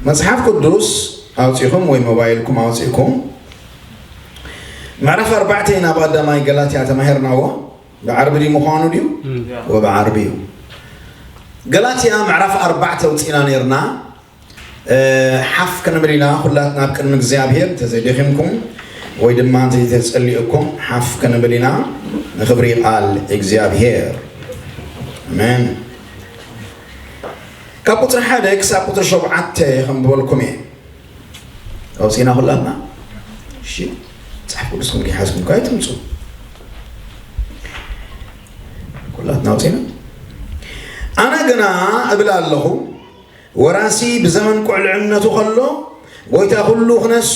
መጽሓፍ ቅዱስ ኣውጺኹም ወይ ሞባይልኩም ኣውጺእኩም ምዕራፍ ኣርባዕተ ኢና ብቐዳማይ ገላትያ ተማሂርናዎ። ብዓርቢ ድዩ ምዃኑ ድዩ? ወብዓርቢ እዩ። ገላትያ ምዕራፍ ኣርባዕተ ኣውጺእና ነይርና። ሓፍ ክንብል ኢና ኩላትና ኣብ ቅድሚ እግዚኣብሔር፣ እንተዘይደኺምኩም ወይ ድማ እንተዘይተጸሊኡኩም ሓፍ ክንብል ኢና ንኽብሪ ቃል እግዚኣብሔር። ኣሜን። ካብ ቁጽሪ ሓደ ክሳብ ቁጽሪ ሸውዓተ ከንብበልኩም እየ። ኣውጺና ኩላትና? እሺ፣ መጽሓፍ ቅዱስኩም ከይሓዝኩም ከኣ ኣይትምጹ። ኩላትና ኣውጺና? ኣነ ግና እብል ኣለኹ፣ ወራሲ ብዘመን ቁልዕነቱ ከሎ፣ ጎይታ ኩሉ ክነሱ፣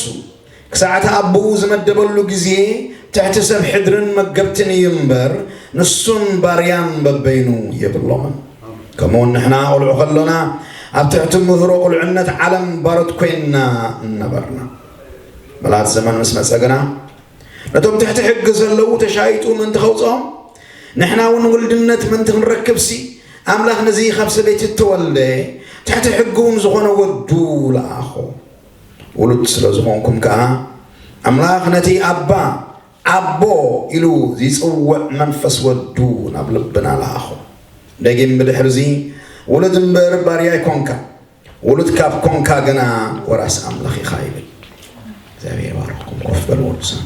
ክሳዕ እቲ ኣቦኡ ዝመደበሉ ግዜ፣ ትሕቲ ሰብ ሕድርን መገብትን እዩ እምበር፣ ንሱን ባርያን በበይኑ የብሎምን። ከምኡውን ንሕና ቁልዑ ከሎና፣ ኣብ ትሕቲ ምህሮ ቁልዕነት ዓለም ባሮት ኮይንና ነበርና። ምልኣት ዘመን ምስ መጸ ግና፣ ነቶም ትሕቲ ሕጊ ዘለዉ ተሻይጡ ምእንቲ ከውጽኦም፣ ንሕና እውን ውልድነት ምእንቲ ክንረክብሲ፣ ኣምላኽ ነዚ ካብ ሰበይቲ እተወልደ፣ ትሕቲ ሕጊ እውን ዝኾነ ወዱ ለኣኾ። ውሉድ ስለ ዝኾንኩም ከኣ፣ ኣምላኽ ነቲ ኣባ፣ ኣቦ ኢሉ ዚጽውዕ መንፈስ ወዱ ናብ ልብና ለኣኾ። ደጊም ብድሕርዚ፣ ውሉድ እምበር ባርያ ኣይኮንካን፣ ውሉድ ካብ ኮንካ ግና ወራስ ኣምላኽ ኢኻ ይብል። እግዚኣብሔር ይባርኽኩም። ኮፍ በሉ ቅዱሳን።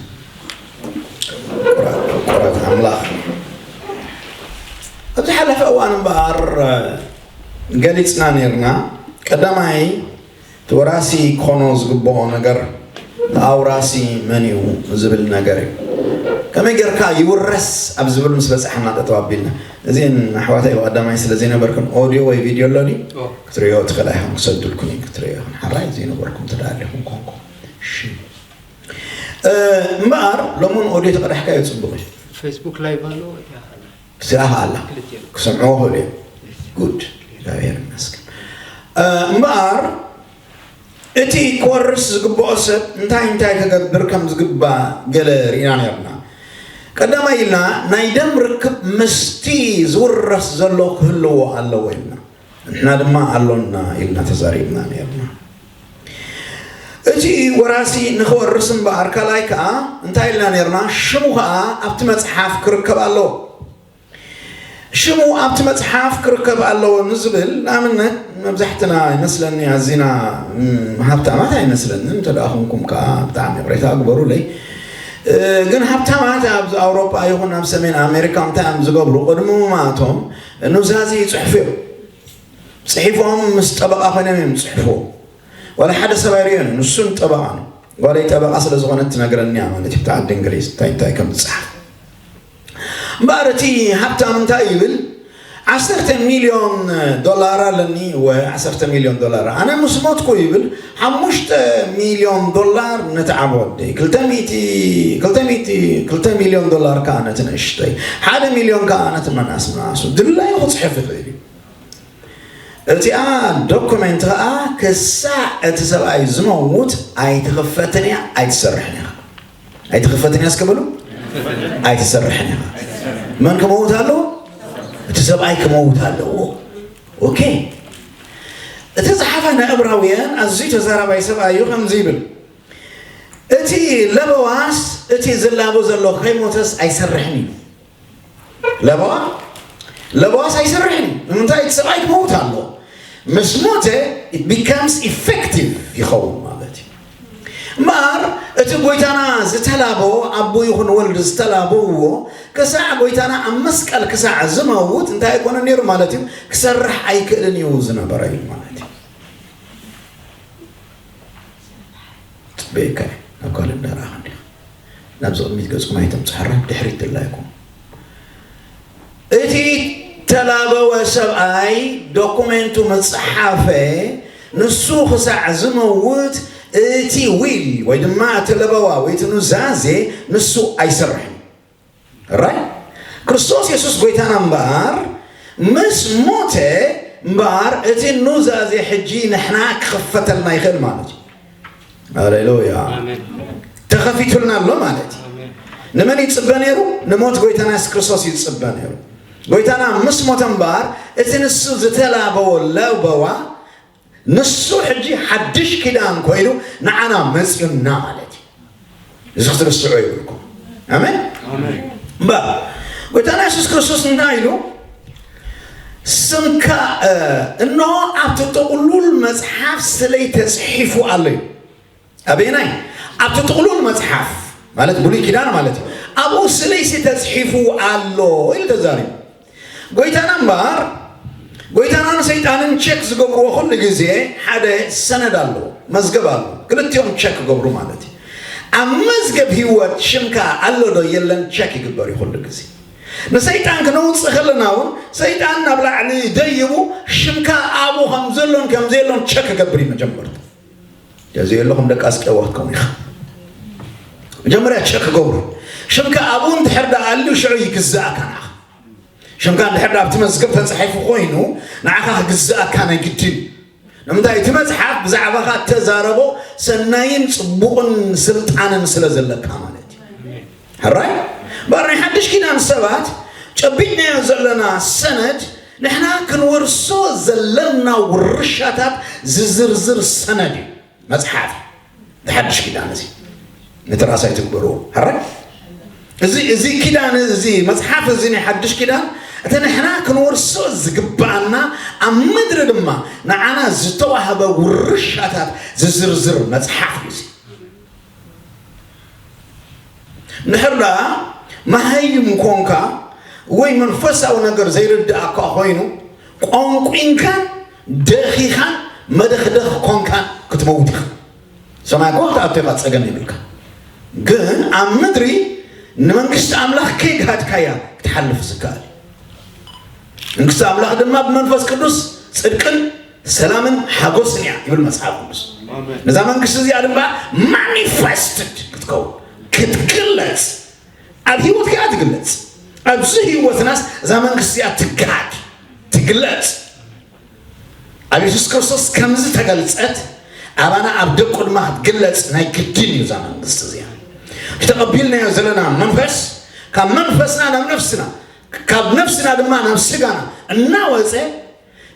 ፍቁራት፣ ፍቁራት ኣምላኽ። ኣብ ዝሓለፈ እዋን እምበኣር ገሊጽና ነይርና። ቀዳማይ እቲ ወራሲ ክኾኖ ዝግብኦ ነገር ኣውራሲ መን እዩ ዝብል ነገር እዩ። ከመይ ጌርካ ይውረስ ኣብ ዝብል ምስ በጻሕና ጠጠው ኣቢልና። እዚን ኣሕዋተይ ብቐዳማይ ስለ ዘይነበርክን ኦድዮ ወይ ቪድዮ ኣሎ ድዩ? ኦ። ክትርእዮ ትኽእላ ኢኽን፣ ክሰዱልኩን እዩ፣ ክትርእዮ ኢኽን። ሓራይ ዘይነበርኩም ተዳሊኹም ኮንኩም። እሺ። እ፣ እምበኣር ሎምን ኦድዮ ተቐዳሕካዮ ጽቡቕ እዩ። ፌስቡክ ላይቭ ኣሎ ወይ? እዚኣ ኸኣ ኣላ። ክልቲኦም። ክሰምዕዎ ክእሉ እዮም። ጉድ። እግዚኣብሔር ይመስገን። እ፣ እምበኣር እቲ ክወርስ ዝግብኦ ሰብ እንታይ እንታይ ክገብር ከም ዝግባእ ገለ ርኢና ነርና። ቀዳማይ ኢልና ናይ ደም ርክብ ምስቲ ዝውረስ ዘሎ ክህልዎ ኣለዎ ኢልና። ንሕና ድማ ኣሎና ኢልና ተዛሪብና ነርና። እቲ ወራሲ ንኽወርስ እምበኣር ካልኣይ ከኣ እንታይ ኢልና ነርና? ሽሙ ከኣ ኣብቲ መጽሓፍ ክርከብ ኣለዎ። ሽሙ ኣብቲ መጽሓፍ ክርከብ ኣለዎ ንዝብል፣ ንኣብነት መብዛሕትና ይመስለኒ ኣዚና፣ ም፣ ሃብታማት ኣይመስለንን። እንተ ደኣ ኹንኩም ከኣ ብጣዕሚ ይቕሬታ ግበሩለይ። እ፣ ግን ሃብታማት ኣብ ኣውሮጳ ይኹን ኣብ ሰሜን ኣሜሪካ እንታይ እዮም ዝገብሩ? ቅድሚ ምማቶም ኑዛዜ ይጽሕፉ እዮም። ጽሒፎም ምስ ጠበቓ ኮይኖም እዮም ዝጽሕፍዎ። ዋላ ሓደ ሰብ ኣይርእዮን እዩ፣ ንሱን ጠበቓ ነው። ጓለይ ጠበቓ ስለ ዝኾነት ትነግረኒ እያ ማለት እዩ፣ ብቲ ዓዲ እንግሊዝ እንታይ እንታይ ከም ዝጸሓፍ። እምበኣር እቲ ሃብታም እንታይ ይብል? ዓሰርተ ሚልዮን ዶላር ኣለኒ፣ ወ-፣ ዓሰርተ ሚልዮን ዶላር። ኣነ ምስ ሞትኩ ይብል፣ ሓሙሽተ ሚልዮን ዶላር ነቲ ዓቢ ወደይ፣ ክልተ ሚእቲ፣ ክልተ ሚእቲ፣ ክልተ ሚልዮን ዶላር ከኣ ነቲ ንእሽተይ፣ ሓደ ሚልዮን ከኣ ነቲ መናስ መናሱ። ድላዩ ክጽሕፍ ይኽእል እዩ። እቲኣ ዶኩመንት ኸኣ ክሳዕ እቲ ሰብኣይ ዝመውት ኣይትኽፈትን እያ፣ ኣይትሰርሕን ኢኻ። ኣይትኽፈትን እያ እስከ በሉ። ኣይትሰርሕን ኢኻ። መን ክመውት ኣለዎ? እቲ ሰብኣይ ክመውት ኣለዎ። ኦኬ። እቲ ጸሓፋይ ናይ ዕብራውያን ኣዝዩ ተዛራባይ ሰብኣይ እዩ፣ ከምዚ ይብል፣ እቲ ለበዋስ እቲ ዝላቦ ዘሎ ከይሞተስ ኣይሰርሕን እዩ። ለበዋ፣ ለበዋስ ኣይሰርሕን እዩ። ንምንታይ? እቲ ሰብኣይ ክመውት ኣለዎ። ምስ ሞተ it becomes effective ይኸውን ማለት እዩ። እምበኣር እቲ ጎይታና ዝተላበዎ፣ ኣቦ ይኹን ወልድ ዝተላበውዎ፣ ክሳዕ ጎይታና ኣብ መስቀል ክሳዕ ዝመውት እንታይ ኣይኮነን ነይሩ ማለት እዩ? ክሰርሕ ኣይክእልን እዩ ዝነበረ እዩ ማለት እዩ። ጽበየካ እየ፣ ናብ ካልእ እንዳረኣኻ እንዲኻ። ናብዚ ቅድሚት ገጽኩም ኣይተምጽሑ፣ ሕራይ ብድሕሪት ድላይኩም። እቲ ተላበወ ሰብኣይ ዶኩሜንቱ ምጽሓፈ፣ ንሱ ክሳዕ ዝመውት እቲ ዊል ወይ ድማ እቲ ለበዋ ወይ እቲ ኑዛዜ ንሱ ኣይሰርሕን። ራይ ክርስቶስ የሱስ ጎይታና እምበኣር ምስ ሞተ እምበኣር እቲ ኑዛዜ ሕጂ ንሕና ክኽፈተልና ይኽእል ማለት እዩ። ሃሌሉያ። ኣሜን። ተኸፊቱልና ኣሎ ማለት እዩ። ኣሜን። ንመን ይጽበ ነይሩ? ንሞት ጎይታና የሱስ ክርስቶስ ይጽበ ነይሩ። ጎይታና ምስ ሞተ እምበኣር እቲ ንሱ ዝተላበወ ለበዋ ንሱ ሕጂ ሓድሽ ኪዳን ኮይኑ ንዓና መፅዩና ማለት እዩ። እዚ ክትርስዑ ይብልኩም። ኣሜን። እምበር ጎይታና የሱስ ክርስቶስ እንታይ ኢሉ? ስምካ እንሆ ኣብቲ ጥቕሉል መፅሓፍ ስለይ ተፅሒፉ ኣሎ እዩ። ኣበየናይ? ኣብቲ ጥቕሉል መፅሓፍ ማለት ብሉይ ኪዳን ማለት እዩ። ኣብኡ ስለይሲ ተፅሒፉ ኣሎ ኢሉ ተዛሪቡ። ጎይታና እምበር ጎይታናን ሰይጣንን ቸክ ዝገብርዎ ኩሉ ግዜ ሓደ ሰነድ ኣለዎ፣ መዝገብ ኣለዎ። ክልቲኦም ቸክ ክገብሩ ማለት እዩ። ኣብ መዝገብ ህይወት ሽምካ ኣሎ ዶ የለን ቸክ ይግበር እዩ ኩሉ ግዜ። ንሰይጣን ክነውፅእ ከለና እውን ሰይጣን ናብ ላዕሊ ደይቡ ሽምካ ኣብኡ ከም ዘሎን ከም ዘየሎን ቸክ ክገብር እዩ መጀመርታ። እዚ የለኹም ደቂ ኣስቀዋ ክትከውን ኢኻ። መጀመርያ ቸክ ገብሩ። ሽምካ ኣብኡ እንድሕር ደኣ ኣልዩ ሽዑ ይግዝኣካ ንዓኻ። ሽምካ እንድሕር ደኣ ኣብቲ መዝገብ ተጻሒፉ ኮይኑ ንዓኻ ክግዝኣካ ናይ ግድን እዩ። ንምንታይ? እቲ መጽሓፍ ብዛዕባኻ እተዛረቦ ሰናይን ጽቡቕን ስልጣንን ስለ ዘለካ ማለት እዩ። ሕራይ እምበር ናይ ሓድሽ ኪዳን ሰባት ጨቢጥናዮ ዘለና ሰነድ ንሕና ክንወርሶ ዘለና ውርሻታት ዝዝርዝር ሰነድ እዩ። መጽሓፍ ሓድሽ ኪዳን እዚ ነቲ ራእሲ ኣይትግበርዎ። ሕራይ እዚ እዚ ኪዳን እዚ መጽሓፍ እዚ ናይ ሓድሽ ኪዳን እቲ ንሕና ክንወርሶ ዝግብኣና ኣብ ምድሪ ድማ ንዓና ዝተዋህበ ውርሻታት ዝዝርዝር መጽሓፍ እዩ። እዚ ንሕር ደኣ መሃይም ኮንካ ወይ መንፈሳዊ ነገር ዘይርድኣካ ኮይኑ ቆንቂንካን ደኺኻን መደኽደኽ ኮንካን ክትመውት ኢኻ። ሰማይ እኮ ክትኣቱ ኢኻ፣ ጸገም የብልካ። ግን ኣብ ምድሪ ንመንግስቲ ኣምላኽ ከይግሃድካያ ክትሓልፍ ዝከኣል እዩ። መንግስቲ ኣምላኽ ድማ ብመንፈስ ቅዱስ ጽድቅን ሰላምን ሓጎስን እያ ይብል መጽሓፍ ቅዱስ። ነዛ መንግስቲ እዚኣ ድማ ማኒፌስትድ ክትከውን ክትግለጽ ኣብ ህይወትካ እያ ትግለጽ። ኣብዚ ህይወትናስ እዛ መንግስቲ እያ ትግሃድ ትግለጽ። ኣብ የሱስ ክርስቶስ ከምዚ ተገልጸት ኣባና ኣብ ደቁ ድማ ክትግለጽ ናይ ግድን እዩ። እዛ መንግስቲ እዚኣ ተቐቢልናዮ ዘለና መንፈስ ካብ መንፈስና ናብ ነፍስና ካብ ነፍስና ድማ ናብ ስጋና እናወፀ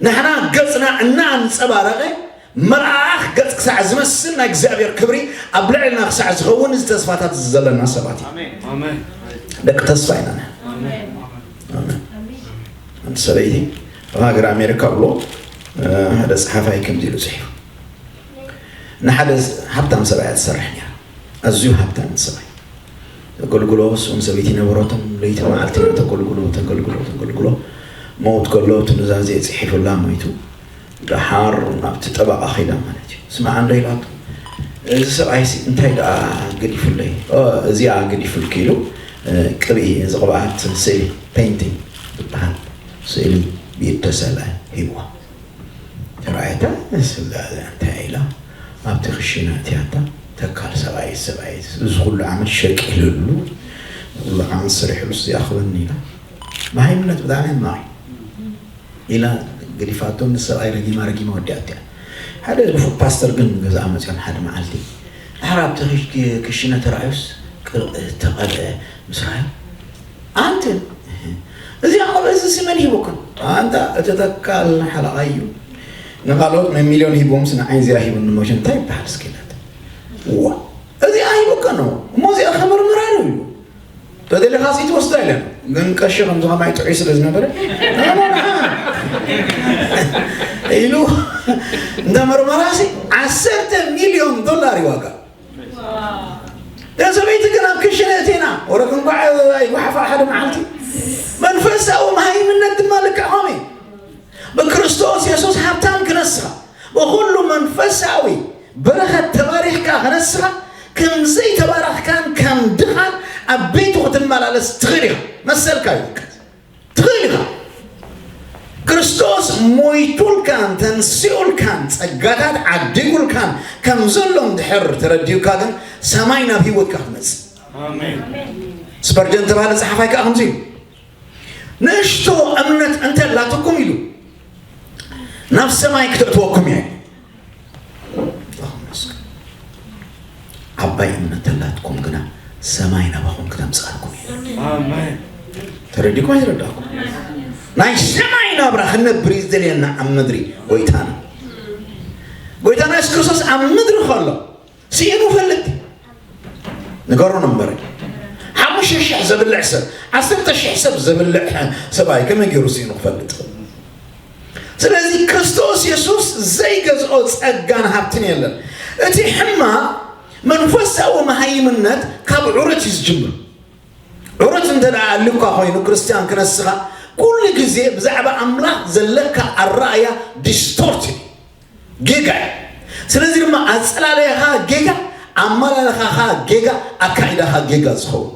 ንሕና ገፅና እናኣንፀባረቐ መልኣኽ ገፅ ክሳዕ ዝመስል ናይ እግዚኣብሔር ክብሪ ኣብ ልዕልና ክሳዕ ዝኸውን እዚ ተስፋታት እዚ ዘለና ሰባት እዩ። ደቂ ተስፋ ኢና። ሓንቲ ሰበይቲ ኣብ ሃገር ኣሜሪካ ብሎ ሓደ ፀሓፋይ ከምዚ ኢሉ ፅሒፉ ንሓደ ሃብታም ሰብኣይ ትሰርሕ ነራ ኣዝዩ ሃብታም ሰብኣይ ተገልግሎ እሱን ሰበይቲ ነበረቶም ለይቲ መዓልቲ ተገልግሎ ተገልግሎ ተገልግሎ መውት ከሎ እቲ ኑዛዜ ፅሒፉላ ሞይቱ ደሓር ናብቲ ጠበቓ ከይዳ ማለት እዩ ስማዕ እንዶ ኢላቶ እዚ ሰብኣይ እንታይ ደኣ ገዲፉለይ እዚኣ ገዲፉልኪ ኢሉ ቅብኢ እዚ ቅብኣት ስእሊ ፔንቲንግ ዝበሃል ስእሊ ብኢድ ተሰልአ ሂብዋ ተራእየታ ስጋለ እንታይ ኢላ ኣብቲ ክሽነ እትያታ ተካል ሰብኣይ ሰብኣይ እዚ ኩሉ ዓመት ሸቂልሉ ኩሉ ዓመት ስሪሕሉ ዝኣኽበኒ ኢላ መሃይምነት ብጣዕሚ ሕማቕ ኢላ ገዲፋቶ ንሰብኣይ ረጊማ ረጊማ ወዲኣት እያ ሓደ ንፉዕ ፓስተር ግን ገዛኣ መፅኦም ሓደ መዓልቲ ድሕር ኣብቲ ክሽነ ተራእዩስ ተቐልአ ምስ ረኣዩ ኣንተ እዚኣ ቆልዑ እዚ መን ሂቡካ? ኣንታ እቲ ተካል ሓለቓ እዩ። ንኻልኦት ናይ ሚልዮን ሂቦምስ ንዓይ እዚኣ ሂቡኒ ሞሽ እንታይ ይበሃል እስኪ ኢላታ። ዋ እዚኣ ሂቡካ ነው እሞ እዚኣ ከመርምራ ነው ኢሉ። ተደሊኻስ ይትወስዳ ኢለን ግን ቀሺ ከምዚ ከማይ ጥዑይ ስለ ዝነበረ ኢሉ እንተ መርመራሲ ዓሰርተ ሚልዮን ዶላር እዩ ዋጋ። እዛ ሰበይቲ ግን ኣብ ክሽነ እቲና ወረ ክንጓዕ ኣይጓሓፋ ሓደ መዓልቲ መንፈሳዊ መሃይምነት ድማ ልክዕ ኸመይ ብክርስቶስ የሱስ ሃብታም ክነስኻ ብኹሉ መንፈሳዊ በረኸት ተባሪኽካ ክነስኻ ከም ዘይተባረኽካን ከም ድኻን ኣብ ቤቱ ክትመላለስ ትኽእል ኢኻ መሰልካ እዩ ትኽእል ኢኻ ክርስቶስ ሞይቱልካን ተንሲኡልካን ጸጋታት ዓዲጉልካን ከም ዘሎ እንድሕር ተረዲኡካ ግን ሰማይ ናብ ህይወትካ ክትመጽእ ስፐርጀን ተባሃለ ጸሓፋይ ከዓ ከምዚ ኢሉ ንእሽቶ እምነት እንተላትኩም ኢሉ ናብ ሰማይ ክተእትወኩም እየ ዓባይ እምነት ተላትኩም ግና ሰማይ ናባኹም ክተምፅኣልኩም እዩ። ተረዲኩም ኣይተረዳእኩም? ናይ ሰማይ ናብራ ክነብር እዩ ዝደልየና ኣብ ምድሪ ጎይታና። ጎይታና የሱስ ክርስቶስ ኣብ ምድሪ ከሎ ስኢኑ ፈልጥ ንገሩን እምበር ሓሙሽተ ሽሕ ዘብልዕ ሰብ ዓሰርተ ሽሕ ሰብ ዘብልዕ ሰብኣይ ከመይ ገይሩ ስኢኑ ክፈልጥ? ስለዚ ክርስቶስ የሱስ ዘይገዝኦ ጸጋን ሃብትን የለን። እቲ ሕማቕ መንፈሳዊ መሃይምነት ካብ ዑረት እዩ ዝጅምር። ዑረት እንተ ደኣ ኣልዩካ ኮይኑ ክርስትያን ክነስኻ ኩሉ ግዜ ብዛዕባ ኣምላኽ ዘለካ ኣረኣያ ዲስቶርት ጌጋ እዩ። ስለዚ ድማ ኣጸላለየኻ ጌጋ፣ ኣመላለኻኻ ጌጋ፣ ኣካይዳኻ ጌጋ ዝኸውን።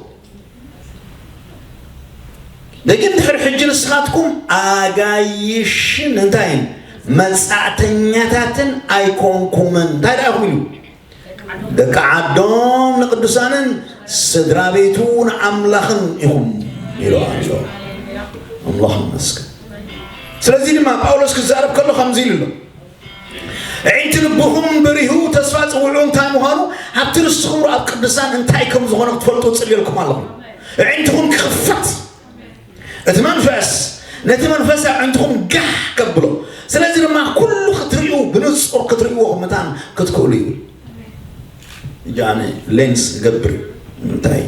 ደጊም ድሕሪ ሕጂ ንስኻትኩም ኣጋይሽን እንታይን መጻእተኛታትን ኣይኮንኩምን እንታይ ደኣ ኢኹም ኢሉ ደቂ ዓዶም ንቅዱሳንን ስድራ ቤቱ ንኣምላኽን ኢኹም ኢሉ ኣሎ። ኣምላኽ ይመስገን። ስለዚ ድማ ጳውሎስ ክዛረብ ከሎ ከምዚ ኢሉ ኣሎ፣ ኣዒንቲ ልብኹም በሪሁ ተስፋ ጽውዑ እንታይ ምዃኑ ኣብቲ ርስቲ ክብሩ ኣብ ቅዱሳን እንታይ ከም ዝኾነ ክትፈልጡ እጽልየልኩም ኣለኹ። ኣዒንትኹም ክኽፈት እቲ መንፈስ ነቲ መንፈስ ኣብ ዕንትኹም ጋሕ ከብሎ ስለዚ ድማ ኩሉ ክትርእዩ ብንጹር ክትርእይዎ መታን ክትክእሉ እዩ። እጃነ ሌንስ ገብር እንታይ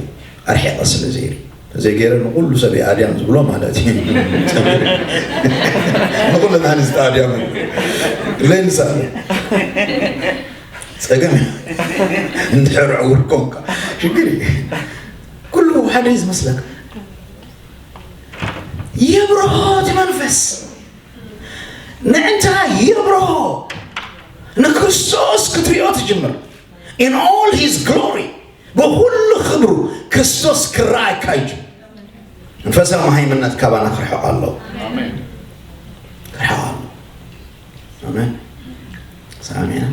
ኣርሒቐ ስለ ዘይሪ ዘይገይረ ንኩሉ ሰብ ኣድያም ዝብሎ ማለት እዩ። ንኩሉ ኣንስቲ ኣድያም ሌንስ ኣለ ጸገም እንድሕር ዕውር ኮንካ ሽግር እዩ። ኩሉ ሓደ እዩ ዝመስለካ የብርሆ እቲ መንፈስ ንዕንታ የብርሆ ንክርስቶስ ክትሪኦ ትጅምር in all his glory ብኩሉ ክብሩ ክርስቶስ ክረኣየካ ይጅምር። መንፈሳዊ መሃይምነት ካባና ክርሕቕ ኣለዎ። ክርሕቕ ኣለዎ። ኣሜን። ኣሜን።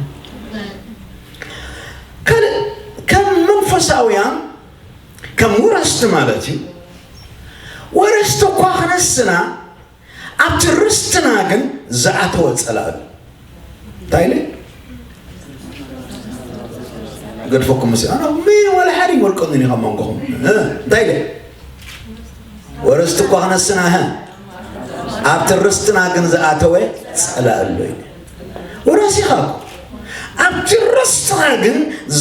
ካልእ ከም መንፈሳውያን ከም ወረስቲ ማለት እዩ። ወረስቲ እኳ ክነስና ኣብቲ ርስትና ግን ዝኣተወ ጸላኢ እንታይ ኢለ ገድፈኩም ምስ ኣነ ምን ወላ ሓደ ይወልቀኒ ካብ መንጎኹም እንታይ ኢለ ወረስቲ እኳ ክነስና ሀ ኣብቲ ርስትና ግን ዝኣተወ ጸላኢ ኣሎ ኢለ ወራሲኻ ኣብቲ ርስትና ግን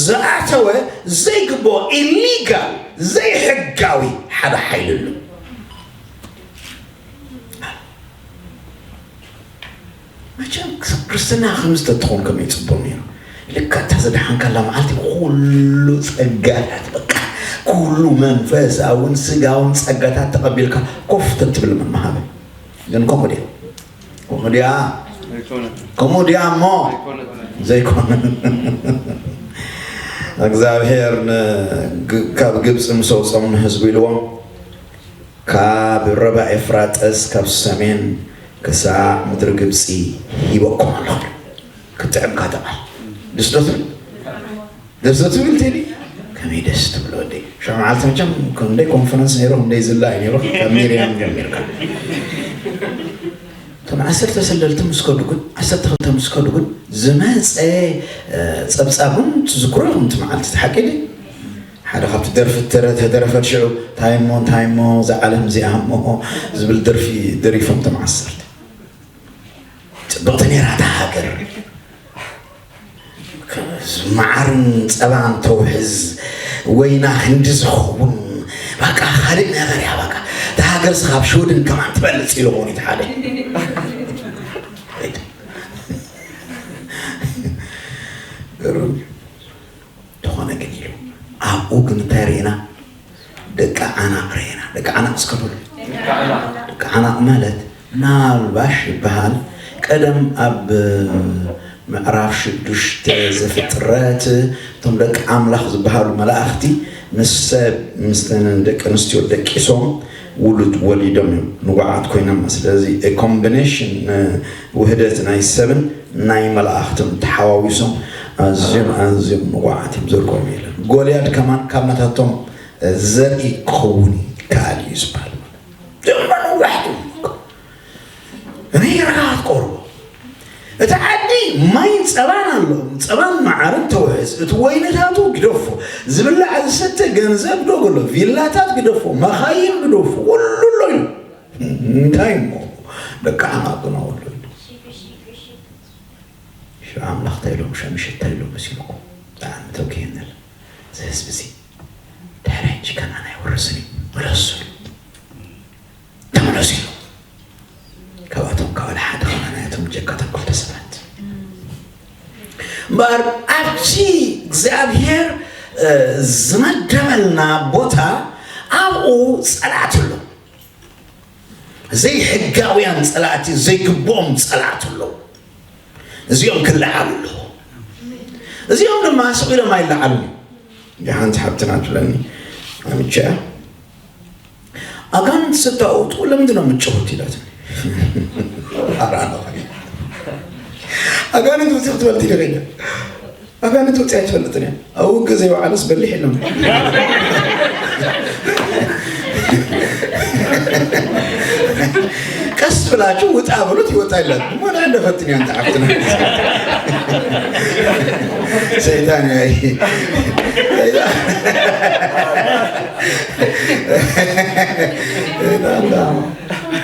ዝኣተወ ዘይግብኦ ኢሊጋል ዘይሕጋዊ ሓደ ሓይሊ ኣሎ። መቸም ክርስትና ከምዚ ተትኾን ከመይ ይፅቡቅ ነይሩ። ልካ እታ ዝደሓንካላ መዓልቲ ኩሉ ፀጋታት በቃ ኩሉ መንፈሳውን ስጋውን ፀጋታት ተቐቢልካ ኮፍ ተትብል መመሃበ ግን ከምኡ ድያ ከምኡ ድያ ከምኡ ድያ እሞ ዘይኮነ እግዚኣብሔር ካብ ግብፂ ምስ ኣውፀኦም ንህዝቡ ኢልዎም ካብ ረባ ኤፍራጠስ ካብ ሰሜን ክሳዕ ምድሪ ግብፂ ሂበኩም ኣለኹ። ክጥዕምካ ተባል ደስ ዶ ትብል ደስ ዶ ትብል ቴዲ ከመይ ደስ ትብል ወደይ ሻብ መዓልቲ መቸም ክንደይ ኮንፈረንስ ነይሩ ክንደይ ዝላ እዩ ነይሩ ካብ ሚርያም ጀሚርካ እቶም ዓሰርተ ሰለስተ ምስ ከዱ ግን ዓሰርተ ክልተ ምስ ከዱ ግን ዝመፀ ፀብፃብ እውን ትዝክሮ ኢኹም እቲ መዓልቲ እቲ ሓቂ ድዩ ሓደ ካብቲ ደርፊ ተደረፈት ሽዑ እንታይ እሞ እንታይ እሞ እዛ ዓለም እዚኣ እሞ ዝብል ደርፊ ደሪፎም እቶም ዓሰርተ ፅብቕቲ ነይራ እታ ሃገር መዓርን ፀባን ተውሕዝ ወይና ክንዲ ዝኸውን በቃ ካልእ ነገር እያ በቃ እታ ሃገር ስኻብ ሽወድን ከማን ትበልፅ ኢሉ ኾኑ እቲ ሓደ ተኾነ ግን ኢሉ ኣብኡ ግን እንታይ ርኢና ደቂ ዓናቕ ርኢና ደቂ ዓናቕ እስከ በሉ ደቂ ዓናቕ ማለት ምናልባሽ ይበሃል ቀደም ኣብ ምዕራፍ ሽዱሽተ ዘፍጥረት እቶም ደቂ ኣምላኽ ዝበሃሉ መላእኽቲ ምስ ሰብ ምስ ደቂ ኣንስትዮ ደቂሶም ውሉድ ወሊዶም እዮም ንጉዓት ኮይኖም ስለዚ ኮምቢኔሽን ውህደት ናይ ሰብን ናይ መላእኽትን ተሓዋዊሶም ኣዝዮም ኣዝዮም ንጉዓት እዮም ዘርኮም የለን ጎልያድ ከማን ካብ ናታቶም ዘርኢ ክኸውን ይከኣል እዩ ዝበሃል ድማ ነዋሕቲ እኔ ርሃት ቆርቦ እቲ ዓዲ ማይን ፀባን ኣለዎም ፀባን መዓርን ተውሕዝ እቲ ወይንታቱ ግደፎ ዝብላዕ ዝሰተ ገንዘብ ዶ ገሎ ቪላታት ግደፎ መኻይን ግደፎ ኩሉ ኣሎ ኢሉ እንታይ እሞ ደቂ ዓማቅና ወሎ ኢሉ ኣምላኽ እንታይ ኢሎም፣ ሸምሸት እንታይ ኢሎም መሲልኩም? ብጣዕሚ ተውኪየነል። እዚ ህዝቢ እዚ ድሕሪ ሕጂ ከነኣን ኣይወርስን እዩ። ምለሱ። ተመለሱ ኢሉ። ካብኣቶም ካብ ሓደ ከማን ኣያቶም ጀካቶም ክልተ ሰባት። እምበኣር ኣብቲ እግዚኣብሔር፣ እ፣ ዝመደበልና ቦታ ኣብኡ ጸላእቲ ኣሎ። ዘይሕጋውያን ጸላእቲ፣ ዘይግብኦም ጸላእቲ ኣለዉ። እዚኦም ክለዓሉ ኣለዉ። እዚኦም ድማ ስቕ ኢሎም ኣይለዓሉን። ሓንቲ ሓብትና ትብለኒ፣ ኣምቻ፣ ኣጋንንት ስታወጡ ለምንድን ነው የምትጮሁት? ይላትኒ። ኣራና ኣጋንንት ውፅእ ክትበልቲ ደረጃ ኣጋንንት ውፅእ ኣይትፈልጥን እያ። ኣብ ውግእ ዘይወዓለስ በሊሕ የለን። ቀስ ብላችሁ ውጣ በሉት፣ ይወጣ ይላል። ምን እንደፈትን ያንተ አፍትና። ሰይጣን ያይ። ሰይጣን፣ ሰይጣን፣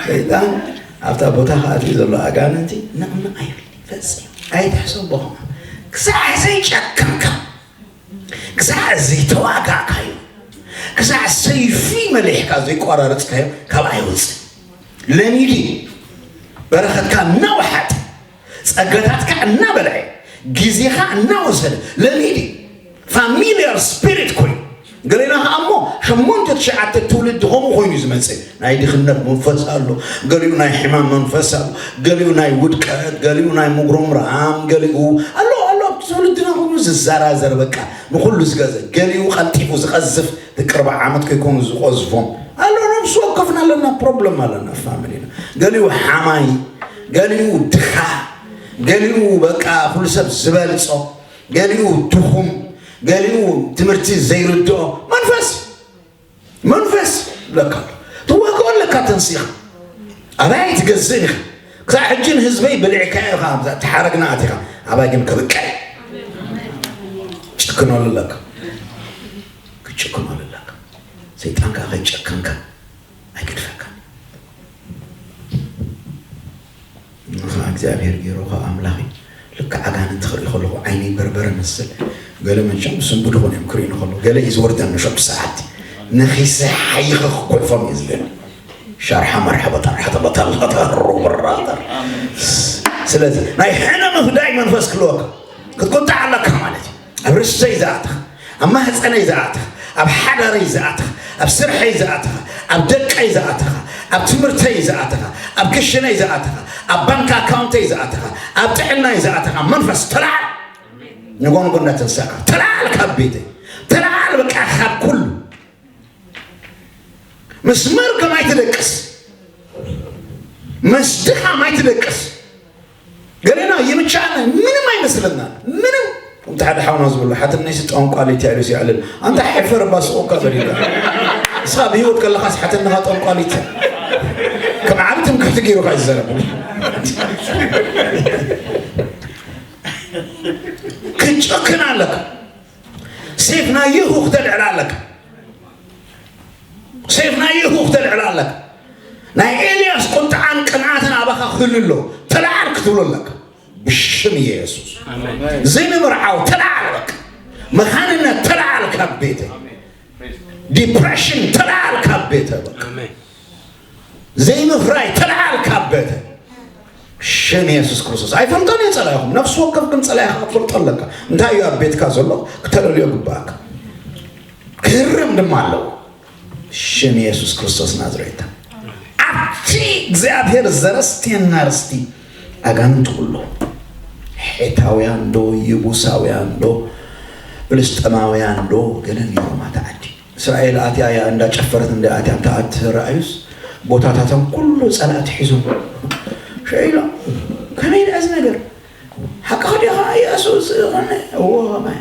ሰይጣን ኣብታ ቦታ ከኣትዩ ዘሎ ኣጋንንቲ ንቕንቕ ኣይብል። ፈጺሙ ኣይትሕሰቦ። ክሳዕ ዘይጨከንካ፣ ክሳዕ ዘይተዋጋእካዮ፣ ክሳዕ ሰይፊ መሊሕካ ዘይቋራረጽካዮ፣ ካብኣ ኣይወጽእ። ለሚዲ በረኸትካ እናወሓጠ፣ ጸጋታትካ እናበልዐ፣ ግዜኻ እናወሰደ፣ ለሚዲ ፋሚሊያር ስፒሪት ኮይኑ፣ ገሌና ኸዓ እሞ ሸሞንተ ትሽዓተ ትውልዲ ከምኡ ኮይኑ እዩ ዝመጽእ። ናይ ድኽነት መንፈስ ኣሎ፣ ገሊኡ ናይ ሕማም መንፈስ ኣሎ፣ ገሊኡ ናይ ውድቀት፣ ገሊኡ ናይ ምጉርምራም፣ ገሊኡ ኣሎ፣ ኣሎ፣ ኣብቲ ትውልድና ኮይኑ ዝዘራዘር፣ በቃ ንኹሉ ዝገዘ፣ ገሊኡ ቀልጢፉ ዝቐዝፍ፣ እቲ ቅርቢ ዓመት ከይኮኑ ዝቐዝፎም ኣሎ። ነብሲ ወከፍና ኣለና፣ ፕሮብለም ኣለና፣ ፋሚሊና። ገሊኡ ሓማይ፣ ገሊኡ ድኻ፣ ገሊኡ በቃ ኩሉ ሰብ ዝበልጾ፣ ገሊኡ ድኹም፣ ገሊኡ ትምህርቲ ዘይርድኦ መንፈስ፣ መንፈስ ይብለካ ኣሎ። ትዋግኦ ኣለካ ተንሲኻ። ኣባይ ኣይትገዝእን ኢኻ። ክሳዕ ሕጂ ንህዝበይ በሊዕካዮ ኢኻ፣ ኣብዛ ተሓረግና ኣቲኻ። ኣባይ ግን ከብቅዕ ጭክነሉ ኣለካ። ክትጭክነሉ ኣለካ። ሰይጣን ከኣ ከይጨከንካ ኣይገድፈካን። ንኻ እግዚኣብሔር ገይሩ ኸኣ ኣምላኽ እዩ። ልክዕ ኣጋንንቲ ክርኢ ከለኹ ዓይነይ በርበረ መስል። ገለ መቸም ስንቡድ ኾን እዮም ክርእዩኒ ከለዉ። ገለ እዩ ዝወርደኒ ሸምቱ ሰዓት። ነኺሰ ሓይኸ ክጉሕፎም እዩ ዝደሊ። ሻርሓ መርሓ በጣርሓ ተበታላታ ሩብራታ። ስለዚ ናይ ሕነ ምፍዳይ መንፈስ ክህልወካ። ክትቁጣዕ ኣለካ ማለት እዩ። ኣብ ርስተይ ዝኣትኻ፣ ኣብ ማህፀነይ ዝኣትኻ፣ ኣብ ሓዳረይ ዝኣትኻ፣ ኣብ ስርሐይ ዝኣትኻ፣ ኣብ ደቀይ ዝኣትኻ፣ ኣብ ትምህርተይ ዝኣትኻ፣ ኣብ ክሽነይ ዝኣትኻ፣ ኣብ ባንክ ኣካውንተይ ዝኣትኻ፣ ኣብ ጥዕናይ ዝኣትኻ መንፈስ ተላዓል። ንጎንጎ እንዳተንሳእካ ተላዓል ካብ ቤተይ። ተላዓል በቃ ካብ ኩሉ። ምስ መርገም ኣይትደቅስ። ምስ ድኻም ኣይትደቅስ። ገሌና ይምቻና ምንም ኣይመስለና። ምንም። ከምቲ ሓደ ሓውና ዝብሎ ሓትነይሲ ጠንቋሊት እያ ኢሉ ይዕልል። ኣንታ ሕፈር እባ ስቕ እኳ በል ኢሉ። ንስኻ ብህይወት ከለኻስ ሓትነኻ ጠንቋሊት እያ። ከም ዓቢ ትምክሕቲ ገይሩኻ እዩ ዝዛረብ። ክትጨክን ኣለካ። ሴፍ ናይ የሁ ክተልዕል ኣለካ። ሴፍ ናይ የሁ ክተልዕል ኣለካ። ናይ ኤልያስ ቁጥዓን ቅንዓትን ኣባኻ ክህሉ ኣሎ። ተለዓል ክትብሎ ኣለካ። ብሽም ኢየሱስ። ኣሜን። ዘይምምርዓው ተለዓል በቃ። መኻንነት ተለዓል ካብ ቤተይ። ዲፕሬሽን ተለዓል ካብ ቤተይ በቃ። ኣሜን። ዘይምፍራይ ተለዓል ካብ ቤተይ። ሽም የሱስ ክርስቶስ። ኣይፈልጦን እየ ጸላኢኹም። ነፍሲ ወከፍ ግን ጸላኢኻ ክትፈልጦ ኣለካ። እንታይ እዩ ኣብ ቤትካ ዘሎ ክተለልዮ ግባኣካ። ክህረም ድማ ኣለዎ። ሽም የሱስ ክርስቶስ ናዝሬት። ኣብቲ እግዚኣብሔር ዘረስቴና ርስቲ ኣጋንንት ኩሎ ሔታውያን ዶ፣ ይቡሳውያን ዶ፣ ፍልስጤማውያን ዶ፣ ገለ ነይሮም ኣቲ ዓዲ። እስራኤል ኣትያ እያ እንዳጨፈረት እንዳ ኣትያ እንተ ኣትረኣዩስ፣ ቦታታቶም ኩሉ ጸላእቲ ሒዞም። ሸይላ፣ ከመይ ደኣ እዚ ነገር? ሓቅኻ ዲኻ ኢየሱስ? ዝኾነ፣ እዎ፣ ከማይ።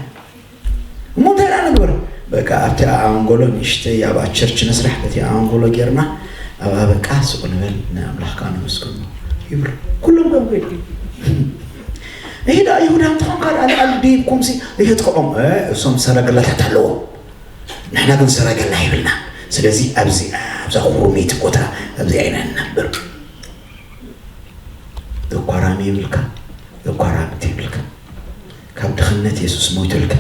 እሞ እንታይ ደኣ ንግበር? በቃ ኣብቲ ኣንጎሎ ንእሽተይ ኣብኣ ቸርች ንስራሕ፣ በቲ ኣንጎሎ ጌርና ኣብኣ በቃ ስቕ ንበል፣ ንኣምላኽካ ነመስግኖ ይብሉ። ኩሎም ከም ከይዱ። ይሄ ደኣ ይሁዳ እንተኾንካ ደኣ ንኣል ዲብኩምሲ ይህጥቀዖም። እ፣ እሶም ሰረገላታት ኣለዎም። ንሕና ግን ሰረገላ የብልና። ስለዚ ኣብዚ፣ ኣብዛ ኩርሚት ቦታ ኣብዚኣ ኢና ንነብር። ዘኳራሚ የብልካ፣ ዘኳራምት የብልካ። ካብ ድኽነት የሱስ ሞይቱልካ።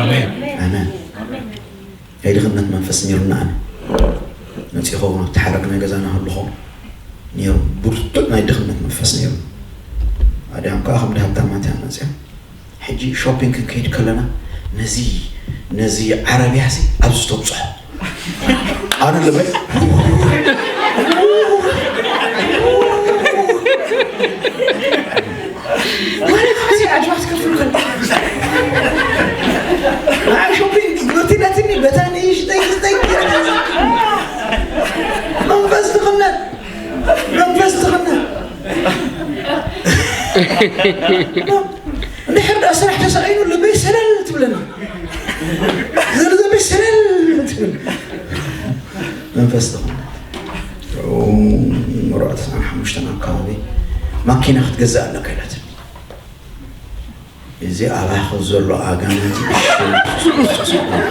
ኣሜን። ኣሜን። ናይ ድኽነት መንፈስ ነይሩና። ኣነ መፂእ ኸውን ኣብቲ ሓረግ ናይ ገዛና ከለኹ ነይሩ፣ ብርቱዕ ናይ ድኽነት መንፈስ ነይሩ። ኣድያም ከዓ ከም ሃብታማት እያ መፅያ። ሕጂ ሾፒንግ ክንከይድ ከለና ነዚ ነዚ ዓረብያ ሲ ኣብዚ ተብፅሖ። ኣነ ልበይ ማለት ኣብዚ ኣጅዋ ክትከፍሉ ከለና ንዓይ ሾፒንግ መቲላትኒ በታ ንእሽተይ ክስተይ መንፈስ ድኽነት፣ መንፈስ ድኽነት። እንድሕር ደኣ ስራሕ ተሳኢኑ ልበይ ሰለል ትብለኒ። ዘልዘበይ ሰለል ትብል። መንፈስ ድኽነት። ሮም ዕስራን ሓሙሽተን ኣካባቢ ማኪና ክትገዝእ ኣለካ ኢላትኒ። እዚ ኣባኺ ዘሎ ኣጋንንቲ ብሽም ክርስቶስ ይኹን።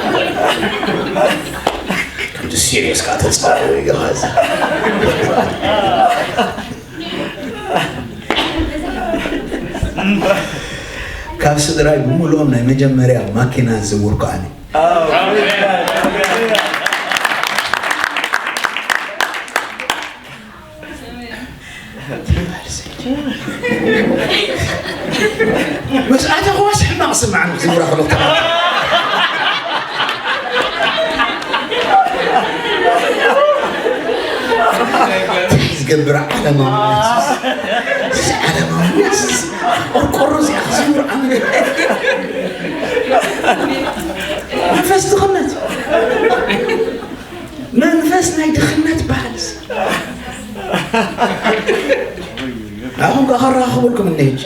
ከምዚ ሲሪየስ ከኣ ተጻረሩ ይገባዝ። ካብ ስድራይ ብምሉኦም ናይ መጀመርያ ማኪና ዝዝውር ከኣ እኔ። ምስ ኣተኹዋስ ሕማቕ ስምዓኒ ክዝውራ ከሎ። እንታይ ዝገብር ዓለማውነት? እዚ ዓለማውነት እዚ ቆርቆሮ እዚኣ ክዝውር ኣነ። መንፈስ ድኽነት። መንፈስ ናይ ድኽነት በሃል። ኣኹም ከ ከራኽቡልኩም እንደ ሕጂ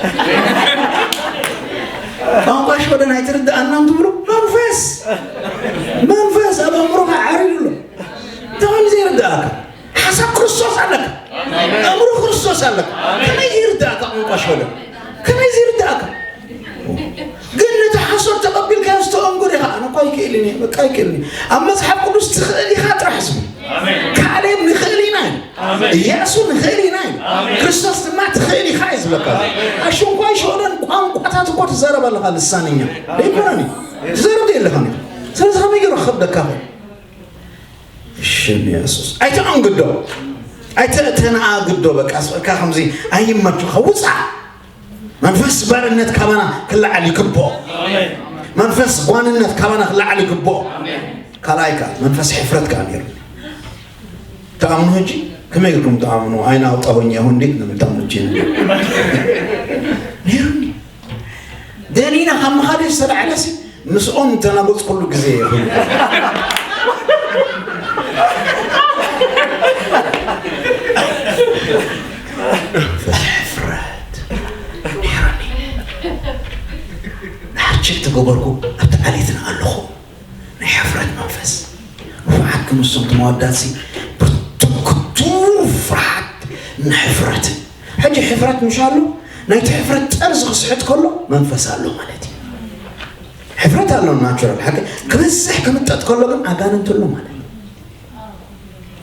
ቋንቋ ሽወደን ኣይትርድኣናን ትብሉ? መንፈስ መንፈስ ኣብ ኣእምሮኻ ዓሪዱ ኣሎ። እንታይ ከም ዘይርድኣካ? ሓሳብ ክርስቶስ ኣለካ። ኣእምሮ ክርስቶስ ኣለካ። ከመይ ዘይርድኣካ ቋንቋ ሽወደን? ከመይ ዘይርድኣካ? ግን ነቲ ሓሶት ተቐቢልካዮ ዝተኣንጎደ ኸዓ፣ ኣነ እኮ ኣይክእልን እየ፣ በቃ ኣይክእልን እየ። ኣብ መጽሓፍ ቅዱስ ትኽእል ኢኻ ጥራሕ ዝብል። ኣሜን። ካሌብ ንኽእል ኢና እዩ። ኣሜን። ኢያሱ ንኽእል ኢና እዩ። ኣሜን። ክርስቶስ ድማ ትኽእል ኢኻ እዩ ዝብለካ። ኣሜን። ኣሽንኳይ ሸወደን ቋንቋታት እኮ ትዛረብ ኣለኻ፣ ልሳንኛ። ደይኮነን እዩ። ትዛረብ ደየለኻን እዩ። ስለዚ ከመይ ገይሩ ክኸብደካ ኸ? ሽም የሱስ። ኣይተኣንግዶ። ኣይተተናኣግዶ። በቃ ስቕካ ከምዚ ኣይመቹኻ። ውፃ። መንፈስ ባርነት ካባና ክለዓል ይግብኦ። ኣሜን። መንፈስ ጓንነት ካባና ክለዓል ይግብኦ። ኣሜን። ካልኣይ ከኣ መንፈስ ሕፍረት ከኣ ነይሩ። ተኣምኑ ሕጂ ከመይ ኢልኩም ተኣምኑ? ኣይና ኣውጣ ሆኛ ይሁን እንዴት ነው የምታምኑት? ነይሩኒ። ደኒና ካብ ምኻደይ ዝተላዕለሲ ምስኦም ተናጎጽኩሉ ግዜ ይኹን። ፍትሕ ፍርሃት ነይሩኒ። ንሓር ቸክ ተገበርኩ፣ ኣብቲ ዓሌትና ኣለኹ። ናይ ሕፍረት መንፈስ። ንፉዓት ግን እሶም ተመወዳትሲ ብርቱክ ፍርሃት ንሕፍረትን። ሕጂ ሕፍረት ምሽ ኣሎ፣ ናይቲ ሕፍረት ጠርዚ ክስሕት ከሎ መንፈስ ኣሎ ማለት እዩ። ሕፍረት ኣሎ ናቹራል ሓቂ፣ ክበዝሕ ክምጠጥ ከሎ ግን ኣጋንንት ኣሎ ማለት እዩ።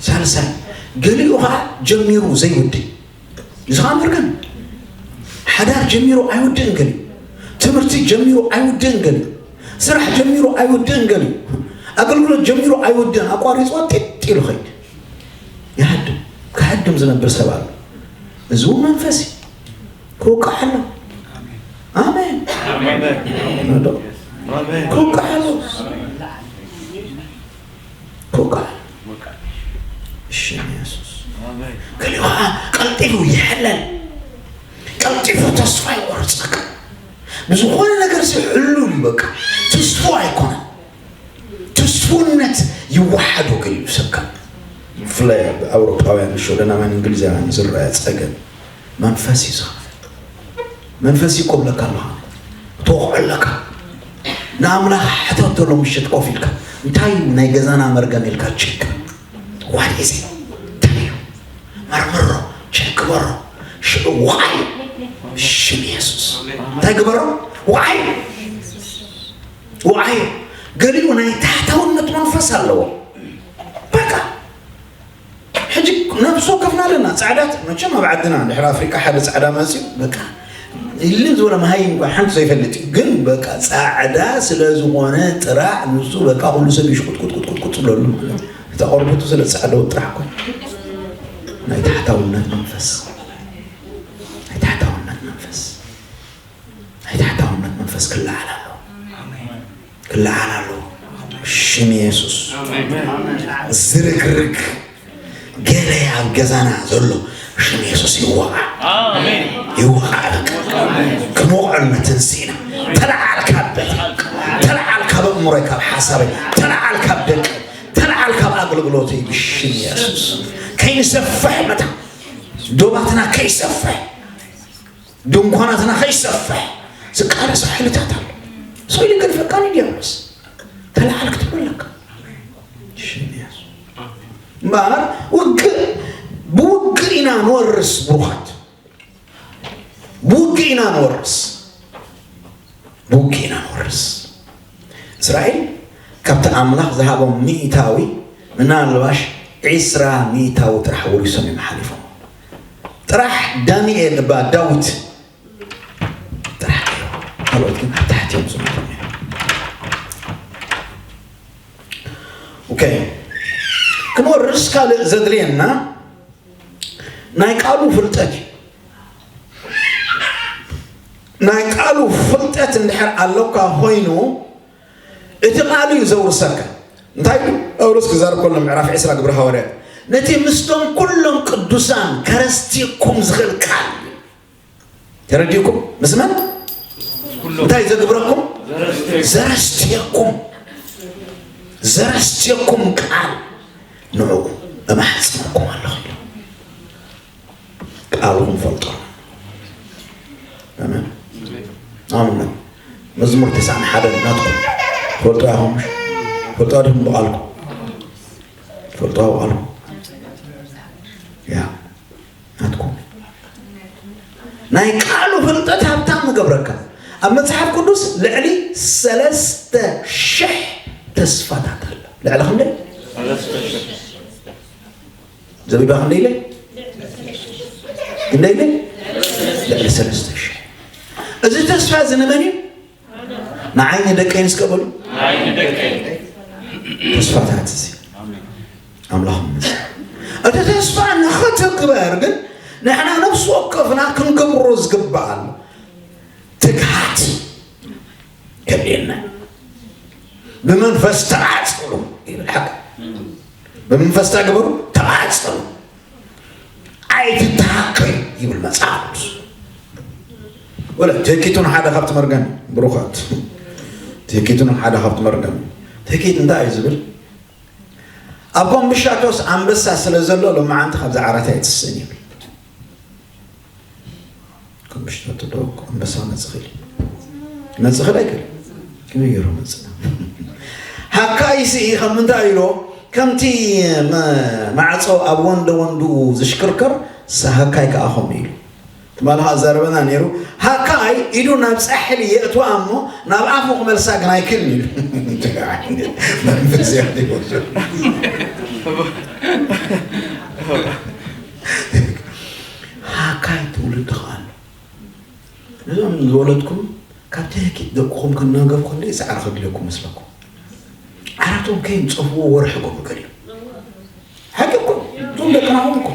ሳልሳይ፣ ገሊኡ ኸዓ ጀሚሩ ዘይውድእ። እዚ ኸዓ ምርግም። ሓዳር ጀሚሩ ኣይውድእን ገሊኡ። ትምህርቲ ጀሚሩ ኣይውድእን ገሊኡ። ስራሕ ጀሚሩ ኣይውድእን ገሊኡ። ኣገልግሎት ጀሚሩ ኣይውድእን፣ ኣቋሪፅዋ ጢጥ ኢሉ ኸይድ። ይሃድም። ክሃድም ዝነብር ሰብ ኣሎ። እዚ እውን መንፈስ እዩ። ክውቃዕ ኣሎ። ኣሜን። ኣሜን። ዶ? ኣሜን። ክውቃዕ ኣሎ። ክውቃዕ። እሺ፣ የሱስ። ኣሜን። ገሊኡ ኸዓ ቀልጢፉ ይሕለል። ቀልጢፉ ተስፋ ይቆርጽ። በቃ ብዝኾነ ነገር ሲ ሕሉል እዩ። በቃ ትስፉ ኣይኮነን። ትስፉነት ይወሓዶ ገሊኡ ሰብካ። ብፍላይ ኣብ ኣውሮጳውያን፣ ሽወደናውያን፣ እንግሊዛውያን ዝረአ ጸገም መንፈስ እዩ ዝኸፍት። መንፈስ እዩ ኮብለካ ኣለኻ። ትወቕዖ ኣለካ። ንኣምላኽ ሕተተሉ ምሽት ኮፍ ኢልካ። እንታይ እዩ ናይ ገዛና መርገም ኢልካ ቼክ። What is it? እንታይ እዩ? መርምሮ፣ ቼክ ግበሮ። ሽዑ ውዓይ። ሽም የሱስ። እንታይ ግበሮ? ውዓይ። ውዓይ። ገሊኡ ናይ ታሕታውነት መንፈስ ኣለዎ። በቃ። ሕጂ ነብሲ ወከፍና ኣለና። ጻዕዳት መቸም ኣብ ዓድና፣ ድሕሪ ኣፍሪቃ ሓደ ጻዕዳ መጽዩ፣ በቃ፣ ኢልም ዝበለ መሃይም እኳ ሓንቲ ዘይፈልጥ እዩ። ግን በቃ ጻዕዳ ስለ ዝኾነ ጥራሕ ንሱ በቃ ኩሉ ሰብ ይሽቁጥቁጥቁጥቁጥ ዝብለሉ ማለት እዩ። እታ ቆርበቱ ስለ ጻዕዳ ጥራሕ እኮ ናይ ታሕታውነት መንፈስ፣ ናይ ታሕታውነት መንፈስ፣ ናይ ታሕታውነት መንፈስ ክለዓል ኣለዎ። ክለዓል ኣለዎ። ሽም የሱስ። ዝርግርግ ገለ ኣብ ገዛና ዘሎ ሽም የሱስ ይወቓ። ይወቓ በቃ። ክንወቕዖ መተንስኢና። ተለዓል ካብ ቤት። ተለዓል ካብ ኣእምሮይ ካብ ሓሳበይ። ተለዓል ካብ ደቂ። ተለዓል ካብ ኣገልግሎተይ ብሽም የሱስ። ከይንሰፍሕ መታ። ዶባትና ከይሰፍሕ። ድንኳናትና ከይሰፍሕ ዝቃለሰ ሓይልታት ኣሎ። ሰው ኢሉ ገድፈካን ዲያብሎስ። ተለዓል ክትብለካ። ሽም የሱስ። እምበኣር ውግእ፣ ብውግእ ኢና ንወርስ ብሩኻት። ብውግእ ኢና ንወርስ። ብውግእ ኢና ንወርስ። እስራኤል ካብቲ ኣምላኽ ዝሃቦም ሚእታዊ ምናልባሽ ዒስራ ሚእታዊ ጥራሕ ወሪሶም እዮም ሓሊፎም። ጥራሕ ዳንኤል እባ ዳዊት ጥራሕ እዮም። ካልኦት ግን ኣብ ታሕቲ እዮም ዝመጡ። ኦኬ፣ ክንወርስ ካልእ ዘድልየና ናይ ቃሉ ፍልጠት እዩ። ናይ ቃሉ ፍልጠት እንድሕር ኣለካ ኮይኑ እቲ ቃሉ እዩ ዘውርሰካ። እንታይ እዩ ጳውሎስ ክዛረብ ከሎ ምዕራፍ ዕስራ ግብሪ ሃዋርያት፣ ነቲ ምስቶም ኩሎም ቅዱሳን ከረስቲኩም ዝኽእል ቃል እዩ። ተረዲእኩም? ምስ መን? እንታይ ዘግብረኩም? ዘረስትየኩም። ዘረስትየኩም ቃል ንዕኡ እማሕጽነኩም ኣለኹ ኢሉ። ቃሉ ክንፈልጦ። ኣሜን። ኣሜን። መዝሙር ተስዓን ሓደን ናትኩም። ፈልጦ ኢኹም ምሽ? ፈልጦ ዲኹም ብቓልኩም? ፈልጦ ብቓልኩም። ያ። ናትኩም። ናይ ቃሉ ፍልጠት ሃብታም ንገብረካ። ኣብ መጽሓፍ ቅዱስ ልዕሊ ሰለስተ ሽሕ ተስፋታት ኣሎ። ልዕሊ ክንደይ? ዘቢባ ክንደይ ኢለ? ክንደይ ኢለ? ልዕሊ ሰለስተ ሽሕ። እዚ ተስፋ እዚ ንመን እዩ? ንዓይ ንደቀይን እስከ በሉ። ንዓይ ንደቀይን። ተስፋታት እዚ። ኣምላኽ ይመስገን። እቲ ተስፋ ንኽትግበር ግን ንሕና ነፍሲ ወከፍና ክንገብሮ ዝግባእ ኣሎ። ትግሃት ከድልየና። ብመንፈስ ተቓጸሉ ይብል ሓቂ። ብመንፈስ እንታይ ግበሩ? ተቓጸሉ። ኣይትተሃከዩ ይብል መጽሓፍ ቅዱስ። ወለ ትህኪቱ ንሓደ ካብቲ መርገም፣ ብሩኻት። ትህኪቱ ንሓደ ካብቲ መርገም። ትህኪት እንታይ እዩ ዝብል? ኣብ ኮምብሻቶስ ኣንበሳ ስለ ዘሎ ሎማዓንቲ ካብዚ ዓራት ኣይትስእን ይብል። ኮምብሻቶ ዶ ኣንበሳ መጽእ ክእል? መጽእ ክእል ኣይክእል? ከመይ ገይሩ መጽእ? ሃካይሲ ከም ምንታይ ኢሎ፣ ከምቲ መ-፣ ማዕጾ ኣብ ወንደ ወንድኡ ዝሽክርከር፣ ሳ-፣ ሃካይ ከኣ ከምኡ ኢሉ። ትማሊ ከኣ ዛረበና ነይሩ። ሃካይ ኢዱ ናብ ጻሕሊ የእትዋ እሞ፣ ናብ ኣፉ ክመልሳ ግን ኣይክእልን ኢሉ። መንፈስ ያለው። ሃካይ ትውልዲ ከኣ ኣሎ። ነዞም ዝወለድኩም፣ ካብቲ ህኪት ደቅኹም ክናገፍ ከሎ ጻዕሪ ከድልየኩም መስለኩም። ዓራቶም ከይንጸፍዎ ወርሒ ገሉ ገሊኦም። ሓቂ እኮ፣ እቶም ደቅና ኹም እኮ።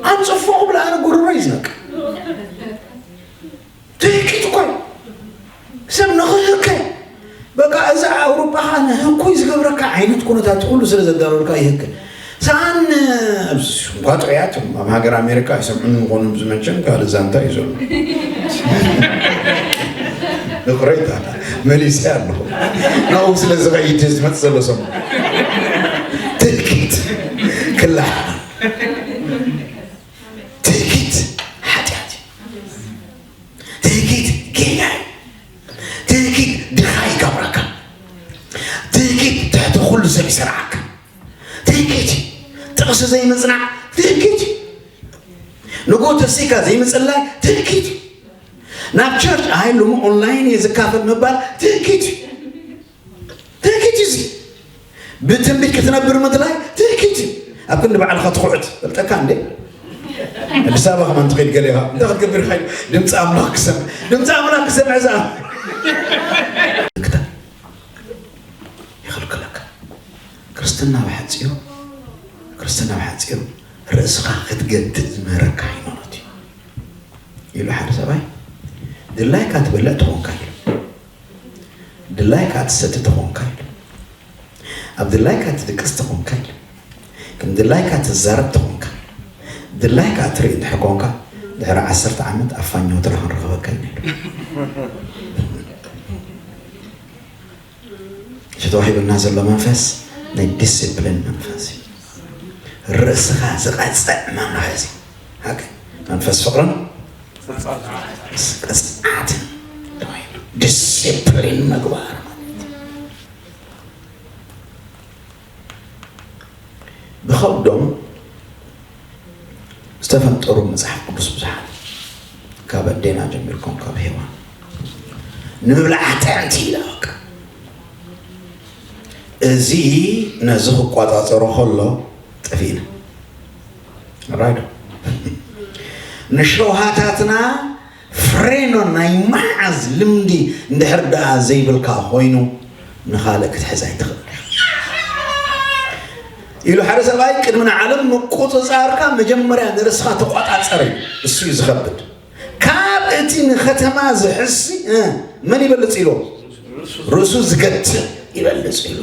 ኣንጽፎ ክብል ኣነ ጎረሮ ይዝነቅ። ትህኪት እኮ እዩ። ሰብ ንኽህከ፣ በቃ፣ እዚ ኣውሮጳ ኸኣ ንህኩይ ዝገብረካ ዓይነት ኩነታት ኩሉ ስለ ዘዳለወልካ ይህከ። ሰኣን፣ እንኳ ጥዑያት እዮም። ኣብ ሃገር ኣሜሪካ ኣይሰምዑን ምኾኑ፣ ብዙ መቸም ካልእ ዛንታ እዩ ዘሎ። ይቕሬታ፣ መሊሰ ኣለኹ። ናብኡ ስለ ዝኸይድ ዝመጽእ ዘሎ ሰሙን። ትህኪት ክላሕ። ትህኪት ሓጢኣት እዩ። ትህኪት ጌጋ እዩ። ትህኪት ድኻ ይገብረካ። ትህኪት ትሕቲ ኩሉ ሰብ ይሰርዓካ። ትህኪት እዩ። ጥቕሲ ዘይምጽናዕ ትህኪት እዩ። ንግሆ ተሲካ ዘይምጽላይ ትህኪት እዩ። ናብ ቸርች ኣይ ሎሚ ኦንላይን እየ ዝካፈል ምባል ትህኪት እዩ። ትህኪት እዩ እዚ። ብትንቢት ክትነብር ምድላይ ትህኪት እዩ። ኣብ ክንዲ ባዕልኻ ትኹዕት ፈልጠካ እንዴ? ኣዲስ ኣበባ ከማን ትኸይድ ገለ ኢኻ። እንታይ ክትገብር ኢኻ? ድምፂ ኣምላኽ ክሰምዕ፣ ድምፂ ኣምላኽ ክሰምዕ ዝኣ ክታ ይኸልክለካ። ክርስትና ብሓፂሩ፣ ክርስትና ብሓፂሩ ርእስኻ ክትገትእ ዝምህረካ ሃይማኖት እዩ። ኢሉ ሓደ ሰብኣይ፣ ድላይካ ትበልዕ ተኾንካ ኢሉ፣ ድላይካ ትሰቲ ተኾንካ ኢሉ፣ ኣብ ድላይካ ትድቅስ ተኾንካ ኢሉ፣ ከም ድላይካ ትዛረብ ተኾንካ፣ ድላይካ ትርኢ እንድሕር ኮንካ፣ ድሕሪ ዓሰርተ ዓመት ኣብ ፋኛ ወትራ ክንረኸበካ ኢና ኢሉ። እቲ ተዋሂቡና ዘሎ መንፈስ ናይ ዲስፕሊን መንፈስ እዩ። ርእስኻ ዝቐጽዕ መንፈስ እዩ። ሓቂ መንፈስ ፍቕርን ቅጽዓትን ተባሂሉ ዲስፕሊን ምግባር ማለት እዩ። ብኸብዶም ዝተፈንጠሩ መጽሓፍ ቅዱስ ብዙሓት፣ ካብ ኣዴና ጀሚርኩም ካብ ሄዋን ንምብላዕ ጥዕምቲ ኢላ በቃ። እዚ ነዚ ክቋጻጸሮ ከሎ ጠፊእና ራዶ ንሸውሃታትና ፍሬኖ ናይ መሓዝ ልምዲ እንድሕር ደኣ ዘይብልካ ኮይኑ ንኻልእ ክትሕዝ ኣይትኽእል ኢሉ ሓደ ሰብኣይ። ቅድሚ ንዓለም ምቁጽጻርካ መጀመርያ ንርእስኻ ተቋጻጸር እዩ። እሱ እዩ ዝኸብድ። ካብ እቲ ንከተማ ዝሕሲ እ፣ መን ይበልጽ ኢሉ ርእሱ ዝገትእ ይበልጽ ኢሉ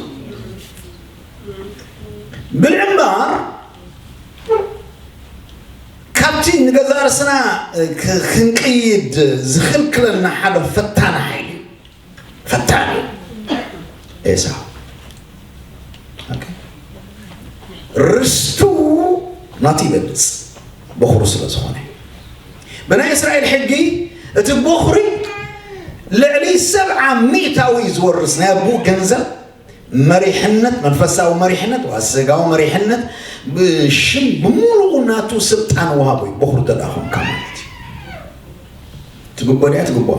ብልዕምባር ካብቲ ንገዛ ርእስና ክ- ክንቅይድ ዝኽልክለና ሓደ ፈታኒ ሓይሊ እዩ። ፈታኒ እዩ ኤሳው። ኦኬ። ርስቱ ናቱ ይበልጽ በኹሩ ስለ ዝኾነ። ብናይ እስራኤል ሕጊ እቲ በኹሪ ልዕሊ ሰብዓ ሚእታዊ ዝወርስ ናይ ኣቦኡ ገንዘብ መሪሕነት፣ መንፈሳዊ መሪሕነት፣ ዋ ስጋዊ መሪሕነት ብሽም ብምሉኡ ናቱ ስልጣን ወሃቦ እዩ። በኹሪ ተደኣ ኾንካ ማለት እዩ። ትግቦ ድያ ትግቦ?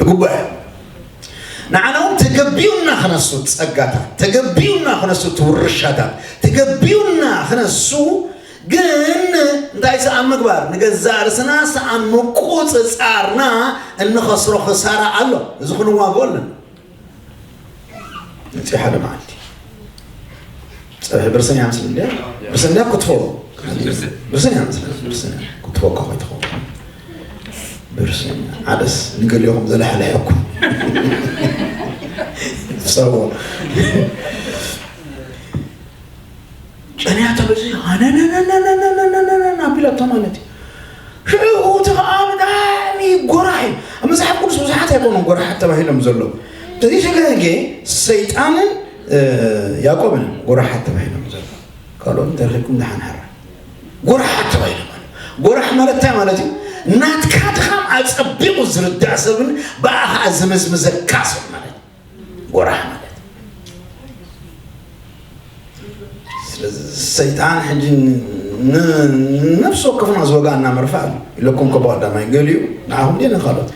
ትግቦ እያ። ንዓና እውን ተገቢኡና ክነሱ ጸጋታት፣ ተገቢኡና ክነሱ ትውርሻታት፣ ተገቢኡና ክነሱ ግን እንታይ ሰኣን ምግባር? ንገዛእ ርስና ሰኣን ምቁጽጻርና እንኸስሮ ክሳራ ኣሎ። እዚ ክንዋግኦ ኣለና። መጺኡ ሓደ መዓልቲ ጸብሒ ብርስን እያ ምስል እንድያ ብርስን እንድያ ክትፎ ብርስን እያ ምስል ብርስን ክትፎ እኳ ከይትኸውን ብርስን ዓደስ ንገሊኦም ዘለሕልሐኩም ጸዎ ጨንያ ተበዚ ሃነነነነነነነነነ ኣቢላቶ ማለት እዩ። ሽዑ እቲ ኸዓ ብጣዕሚ ጎራሕ እዩ። ኣብ መጽሓፍ ቅዱስ ብዙሓት ኣይኮኑን ጎራሓት ተባሂሎም ዘለዉ። በዚ ሸገ ሰይጣንን ያዕቆብን ጎራሓት ተባሂሎም ዘለዉ። ካልኦት እንተረኺብኩም ደሓን ሓራ። ጎራሓት ተባሂሎም ኣለዉ። ጎራሕ ማለት እንታይ ማለት እዩ? ናትካ ድኻም ኣጸቢቑ ዝርዳእ ሰብን ብኣ ኸዓ ዝምዝምዘካ ሰብ ማለት እዩ። ጎራሕ ማለት ስለዚ ሰይጣን ሕጂ ነብሲ ወከፍና ዝወጋና መርፋ ኣሎ ኢለኩም ከ ብቐዳማይ ገሊኡ ንዓኹም ድየ ንኻልኦት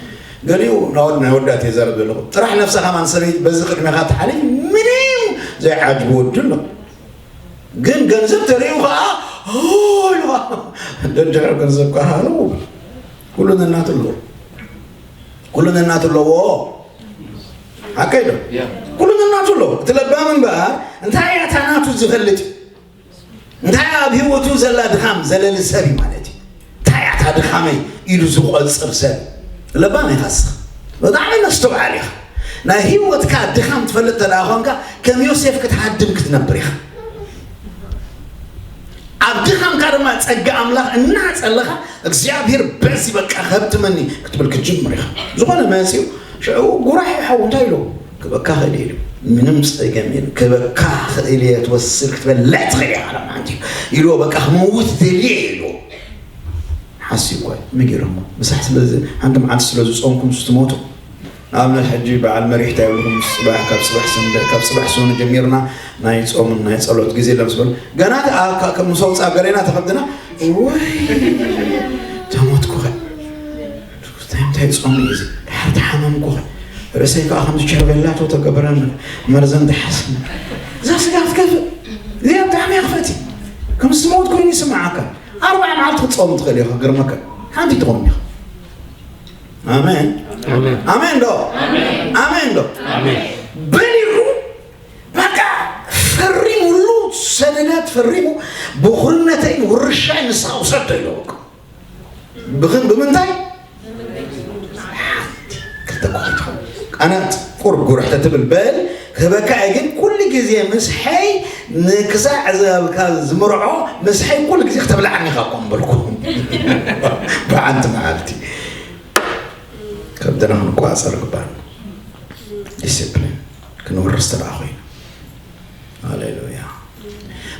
ገሊኡ ናወድ ናይ ወዳት የዛረብ ዘለኹ ጥራሕ ነብሳ ከማን ሰበይቲ በዚ ቅድሜኻ ትሓልፍ ምንም ዘይዓጅቡ ወዲ ኣሎ ግን ገንዘብ ተርእዩ ከዓ ኢልካ ደድሕር ገንዘብ ከዓ ሃለው ኩሉ ነናቱ ኣለዎ ኩሉ ነናቱ ኣለዎ ሓቀይ ዶ? ኩሉ ነናቱ ኣለዎ። እቲ ለባም እምበኣር እንታይ እያ እታ ናቱ ዝፈልጥ እዩ። እንታይ ኣብ ህይወቱ ዘላ ድኻም ዘለሊ ሰብ እዩ ማለት እዩ። እንታይ እያ እታ ድኻመይ ኢሉ ዝቆጽር ሰብ ለባም ኢኻ እስኻ። ብጣዕሚ መስተውዓል ኢኻ። ናይ ህይወትካ ድኻም ትፈልጥ ተደኣ ኾንካ ከም ዮሴፍ ክትሃድም ክትነብር ኢኻ። ኣብ ድኻምካ ድማ ጸጋ ኣምላኽ እናጸለኻ እግዚኣብሔር በዚ በቃ ከብትመኒ ክትብል ክትጅምር ኢኻ። ዝኾነ መጺኡ ሽዑ ጉራሕ ይሓው እንታይ ኢሉ ክበካ ክእል ኢሉ ምንም ጸገም የለ ክበካ ክእል እየ ትወስድ ክትበልዕ ትኽእል ኢኻ ሓንቲ ኢሉ በቃ ክመውት ደልየ ኢሉ ሓሲብ እኳ እዩ። ምጊሮሞ ምሳሕ ስለዚ ሓንቲ መዓልቲ ስለ ዝጾምኩም ስትሞቱ ንኣብነት ሕጂ በዓል መሪሕ እንታይ ይብልኩም? ጽባሕ ካብ ጽባሕ ሰንበት ካብ ጽባሕ ሰኑ ጀሚርና ናይ ጾምን ናይ ጸሎት ግዜ ኣለምስ በሉ ገና ምስ ኣውጻ ገሌና ተኸብድና ወይ ተሞትኩኸ እንታይ እንታይ ጾም እዩ እዚ ድሓር ተሓመምኩኸ ርእሰይ ከዓ ከምዚ ቸርቤላቶ ተገበረኒ መርዘን ተሓስኒ እዛ ስጋ ክትከፍእ እዚኣ ብጣዕሚ እያ ክፈት ከም ዝሞት ኮይኑ ይስምዓካ ኣርባዓ መዓልቲ ክትጸውም ትኽእል ኢኻ። ግርመካ ሓንቲ ትኾን ኢኻ። ኣሜን። ኣሜን። ኣሜን ዶ? ኣሜን ዶ? ኣሜን። በሊዑ በቃ ፈሪሙሉ፣ ሰነዳት ፈሪሙ፣ ብኹርነተይን ውርሻይ ንስኻ ውሰዶ ኢለዎ። ብኽን-፣ ብምንታይ? ክልተ ኳርቶ። ኣነ ቁርብ ጉርሕ ተትብል በል ክህበካ እየ፣ ግን ኩሉ ግዜ ምስሐይ ንክሳዕ ዘልካ ዝምርዖ ምስሐይ ኩሉ ግዜ ክተብልዓኒ ኢኻ እኮ እምበልኩ። ብሓንቲ መዓልቲ ከብድና ክንቆጻጸር ግባን ዲስፕሊን ክንወርስ ተደኣ ኮይኑ። ሃሌሉያ።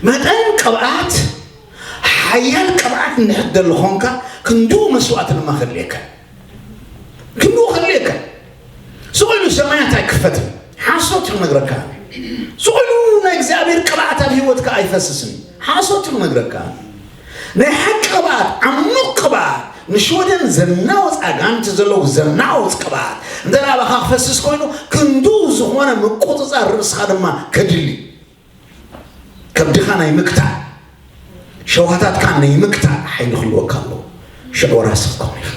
መጠን ቅብኣት፣ ሓያል ቅብኣት እንድሕር ደሊ ኾንካ፣ ክንድኡ መስዋእቲ ድማ ከድልየካ። ክንድኡ ከድልየካ። ስቕ ኢሉ ሰማያት ኣይክፈትን። ሓሶት እዩ ክነግረካ። ስቕ ኢሉ ናይ እግዚኣብሔር ቅብኣት ኣብ ህይወትካ ኣይፈስስን። ሓሶት እዩ ክነግረካ። ናይ ሓቂ ቅብኣት፣ ዓሙቕ ቅብኣት፣ ንሽወደን ዘናወፅ ኣጋንንቲ ዘለዉ ዘናወፅ ቅብኣት እንተ ደኣ ኣባኻ ክፈስስ ኮይኑ፣ ክንድኡ ዝኾነ ምቁጽጻር ርእስኻ ድማ ከድሊ። ከብድኻ ናይ ምክታእ፣ ሸውሃታትካ ናይ ምክታእ ሓይሊ ክህልወካ ኣለዎ። ሽዑ ራስኽ ትኸውን ኢኻ።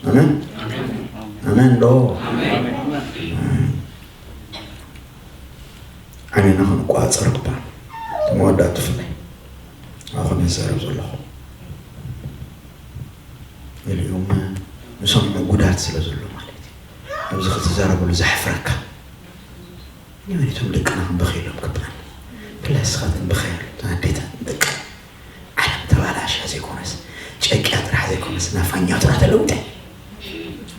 ኣሜን? ኣሜን ዶ? ኣሜን። ዓይንና ክንቆጻጸር ግባእ። እቲ መወዳእታ ብፍላይ ኣኹም ይዛረብ ዘለኹ። ገሊኦም ንሰምዑ ጉዳት ስለ ዘሎ ማለት እዩ። ኣብዚ ክትዛረበሉ ዘሕፍረካ። ንመሬቶም ደቅና ክንበኸየሎም ግባእና። ብፍላይ ንስኻትክን በኸያሉ፣ እተን ኣዴታት ደቂ ዓለም ተባላሽያ ዘይኮነስ፣ ጨቂያ ጥራሕ ዘይኮነስ፣ ናፋኛ ጥራሕ ተለውጠ።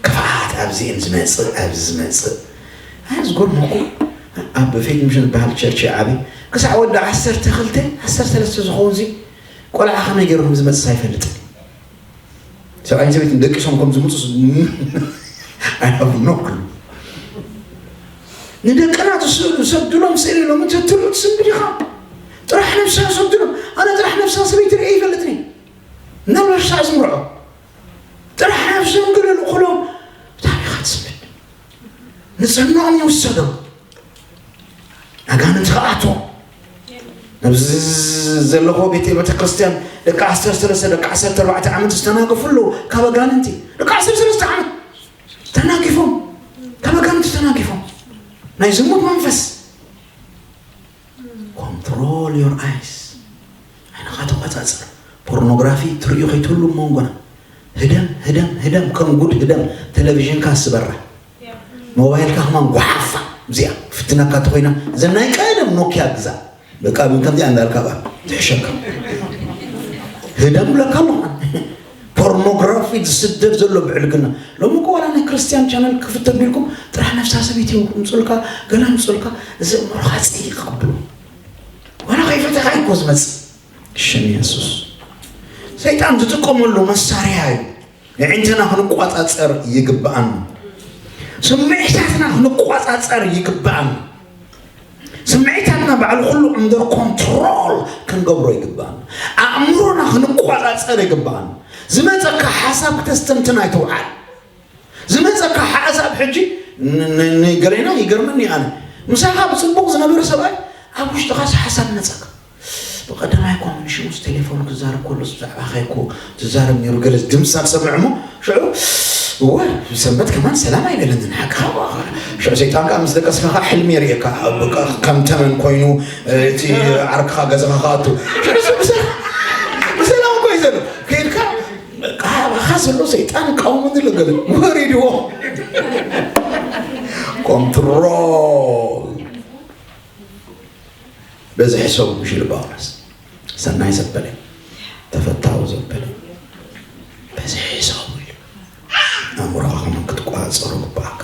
ክፍኣት ኣብዚኤን ዝመጽእ፣ ኣብዚ ዝመጽእ። ኣይ፣ ዝገርመኩም፣ ኣብ ፌት ሚሽን ዝበሃል ቸርች ዓቢ፣ ክሳዕ ወዲ ዓሰርተ ክልተ፣ ዓሰርተ ሰለስተ ዝኸውን ዚ ቆልዓ ከመይ ገይሩ ከም ዝመጽእ ኣይፈልጥን። ሰብኣይን ሰበይትን ደቂሶም ከም ዝምጹ ስ-፣ I have no clue። ንደቅና ትስእሉ፣ ሰድሎም ስእሊ ኢሎም እንተ ትርእዩ ትስንብድ ኢኻ። ጥራሕ ነብሳ ሰድሎም። ኣነ ጥራሕ ነብሳ ሰበይቲ ርእየ ይፈልጥኒ። ምናልባት ሳዕ ዝምርዖ። ጥራሕ ነብሶም ግን ልእኹሎም፣ ብጣዕሚ ኢኻ ትስንብድ። ንጽህናኦም ይውሰዶም። ኣጋንንቲ ከኣትዎ። ኣብዚ ዘለኹ ቤተ፣ ቤተ ክርስቲያን ደቂ ዓሰርተ ሰለስተ፣ ደቂ ዓሰርተ ኣርባዕተ ዓመት ዝተናገፉ ኣለዉ ካብ ኣጋንንቲ። ደቂ ዓሰርተ ሰለስተ ዓመት ተናጊፎም፣ ካብ ኣጋንንቲ ተናጊፎም። ናይ ዝሙት መንፈስ። Control your eyes። ዓይንኻ ተቆጻጸር። ፖርኖግራፊ ትርእዩ ከይትህሉ ኣብ መንጎና። ህደም፣ ህደም፣ ህደም፣ ከም ጉድ ህደም። ቴሌቪዥንካ ስበራ። ሞባይልካ ከማን ጓሓፋ። እዚኣ ፍትነካ ተኾይና፣ እዘን ናይ ቀደም ኖኪያ ግዛ። በቃ፣ ምን ከምዚኣ እንዳልካ በቃ ትሕሸካ። ህደም ብለካ ኣለኹ። ፖርኖግራፊ ዝስደድ ዘሎ ብዕልግና። ሎሚ እኮ ዋላ ናይ ክርስቲያን ቻነል ክፍት ኣቢልኩም ጥራሕ ነፍሳ ሰበይቲ ይምፁልካ፣ ገለ ይምፁልካ፣ እዚ እምሮኻ ፀይቕ ኣብሉ። ዋላ ከይፈተኻ እኮ ዝመፅእ። ሽም የሱስ። ሰይጣን ዝጥቀመሉ መሳርያ እዩ። ኣዒንትና ክንቆጻጸር ይግብኣና። ስምዒታትና ክንቆጻጸር ይግብኣና። ስምዒታትና ባዕሉ ኩሉ under control ክንገብሮ ይግብኣና። ኣእምሮና ክንቆጻጸር ይግብኣና። ዝመጸካ ሓሳብ ክተስተንትን ኣይትውዓል። ዝመጸካ ሓሳብ ሕጂ ን-፣ ን-፣ ንገሌና ይገርመኒ ኣነ። ምሳኻ ብጽቡቕ ዝነበረ ሰብኣይ ኣብ ውሽጥኻስ ሓሳብ መጸካ። ብቐዳማይ ኮሚሽን ምስ ቴሌፎን ክዛረብ ከሎስ ብዛዕባኻ እኮ ትዛረብ ነይሩ ገለ ድምፂ ሳብ ሰምዕ እሞ ሽዑ እወ ሰንበት ከማን ሰላም ኣይበለንን ሓቅኻ። ሽዑ ሰይጣን ከዓ ምስ ደቀስካ ከዓ ሕልሚ የርእየካ። በቃ ከም ተመን ኮይኑ እቲ ዓርክኻ ገዛኻ ክኣቱ። ሽዑ ሰብ ብሰ-፣ ብሰላም እኮ እዩ ዘሎ። ከይድካ በቃ ኣባኻ ዘሎ ሰይጣን እቃወመኒ ኣሎ ገለ ወሪድዎ። ኮንትሮል በዝሒ ሰብ ምሽ ኢሉ ጳውሎስ። ሰናይ ዘበለ፣ ተፈታዊ ዘበለ፣ በዝሒ ሰብ ኢሉ። ኣእምሮኻ ከማን ክትቆጻጸሮ ግባኣካ።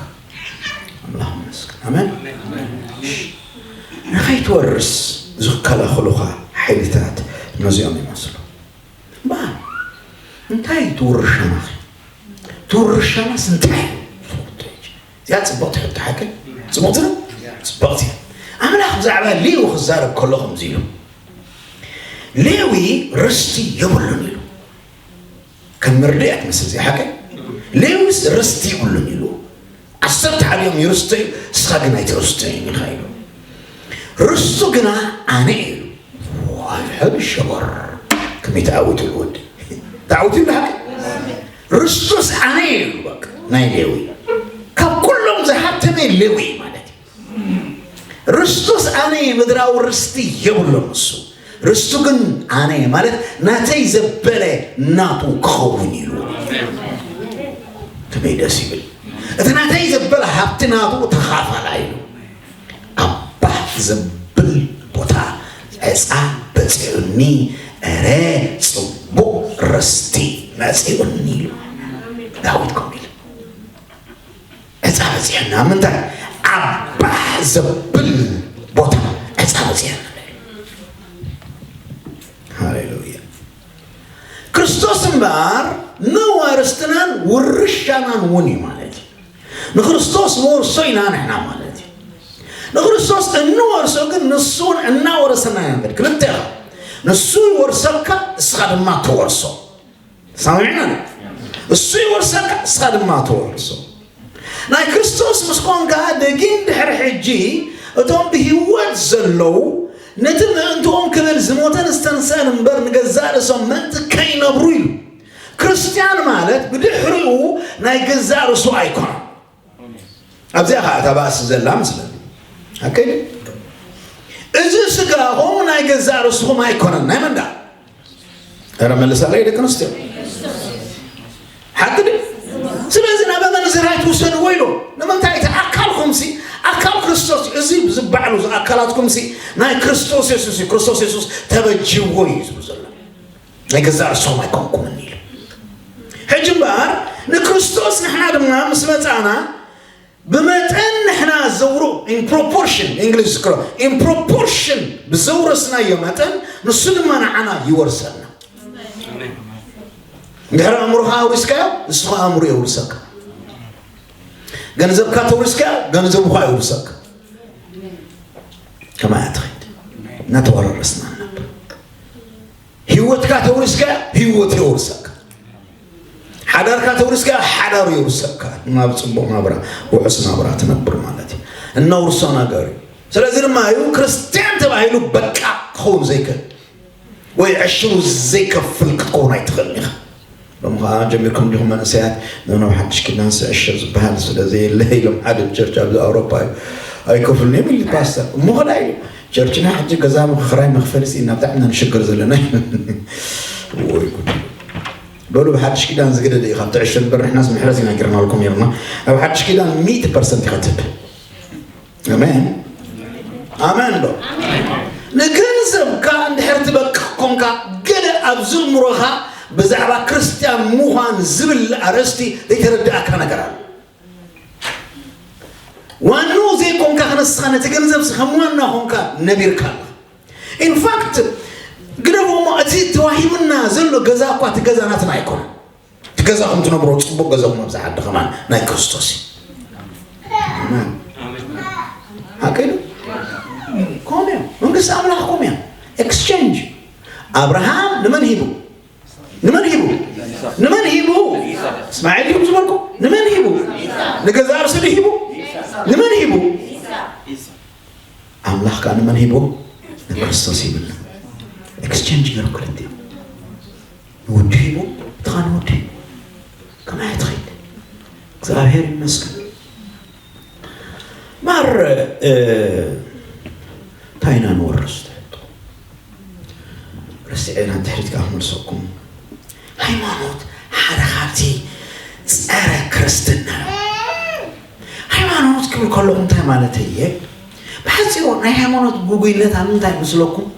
ኣምላኽ ይመስገን። ኣሜን። ንኸይትወርስ ዝከላኸሉኻ ሓይልታት ነዚኦም ይመስሉ። እምበኣር እንታይ ትውርሻናኺ? ትውርሻናስ እንታይ? እዚኣ ጽብቕቲ ሕቶ ሓቂ? ጽብቕቲ ነው? ጽብቕቲ። ኣምላኽ ብዛዕባ ሌዊ ክዛረብ ከሎ ከምዚ ኢሉ፣ "ሌዊ ርስቲ የብሉን" ኢሉ። ከም መርድእ እያ ትመስል እዚኣ ሓቂ? "ሌዊስ ርስቲ የብሉን" ኢሉ። "ዓሰርተ ሓዲኦም ይርስተዩ፣ ንስኻ ግን ኣይትርስተዩን ኢኻ" ኢሉ። "ርስቱ ግና ኣነ" ኢሉ። ዋይ፣ ሕድ ሸበር። ከመይ ተዓዊቱ ወዲ? ተዓዊቱ ይብልሃል። ርስቱስ ኣነ እዩ በቃ ናይ ሌዊ። ካብ ኩሎም ዝሃብተመ ሌዊ ማለት እዩ። ርስቱስ ኣነ እዩ፣ ምድራዊ ርስቲ የብሉን እሱ። ርስቱ ግን ኣነ እዩ ማለት ናተይ ዘበለ ናቱ ክኸውን ኢሉ። ከመይ ደስ ይብል! እቲ ናተይ ዘበለ ሃብቲ ናቱ ተኻፋላ ኢሉ። ኣባ ዘብል ቦታ ዕፃ በፂዑኒ፣ እረ ፅቡቕ ርስቲ መፂኡኒ ኢሉ ዳዊት ከምኡ ኢሉ። ዕፃ በፂሑና ምንታይ? ኣባ ዘብል ቦታ ዕፃ በፂሑና። ሃሌሉያ። ክርስቶስ እምበኣር መዋርስትናን ውርሻናን እውን እዩ ማለት እዩ። ንክርስቶስ ንወርሶ ኢና ንሕና ማለት እዩ። ንክርስቶስ እንወርሶ ግን ንሱ እውን እናወረሰና ኢና ንብል። ክልተ ኢኻ። ንሱ ይወርሰካ፣ እስኻ ድማ ትወርሶ። ሰሚዕና? እሱ ይወርሰካ፣ እስኻ ድማ ትወርሶ። ናይ ክርስቶስ ምስ ኮንካ፣ ደጊም ድሕሪ ሕጂ እቶም ብህይወት ዘለዉ፣ ነቲ ምእንትኦም ክብል ዝሞተን ዝተንስአን እምበር፣ ንገዛእ ርእሶም ምእንቲ ከይነብሩ ኢሉ። ክርስትያን ማለት ብድሕሪኡ ናይ ገዛእ ርእሱ ኣይኮነን። ኣብዚኣ ኸዓ እታ ባእሲ ዘላ መስለኒ። ኣከይ፣ እዚ ስጋኹም ናይ ገዛእ ርእስኹም ኣይኮነን። ናይ መን ደኣ? ኧረ መልሳለይ ደቂ ኣንስትዮ። ሓቂ ድዩ? ስለዚ ናብ ኣመንዝራ ኣይትውሰድዎ ኢሉ። ንምንታይ? እቲ ኣካልኹምሲ ኣካል ክርስቶስ እዩ። እዚ ዝበዓሉ እዚ ኣካላትኩምሲ ናይ ክርስቶስ የሱስ እዩ። ክርስቶስ የሱስ ተበጅዎ እዩ ዝብሉ ዘሎ። ናይ ገዛእ ርእስኹም ኣይኮንኩምን ኢሉ። ሕጂ እምበኣር ንክርስቶስ ንሕና ድማ ምስ መጻና ብመጠን ንሕና ዘውሮ፣ in proportion፣ እንግሊዝ ዝክሮ፣ in proportion ብዘውረስናዮ መጠን ንሱ ድማ ንዓና ይወርሰና። እንድሕር ኣእምሮኻ ኣውሪስካዮ፣ ንሱ ኸዓ ኣእምሮ የውርሰካ። ገንዘብካ ተውሪስካዮ፣ ገንዘቡ ኸዓ የውርሰካ። ከማይ ኣትኸይድ። እናተወራረስና ንነብር። ህይወትካ ተውሪስካዮ፣ ህይወት የውርሰካ። ሓዳርካ ተውሪስካዮ፣ ሓዳሩ የውርሰካ። ናብ ጽቡቕ ናብራ፣ ውሑስ ናብራ ትነብር ማለት እዩ። እነውርሶ ነገር እዩ። ስለዚ ድማ እዩ ክርስትያን ተባሂሉ በቃ ክኸውን ዘይክእል ወይ ዕሽሩ ዘይከፍል ክትከውን ኣይትኽእልን ኢኻ። ሎም ኸዓ ጀሚርኩም ዲኹም መንእሰያት፣ ኖ፣ ናብ ሓድሽ ኪዳን ስዕሽር ዝበሃል ስለ ዘየለ ኢሎም ሓደ ቸርች ኣብዚ ኣውሮፓ እዩ ኣይከፍሉን እዮም ኢሉ ፓስተር። እሞ ኸዳ ኢሉ ቸርችና ሕጂ ገዛ ክራይ መኽፈሊ ስኢና ብጣዕሚ ኢና ንሽገር ዘለና። ወይ ጉድ። በሉ ብሓድሽ ኪዳን ዝግደደ እዩ ካብ ትዕሽር እምበር ንሕናስ ምሕረት ኢና ጌርናልኩም ነይርና። ኣብ ሓድሽ ኪዳን ሚእቲ ፐርሰንት ኢኻ ትህብ። ኣሜን። ኣሜን ዶ? ንገንዘብካ እንድሕር ትበቅዕ ኮንካ፣ ገለ ኣብዚ እምሮኻ ብዛዕባ ክርስትያን ምዃን ዝብል ኣርእስቲ ዘይተረድኣካ ነገር ኣሎ። ዋንኡ ዘይኮንካ ንስኻ ነቲ ገንዘብ ከም ዋና ኮንካ ነቢርካ ኣለኻ። ኢንፋክት ግደፎ እሞ እቲ ተዋሂቡና ዘሎ ገዛ እኳ እቲ ገዛ ናትና ኣይኮነን። እቲ ገዛኹም ትነብሮ ጽቡቕ ገዛኹም ኣብዚ ዓዲ ከማን ናይ ክርስቶስ እዩ። ኣሜን። ሓቂ ዶ? ከምኡ እዮም። መንግስቲ ኣምላኽ ከምኡ እዮም። ኤክስቼንጅ። ኣብርሃም ንመን ሂቡ? ንመን ሂቡ? ንመን ሂቡ? እስማኤል ዲኹም ዝበልኩ? ንመን ሂቡ? ንገዛ ርእሱ ዶ ሂቡ? ንመን ሂቡ? ኣምላኽ ከኣ ንመን ሂቡ? ንክርስቶስ ሂብና። ኤክስቼንጅ ገይሩ ክልቲኦም። ንወዱ ሂቡ፣ እቲ ኸኣ ንወዱ ሂቡ። ከማይ ትኸይድ። እግዚኣብሔር ይመስገን። ማር፣ እ፣ እንታይ ኢና ንወርስ ትሕቶ? ረሲዐ ኢና ድሕሪት ከኣ ክመልሰኩም። ሃይማኖት ሓደ ካብቲ ጸረ ክርስትና። ሃይማኖት ክብል ከለኹ እንታይ ማለተይ እየ? ብሓጺሩ ናይ ሃይማኖት ግጉይነት ኣብ ምንታይ ይመስለኩም?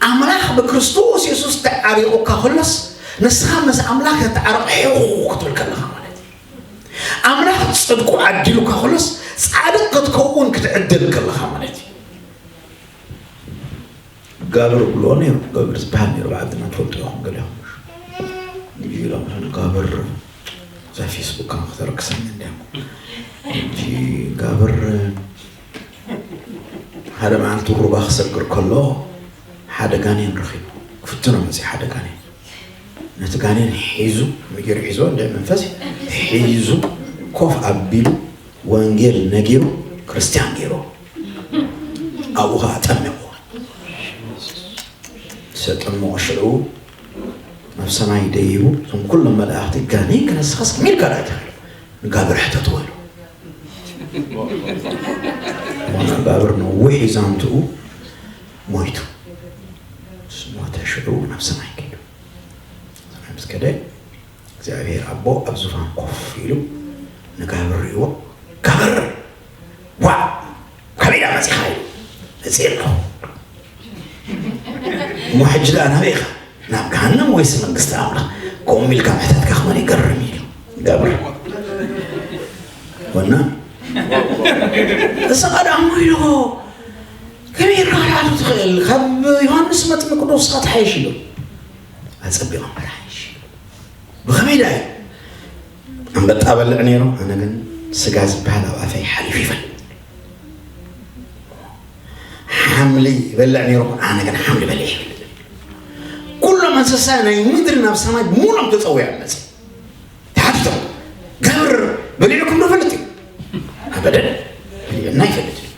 ኣምላኽ ብክርስቶስ የሱስ ተዓሪቑካ ከሎስ፣ ንስኻ ምስ ኣምላኽ ተተዓረቕ ሒኹ ክትብል ከለኻ ማለት እዩ። ኣምላኽ ጽድቁ ዓዲሉካ ከሎስ፣ ጻድቕ ክትከውን ክትዕደል ከለኻ ማለት እዩ። ጋብር ብልኦ ነይሩ፣ ጋብር ዝበሃል ነይሩ፣ ኣብ ዓድና ትፈልጡ ኢኹም ገሊኹም። ሕጂ ኢሎም፣ "ጋብር እዛ ፌስቡክ ከም ክተረክሰኒ እንድያ። ሕጂ ጋብር ሓደ መዓልቲ ሩባ ክሰግር ከሎ ሓደ ጋኔን ረኺቡ፣ ክፍትኖ መጺኡ ሓደ ጋኔን። ነቲ ጋኔን ሒዙ፣ መገሩ ሒዝዎ፣ እንደ መንፈስ ሒዙ፣ ኮፍ ኣቢሉ፣ ወንጌል ነጊሩ፣ ክርስትያን ገይሩ፣ ኣብኡ ኸዓ ጠሚቑ። ሰጠምቑ ሽዑ ናብ ሰማይ ደይቡ፣ እዞም ኩሎም መላእኽቲ፣ "ጋኔን ክነስኻስ ከመይ ኢልካ ደኣ ትኽእል?" ንጋብር ሕተትዎ ኢሉ። መጋብር ነዊሕ እዩ ዛንትኡ፣ ሞይቱ። ምስ ሞተ ሽዑ ናብ ሰማይ ከይዱ። ሰማይ ምስ ከደ፣ እግዚኣብሔር ኣቦ ኣብ ዙፋን ኮፍ ኢሉ ንጋብር ርእይዎ፣ "ጋብር፣ ዋእ፣ ካበይ ደኣ መጺኻ?" ኢሉ። "መጺኤ ኣለኹ። እሞ ሕጂ ደኣ ናበይ ኢኻ?" "ናብ ገሃነም ወይስ መንግስቲ ኣምላኽ?" ከምኡ ኢልካ ምሕታትካ ከማን ይገርም ኢሉ ጋብር። ወና፣ "ንስኻ ደኣ እሞ" ኢልዎ፣ "ከመይ ኢልካ ክትሓቶ ትኽእል? ካብ ዮሃንስ መጥምቅ ዶ ንስኻ ትሓይሽ?" ኢሉ። "ኣጸቢቑ እምበር ሓይሽ" ኢሉ። "ብኸመይ ደኣ?" "ኣንበጣ በልዕ ነይሩ፣ ኣነ ግን ስጋ ዝበሃል ኣብ ኣፈይ ሓሊፉ ይፈልጥ። ሓምሊ ይበልዕ ነይሩ፣ ኣነ ግን ሓምሊ በልዕ ይፈልጥ። ኩሎም እንስሳ ናይ ምድሪ ናብ ሰማይ ሙሉኦም ተጸዊዖም መጽ ተሓቲቶም፣ ጋብር በሊዕኩም ዶ ፈልጥ እዩ? ኣበደን፣ በሊዕና ይፈልጥ እዩ።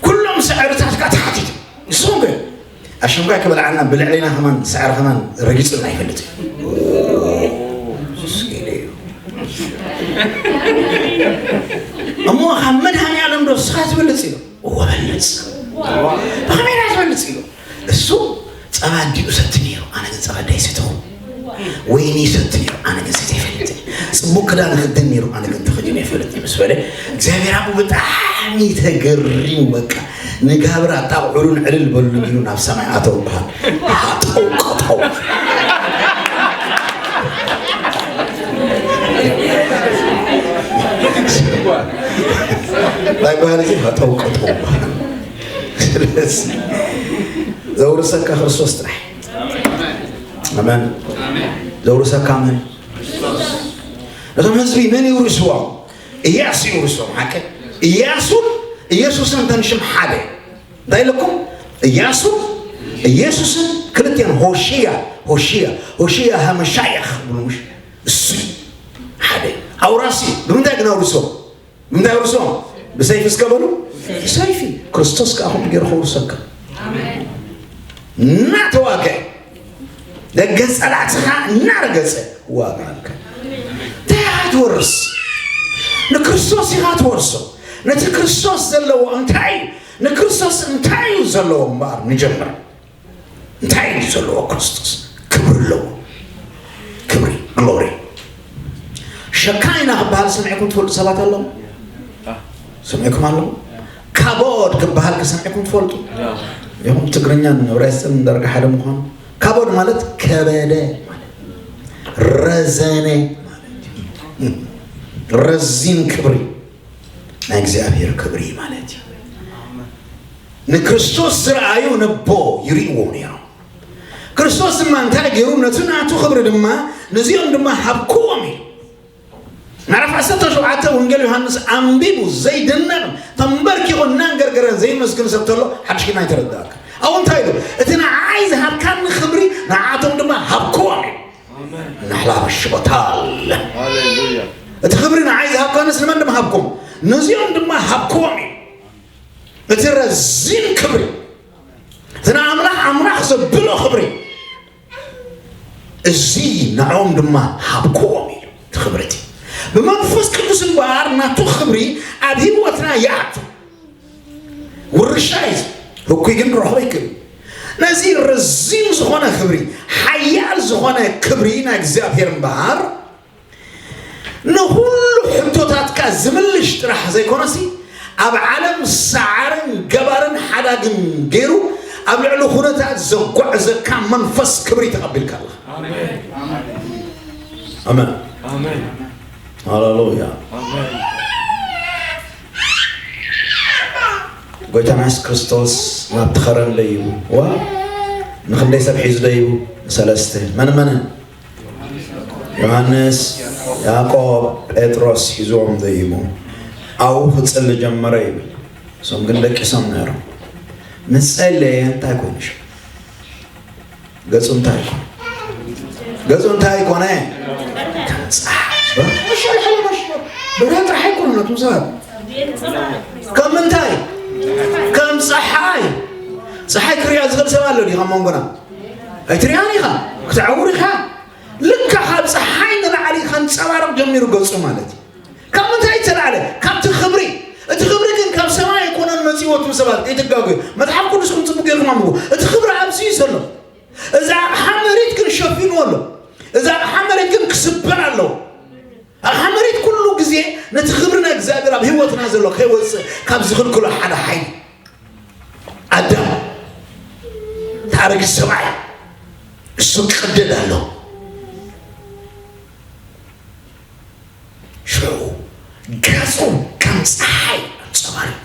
ኩሎም ሰዕርታት ከኣ ተሓቲቶም፣ ንስኹም ግን ኣሸንኳይ ክበልዓና ብልዕሌና ከማን ሰዕሪ ከማን ረጊጹና ይፈልጥ እዩ። ሱስ ገለ እዩ። እሞ ካብ መድሃኒ ዓለም ዶ ንስኻ ትበልጽ ኢሉ? እወ በልጽ። ብኸመይ ኢላ ትበልጽ ኢሉ? እሱ ጸባ ኣዲኡ ይሰቲ ነይሩ፣ ኣነ ግን ጸባ ኣደይ ኣይሰተኹ። ወይኒ ይሰቲ ነይሩ፣ ኣነ ግን ሰትየ ኣይፈልጥን። ጽቡቕ ክዳን ይኽደን ነይሩ፣ ኣነ ግን ተኸዲነ ኣይፈልጥን ምስ በለ፣ እግዚኣብሔር ኣቦ ብጣዕሚ ተገሪሙ፣ በቃ፣ ንጋብር ኣጣቕዑሉን ዕልል በሉን ኢሉ ናብ ሰማይ ኣተው በሃል። ሃጠው ቀጠው። እንታይ በሃል እዚ? ሃጠው ቀጠው በሃል። ስለዚ ዘውርሰካ ክርስቶስ ጥራሕ። ኣመን። ዘውርሰካ መን? ነቶም ህዝቢ መን ይውርስዎም? እያሱ ይውርስዎም። ሓቂ፣ እያሱን ኢየሱስን እንተን ሽም ሓደ። እንታይ ኢለኩም? እያሱ ኢየሱስን ክልቲኦም ሆሽያ፣ ሆሽያ፣ ሆሽያ ሃመሻያኽ ብሉ፣ ምሽ እሱ ሓደ ኣውራሲ። ብምንታይ ግን ኣውርሶም? ብምንታይ ኣውርሶም? ብሰይፊ እስከ በሉ። ብሰይፊ። ክርስቶስ ከኣ ከምኡ ገይሩ ከውርሰካ። እናተዋግዐ፣ ደገ ጸላእትኻ እናረገጸ ዋጋ ኣልካ። እንታይ ኢኻ ትወርስ? ንክርስቶስ ኢኻ ትወርሶ። ነቲ ክርስቶስ ዘለዎ እንታይ እዩ? ንክርስቶስ እንታይ እዩ ዘለዎ እምበኣር ንጀምር። እንታይ እዩ ዘለዎ ክርስቶስ? ክብሪ ኣለዎ። ክብሪ፣ ግሎሪ። ሸካይና ክበሃል ሰሚዕኩም ትፈልጡ ሰባት ኣለዉ? ሰሚዕኩም ኣለዉ? ካቦድ ክበሃል ከሰሚዕኩም ትፈልጡ? ኢኹም ትግርኛን ዕብራይስጥን ዳርጋ ሓደ ምዃኑ። ካቦድ ማለት ከበደ ማለት፣ ረዘነ ማለት እዩ። ረዚን ክብሪ፣ ናይ እግዚኣብሔር ክብሪ ማለት እዩ። ንክርስቶስ ዝረኣዩ ነቦ ይርእይዎ ነይሮም። ክርስቶስ ድማ እንታይ ገይሩ? ነቲ ናቱ ክብሪ ድማ ነዚኦም ድማ ሃብክዎም እዩ። ምዕራፍ ዓሰርተ ሸውዓተ ወንጌል ዮሃንስ ኣንቢቡ ዘይድነቕ፣ ተንበርኪኹ እናንገርገረ ዘየመስግን ሰብ ተሎ ሓድሽ ኪዳን ኣይተረድኣካ። ኣብኡ እንታይ ኢሉ? እቲ ንዓይ ዝሃብካኒ ክብሪ ንዓቶም ድማ ሃብክዎም እዩ። ኣሜን። ናሕላ በሽቦታል። ሃሌሉያ። እቲ ክብሪ ንዓይ ዝሃብካንስ ንመን ድማ ሃብኩም? ነዚኦም ድማ ሃብክዎም እዩ። እቲ ረዚን ክብሪ፣ እቲ ንኣምላኽ ኣምላኽ ዘብሎ ክብሪ፣ እዚ ንዕኦም ድማ ሃብክዎም ኢሉ። እቲ ክብሪ እቲ ብመንፈስ ቅዱስ እምበኣር ናቱ ክብሪ ኣብ ህይወትና ይኣቱ። ውርሻ እዩ። ህኩይ ግን ክረኽቦ ይክእል። ነዚ ረዚን ዝኾነ ክብሪ፣ ሓያል ዝኾነ ክብሪ ናይ እግዚኣብሔር እምበኣር፣ ንኹሉ ሕቶታትካ ዝምልሽ ጥራሕ ዘይኮነሲ፣ ኣብ ዓለም ሰዓርን ገባርን ሓዳግን ገይሩ ኣብ ልዕሊ ኩነታት ዘጓዕዘካ መንፈስ ክብሪ ተቐቢልካ ኣለኻ። ኣሜን። ኣሜን። ኣሜን። ሃሌሉያ። ኣሜን። ጎይታና የሱስ ክርስቶስ ናብቲ ኸረን ደይቡ፣ ዋ፣ ንኽንደይ ሰብ ሒዙ ደይቡ? ንሰለስተ። መን መንን? ዮሃንስ፣ ያዕቆብ፣ ጴጥሮስ ሒዝዎም ደይቡ፣ ኣብኡ ክጽሊ ጀመረ ይብል። እሶም ግን ደቂሶም ነይሮም። ምስ ጸለየ እንታይ ኮይኑ ሽዑ? ገጹ እንታይ ኮነ? ገጹ እንታይ ኮነ? ከም ጸሓይ። በረኸት ጥራሕ ኣይኮነን ነቶም ሰባት። ከም ምንታይ? ከም ጸሓይ። ፀሓይ ክርያ ዝኽእል ሰብ ኣሎ ድዩ ካብ መንጎና? ኣይትርያን ኢኻ፣ ክትዕውር ኢኻ። ልካ ካብ ፀሓይ ንላዕሊ ከንፀባረቕ ጀሚሩ ገፁ ማለት እዩ። ካብ ምንታይ ዝተላዕለ? ካብቲ ክብሪ። እቲ ክብሪ ግን ካብ ሰማይ ኣይኮነን መፂዎ ትብሉ ሰባት ከይትጋገዩ። መፅሓፍ ቅዱስኩም ፅቡቅ ጌርኩም ኣንብቡ። እቲ ክብሪ ኣብዚ እዩ ዘሎ። እዛ ኣቕሓ መሬት ግን ሸፊንዎ ኣሎ። እዛ ኣቕሓ መሬት ግን ክስበር ኣለዎ። ኣቕሓ መሬት ኩሉ ግዜ ነቲ ክብሪ ናይ እግዚኣብሔር ኣብ ህይወትና ዘሎ ከይወፅእ ካብ ዝኽልክሎ ሓደ ሓይሊ ኣዳም፣ እቲ ኣረጊት ሰብኣይ፣ እሱ ክቅደድ ኣሎ። ሽዑ ገጹ ከም ጸሓይ ኣንጸባሪቑ፣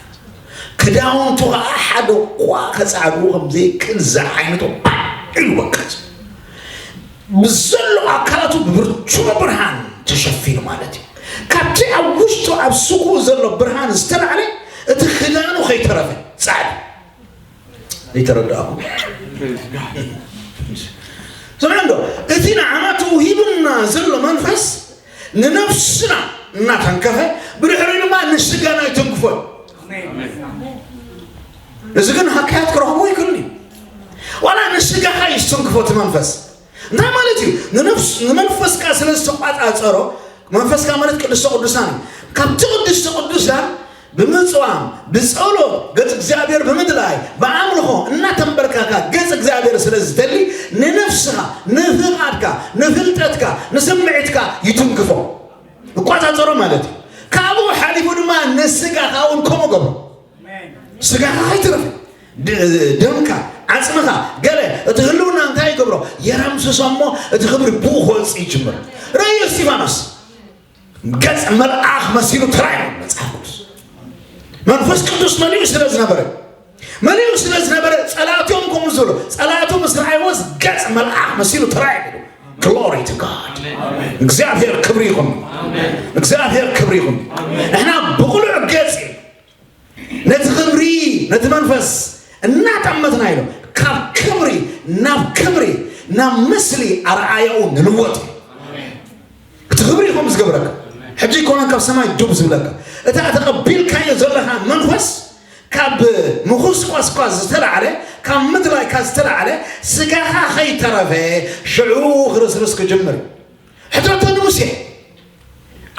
ክዳውንቱ ኸኣ ሓደ እኳ ከጻዕድዎ ከም ዘይክእል ዝዓይነቱ ባዕ ኢሉ በቃ። ብዘሎ ኣካላቱ ብብርቱዕ ብርሃን ተሸፊኑ ማለት እዩ። ካብቲ ኣብ ውሽጡ ኣብ ስግኡ ዘሎ ብርሃን ዝተላዕለ እቲ ክዳኑ ከይተረፈ ጻዕዳ። ዘይተረዳእኹም? ስምዑ እንዶ፣ እቲ ንዓና ተውሂቡና ዘሎ መንፈስ ንነፍስና እናተንከፈ፣ ብድሕሪኡ ድማ ንስጋና ይትንክፎ። እዚ ግን ሃካያት ክረኽቦ ይክእል እዩ። ዋላ ንስጋኻ እዩ ዝትንክፎ እቲ መንፈስ። እንታይ ማለት እዩ? ንነፍስ-፣ ንመንፈስካ ስለ ዝተቋጻጸሮ፣ መንፈስካ ማለት ቅድስተ ቅዱሳን እዩ። ካብቲ ቅድስተ ቅዱሳን ብምጽዋም፣ ብጸሎት፣ ገጽ እግዚኣብሔር ብምድላይ፣ ብኣምልኾ እናተንበርካካ ገጽ እግዚኣብሔር ስለ ዝደሊ፣ ንነፍስኻ፣ ንፍቓድካ፣ ንፍልጠትካ፣ ንስምዒትካ ይትንክፎ። ይቋጻጸሮ ማለት እዩ። ካብኡ ሓሊፉ ድማ ንስጋኻ እውን ከምኡ ገብሮ። ስጋኻ ኣይትረፍን። ድ-፣ ደምካ፣ ዓጽምኻ፣ ገለ እቲ ህልውና እንታይ ይገብሮ? የረምስሶ እሞ እቲ ክብሪ ብኡ ክወጽእ ይጅምር። ረእዩ እስጢፋኖስ። ገጽ መልኣኽ መሲሉ ተራእዩ መጽሓፍ ቅዱስ። መንፈስ ቅዱስ መሊኡ ስለ ዝነበረ፣ መሊኡ ስለ ዝነበረ ጸላእቶም ከምኡ ዝበሉ፣ ጸላእቶም ምስ ረኣይዎስ ገጽ መልኣኽ መሲሉ ተራእዩ። Glory to God። እግዚኣብሔር ክብሪ ይኹን። እግዚኣብሔር ክብሪ ይኹን። ንሕና ብቕሉዕ ገጽ ነቲ ክብሪ፣ ነቲ መንፈስ እናጠመትና ኢሎ ካብ ክብሪ ናብ ክብሪ፣ ናብ ምስሊ ኣርኣያኡ ንልወጥ። እቲ ክብሪ ኢኹም ዝገብረካ። ሕጂ ይኮነን ካብ ሰማይ ዱብ ዝብለካ። እታ ተቐቢልካዮ ዘለኻ መንፈስ ካብ ምኹስኳስ እኳ ዝተላዕለ፣ ካብ ምድላይካ ዝተላዕለ፣ ስጋኻ ከይተረፈ ሽዑ ክርስርስ ክጅምር እዩ። ሕተቶ ንሙሴ።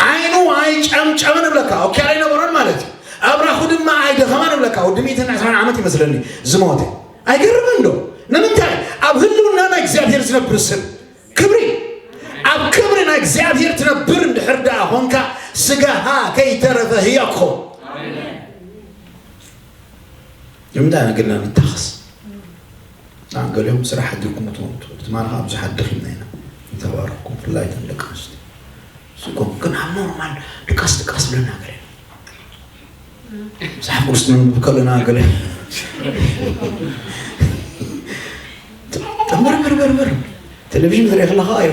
ዓይኑ ኣይጨምጨመን እብለካ፣ ኦኬ ኣይነበሮን ማለት እዩ። ኣብራኹ ድማ ኣይደኸማን እብለካ፣ ወዲ ሚእትን ዕስራን ዓመት ይመስለኒ ዝሞተ። ኣይገርምን ዶ? ንምንታይ? ኣብ ህልውና ናይ እግዚኣብሔር ዝነብር ስም ክብሪ። ኣብ ክብሪ ናይ እግዚኣብሔር ትነብር እንድሕር ደኣ ኾንካ፣ ስጋኻ ከይተረፈ ህያው ክኸውን። ንምንታይ ኣገልግልና ንታኸስ? ንዓን ገሊኦም ስራሕ ኣዲልኩም ትመጡ። ትማሊ ከዓ ብዙሓት ደኺምና ኢና። ተባረኽኩም፣ ብፍላይ እተን ደቂ ኣንስትዮ። ስቆም ግን ኣብ ኖርማል ድቃስ ድቃስ ብለና ገለ። መጽሓፍ ቅዱስ ነንብብ ከለና ገለ። በርበርበርበር። ቴሌቪዥን ዝርኢ ከለኻ ኣዮ።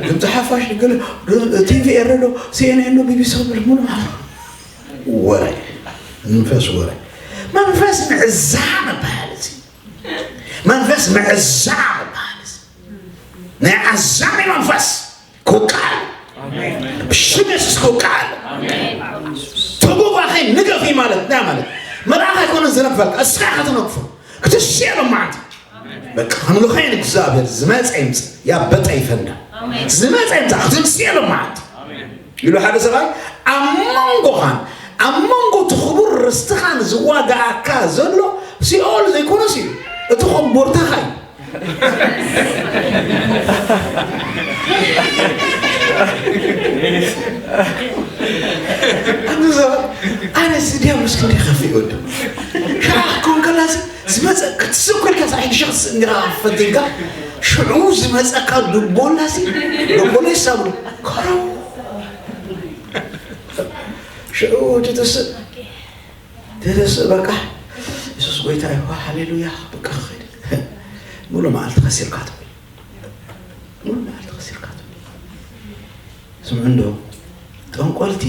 ድምፂ ሓፋሽ ገለ፣ ቲቪ ኤረ ዶ፣ ሲኤንኤን ዶ፣ ቢቢሲ ዶ፣ ሙሉ ማለት ወረ። መንፈስ ወረ። መንፈስ ምዕዛብ ይበሃል እዚ። መንፈስ ምዕዛብ ይበሃል እዚ። ናይ ዓዛሚ መንፈስ ክውቃዕ። ብሽም የሱስ ክውቃዕ። ተጎጓኺ ንገፊ ማለት እንታይ ማለት? መልኣኽ ኣይኮነን ዝነግፈልካ፣ እስኻ ኢኻ ትነግፎ። ክትስኤ ሎማዓንቲ። በቃ ኣምልኾ ንእግዚኣብሔር። ዝመፀ ይምፅእ፣ ያበጠ ይፈንዳ። ዝመፀ ይምፅእ፣ ክትምፅእ ሎማዓንቲ። ኢሉ ሓደ ሰብኣይ ኣብ መንጎኻን ኣብ መንጎ እቲ ክቡር ርስትኻን ዝዋጋኣካ ዘሎ ሲኦል ዘይኮነስ እዩ፣ እቲ ኮቦርታኻ እዩ። ኣንቱ ሰባት፣ ኣነ እዚ ዲያብሎስ ክንደይ ከፊእ ወዲ። ሸዓ ክኸውን ከላሲ ዝመፀ ክትስብ ኮልካ ሳሒ ድሸኽስ እንዲኻ ፈትልካ፣ ሽዑ ዝመፀካ ልቦናሲ፣ ልቦና ይሳብሉ። ከረው። ሽዑ ትትስእ፣ ትትስእ በቃ። የሱስ ጎይታ እዩ፣ ሃሌሉያ፣ በቃ ክኸይድ። ሙሉ መዓልቲ ከሲርካ ትብል። ሙሉ መዓልቲ ከሲርካ ትብል። ስምዑ እንዶ፣ ጠንቆልቲ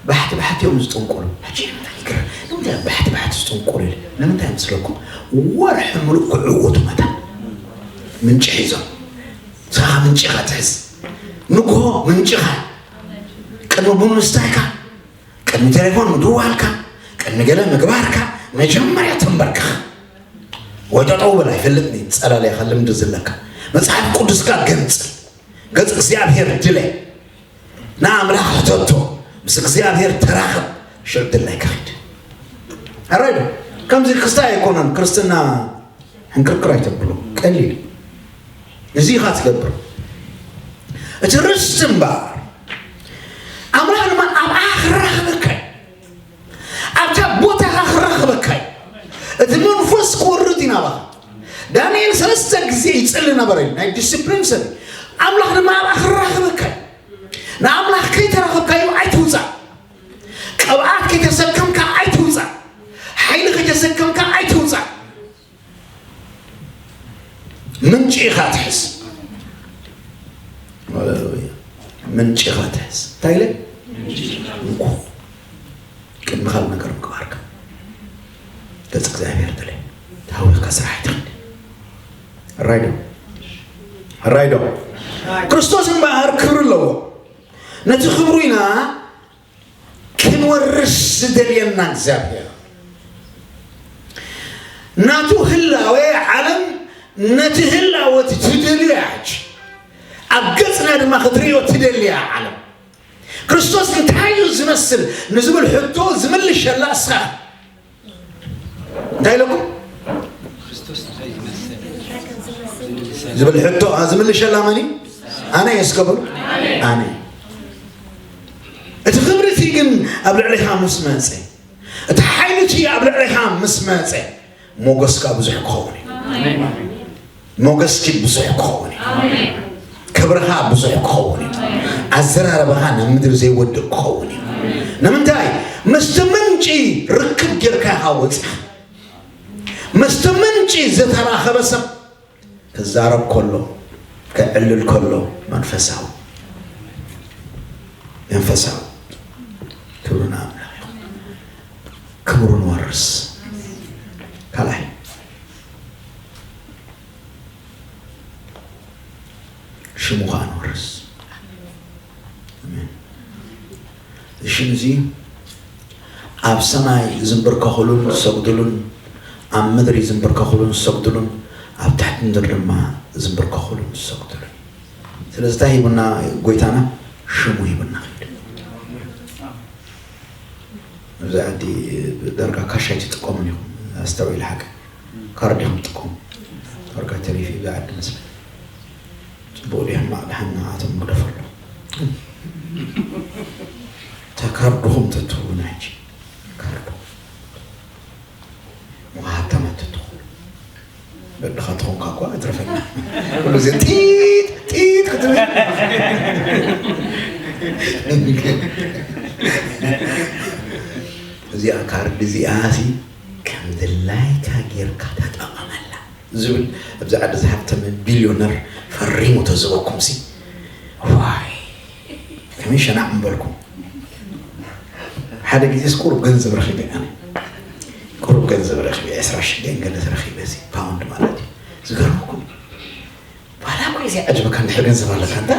ባሕቲ ባሕቲ እዮም ዝጥንቁሉ። ሕጂ ንምንታይ ይግረ-፣ ንምንታይ ባሕቲ ባሕቲ ዝጥንቁሉ ኢለ? ንምንታይ መስለኩም? ወርሒ ሙሉእ ክዕወቱ መታ ምንጪ ሒዞም። ንስኻ ምንጪኻ ትሕዝ። ንግሆ ምንጪኻ። ቅድሚ ቡን ምስታይካ፣ ቅድሚ ቴሌፎን ምድዋልካ፣ ቅድሚ ገለ ምግባርካ፣ መጀመርያ ተንበርክኽ። ወይ ጠጠው በል፣ ኣይፈልጥን እዩ፣ ጸላልያኻ ልምዲ ዘለካ። መጽሓፍ ቅዱስካ ገንጽል። ገጽ እግዚኣብሔር ድለ። ንኣምላኽ ሕተቶ። ምስ እግዚኣብሔር ተራኸብ። ሽዑ ድላይካ ኺድ። ኣራይ ዶ? ከምዚ ክስታይ ኣይኮነን። ክርስትና ሕንክርክር ኣይተብሎ። ቀሊል። እዚ ኢኻ ትገብር። እቲ ርስቲ እምበኣር፣ ኣምላኽ ድማ ኣብኣ ክራኸበካ እዩ። ኣብታ ቦታኻ ክራኸበካ እዩ። እቲ መንፈስ ክወርድ እዩ ናባኻ። ዳንኤል ሰለስተ ግዜ ይጽሊ ነበረ እዩ። ናይ ዲስፕሊን ሰብ እዩ። ኣምላኽ ድማ ኣብኣ ክራኸበካ እዩ። ንኣምላኽ ከይተራኸብካዮ ኣይትውጻእ። ቅብኣት ከይተሰከምካ ኣይትውጻእ። ሓይሊ ከይተሰከምካ ኣይትውጻእ። ምንጪ ኢኻ ትሕዝ። ሃሌሉያ። ምንጪ ኢኻ ትሕዝ። እንታይ ኢለ? እንኮ። ቅድሚ ካልእ ነገር ምግባርካ። ገጽ እግዚኣብሔር ድለ። ተሃዊኽካ ስራሕ ኣይትኽድ። ራይዶ። ራይዶ። ክርስቶስ እምበኣር ክብሪ ኣለዎ። ነቲ ክብሩ ኢና ክንወርስ ዝደልየና እግዚኣብሔር። ናቱ ህላዌ ዓለም ነቲ ህላወ እቲ ትደልዮ እያ ሕጂ። ኣብ ገጽና ድማ ክትርእዮ ትደሊ እያ ዓለም። ክርስቶስ እንታይ እዩ ዝመስል ንዝብል ሕቶ ዝምልሸላ እስኻ። እንታይ ኢለኩም? ዝብል ሕቶ፣ አ፣ ዝምልሸላ መን እዩ? ኣነ እየ። እስከ በሉ። ኣነ። እቲ ክብሪ እቲ ግን ኣብ ልዕሌኻ ምስ መጸ፣ እቲ ሓይሊ እቲ ኣብ ልዕሌኻ ምስ መጸ፣ ሞገስካ ብዙሕ ክኸውን እዩ። ሞገስኪ ብዙሕ ክኸውን እዩ። ክብርኻ ብዙሕ ክኸውን እዩ። ኣዘራረባኻ ናብ ምድሪ ዘይወድቕ ክኸውን እዩ። ንምንታይ? ምስቲ ምንጪ ርክብ ጌርካ ኢኻ ወጺኻ። ምስቲ ምንጪ ዝተራኸበ ሰብ ክዛረብ ከሎ፣ ክዕልል ከሎ መንፈሳዊ፣ መንፈሳዊ። ክብሪ ንኣምላኽ ይኹን። ክብሩ ንወርስ። ካልኣይ፣ ሽሙ ኸኣ ንወርስ። ኣሜን። እዚ ሽም እዚ ኣብ ሰማይ ዝንብርከኹሉን ዝሰግዱሉን፣ ኣብ ምድሪ ዝንብርከኹሉን ዝሰግዱሉን፣ ኣብ ትሕቲ ምድሪ ድማ ዝንብርከኹሉን ዝሰግዱሉን። ስለዚ እንታይ ሂቡና ጎይታና? ሽሙ ሂቡና ኸይዱ። ኣብዚ ዓዲ ዳርጋ ካሽ ኣይትጥቀሙን ኢኹም፣ ኣስተውዒል ሓቂ። ካርድ ኢኹም ትጥቀሙ። ዳርጋ ተሪፉ ኣብዚ ዓዲ መስለኒ። ጽቡቕ ድዩ ሕማቕ? ደሓን ንዓቶም ግደፈሉ። እታ ካርድኹም ተትህቡና ሕጂ። ካርድ። እሞ ሃብታማት ተትኾኑ። በድኻ ተኾንካ እኳ እትረፈና። ኩሉ ግዜ ጢጥ፣ ጢጥ ክትብል። እዚኣ ካርድ እዚኣ ሲ ከም ድላይካ ጌርካ ተጠቐመላ ዝብል ኣብዚ ዓዲ ዝሃብተመ ቢልዮነር ፈሪሙ ተዝበኩም ሲ። ዋይ፣ ከመይ ሸናዕ ምበልኩም። ሓደ ግዜስ ቁሩብ ገንዘብ ረኺበ ኣነ። ቁሩብ ገንዘብ ረኺበ፣ ዕስራ ሽደን ገለ ረኺበ፣ እዚ ፓውንድ ማለት እዩ። ዝገርመኩም፣ ዋላ እኮ እዚ ዓጅበካ እንድሕር ገንዘብ ኣለካ፣ እንታ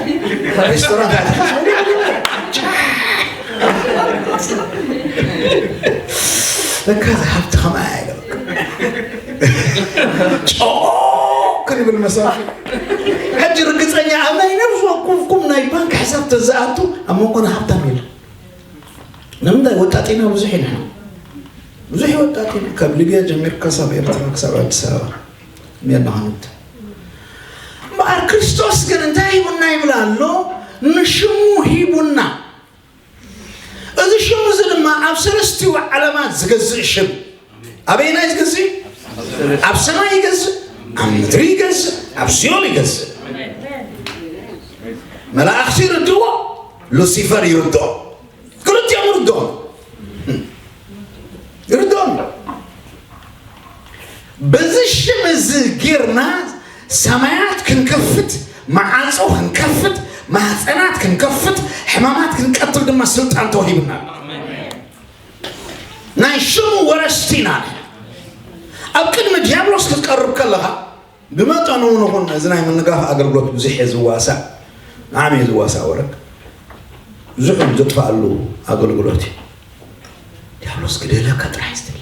ሬስቶራንት ኣቲኻ ትበልዕ፣ ጫሕ። ለካ እዚ ሃብቲ ከምኣ ኢለ በቃ ጮቕ ክንብል መሳኺ። ሕጂ ርግጸኛ ኣብ ናይ ነፍሲ ወከፍኩም ናይ ባንክ ሕሳብ ተዝኣቱ ኣብ መንጎና ሃብታም የለን። ንምንታይ? ወጣጢና ብዙሕ ኢና ንሕና። ብዙሕ ወጣጢና፣ ካብ ሊብያ ጀሚርካ ክሳብ ኤርትራ፣ ክሳብ ኣዲስ ኣበባ ሜርና ክንብተ። እምበኣር ክርስቶስ ግን እንታይ ሂቡና ይብል ኣሎ? ንሽሙ ሂቡና። እዚ ሽም እዚ ድማ ኣብ ሰለስቲኡ ዓለማት ዝገዝእ ሽም። ኣበየናይ ዝገዝእ? ኣብ ሰማይ ይገዝእ፣ ኣብ ምድሪ ይገዝእ፣ ኣብ ሲኦል ይገዝእ። መላእኽቲ ይርድዎ፣ ሉሲፈር ይርድኦ። ክልቲኦም ይርድኦም። ይርድኦም። በዚ ሽም እዚ ጌርና ሰማያት ክንከፍት፣ መዓጾ ክንከፍት፣ ማህፀናት ክንከፍት፣ ሕማማት ክንቀትል ድማ ስልጣን ተዋሂብና ኣሎ። ናይ ሽሙ ወረስቲ ኢና ንሕና። ኣብ ቅድሚ ዲያብሎስ ክትቀርብ ከለኻ ብመጠኑ እውን ይኹን እዚ ናይ ምንጋፍ ኣገልግሎት ብዙሕ እየ ዝዋሳእ፣ ንዓም እየ ዝዋሳእ ወረድ ብዙሕ ዘጥፍኣሉ ኣገልግሎት እዩ። ዲያብሎስ ግደለካ ጥራሕ እዩ ዝደሊ።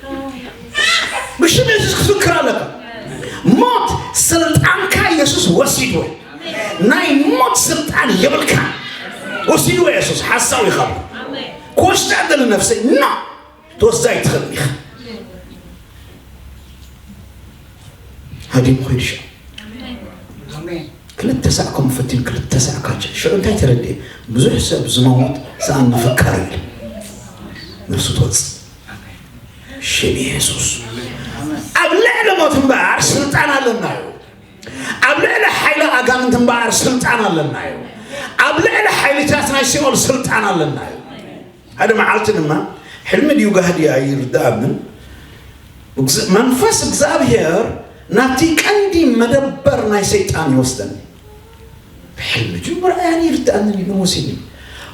የሱስ ክትፍክር ኣለካ። ሞት ስልጣንካ የሱስ ወሲድዎ። ናይ ሞት ስልጣን የብልካ። ወሲድዎ የሱስ። ሓሳዊ ካብ ኮሽታ ደል ነፍሰይ ና ትወስዳ ይትኽእል ኢኻ። ሃዲሙ ኸይዱ ሸ ክልተ ሳዕ ከም ፈቲን ክልተ ሳዕ ካቸ ሽዑ እንታይ ተረድኤ? ብዙሕ ሰብ ዝመሞት ሰኣን ምፍካር እዩ። ነፍሱ ትወፅእ። ሽም የሱስ። ኣብ ልዕሊ ሞት እምበኣር ስልጣን ኣለና እዩ። ኣብ ልዕሊ ሓይሊ ኣጋንንት እምበኣር ስልጣን ኣለና እዩ። ኣብ ልዕሊ ሓይልታት ናይ ሲኦል ስልጣን ኣለና እዩ። ሓደ መዓልቲ ድማ ሕልሚ ድዩ ጋህዲ ኣይርድኣንን፣ እግዝ-፣ መንፈስ እግዚኣብሔር ናብቲ ቀንዲ መደበር ናይ ሰይጣን ይወስደኒ። ብሕልሚ ድዩ ብራእያን ይርድኣንን ኢሉ ወሲድኒ።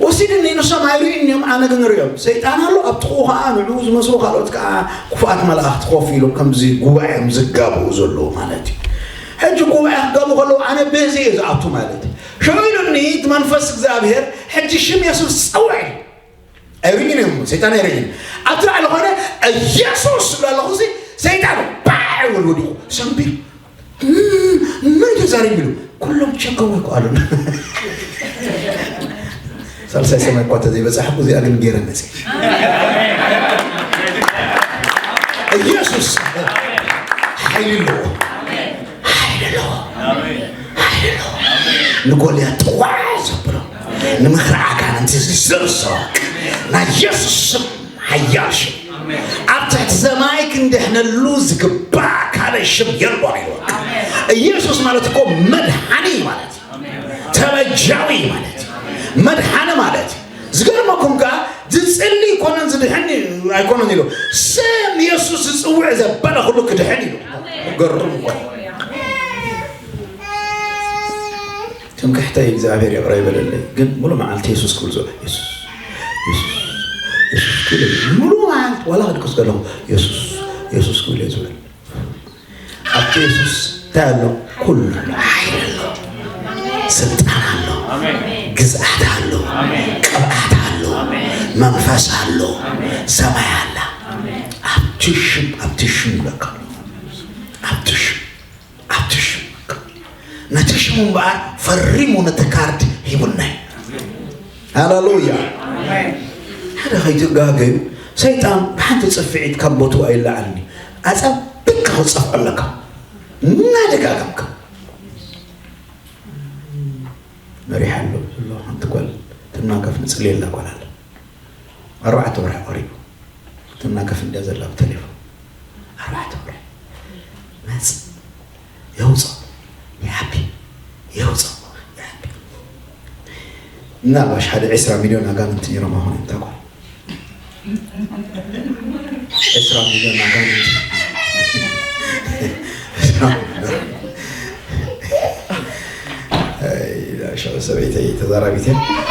ወሲድኒ፣ ንሶም ኣይርእዩን እዮም፣ ኣነ ግን ርእዮም። ሰይጣን ኣሎ፣ ኣብ ጥቕኡ ኸዓ ንዕኡ ዝመስሉ ካልኦት ከዓ ክፉኣት መላእኽቲ ኮፍ ኢሎም ከምዚ ጉባኤ እዮም ዝጋብኡ ዘለዉ ማለት እዩ። ሕጂ ጉባኤ ክጋብኡ ከለዉ ኣነ በዚ እየ ዝኣቱ ማለት እዩ። ሽዑ ኢሉኒ እቲ መንፈስ እግዚኣብሔር፣ ሕጂ ሽም የሱስ ጸውዕ። ኣይርዩን እዮም፣ ሰይጣን ኣይርዩን። ኣብቲ ላዕሊ ኾነ ኢየሱስ ዝብሎ ኣለኹ፣ እዚ ሰይጣን ባዕ ይብል ወዲቑ፣ ሰምቢር፣ "እም፣ መን እዩ ተዛሪቡ?" ኢሉ ኩሎም ቸገው እኮ ኣሉና። ሳልሳይ ሰማይ እኳ ተዘይበጻሕኩ እዚኣ ግን ገይረ መጽእ። ኢየሱስ ሓይሊ ኣለዎ። ሓይሊ ኣለዎ። ሓይሊ ኣለዎ። ንጎልያድ ጥዋዕ ዘብሎ፣ ንምኽሪ ኣጋንንቲ ዝዝርዞ፣ ናይ የሱስ ስም ሓያል ሽም። ኣብ ትሕቲ ሰማይ ክንድሕነሉ ዝግባእ ካልእ ሽም የልቦን ኢልዎ። ኢየሱስ ማለት እኮ መድሓኒ ማለት እዩ። ተበጃዊ ማለት እዩ። መድሓኒ ማለት እዩ። ዝገርመኩም ከኣ ዝጽሊ ይኮነን ዝድሕን ኣይኮነን ኢሉ፣ ስም የሱስ ዝጽውዕ ዘበለ ኩሉ ክድሕን ኢሉ። ገርም እኮ። ትምክሕተይ እግዚኣብሔር ይቕረ ይበለለይ፣ ግን ሙሉ መዓልቲ የሱስ ክብል ዝውዕል። የሱስ፣ የሱስ፣ የሱስ ክብል ሙሉ መዓልቲ ዋላ ክድቅስ ከለኹ የሱስ፣ የሱስ ክብል እየ ዝውዕል። ኣብቲ የሱስ እንታይ ኣሎ? ኩሉ ሓይሊ ኣሎ፣ ስልጣን ኣሎ፣ ኣሜን። ግዝኣት ኣሎ፣ ኣሜን። ቅብኣት ኣሎ፣ ኣሜን። መንፈስ ኣሎ፣ ኣሜን። ሰማይ ኣላ። ኣሜን። ኣብቲ ሽም፣ ኣብቲ ሽም ይብለካ ኣሎ። ኣብቲ ሽም፣ ኣብቲ ሽም ይብለካ ኣሎ። ነቲ ሽሙ እምበኣር ፈሪሙ ነቲ ካርድ ሂቡና እዩ። ሃሌሉያ። ኣሜን። ሓደ ከይትጋገዩ፣ ሰይጣን ብሓንቲ ጽፍዒት ካብ ቦትኡ ኣይለዓልን እዩ። ኣጻብቕ ክጸፍዖ ኣለካ። እናደጋገምካ። መሪሓ ኣሎ ዘሎ ሓንቲ ጓል ትናገፍ ንጽልየላ ጓል ኣላ። ኣርባዕተ ወርሒ ቀሪቡ። ትናገፍ እንድያ ዘላ ብቴሌፎን። ኣርባዕተ ወርሒ። መጽ-፣ የውጽኦ፣ ይዓቢ፣ የውጽኦ፣ ይዓቢ። ምናልባሽ ሓደ ዕስራ ሚልዮን ኣጋንንቲ ነይሮም ኣኾነ እታ ጓል። ዕስራ ሚልዮን ኣጋንንቲ። አይ፣ ዳሻ ሰበይተይ ተዛራቢት።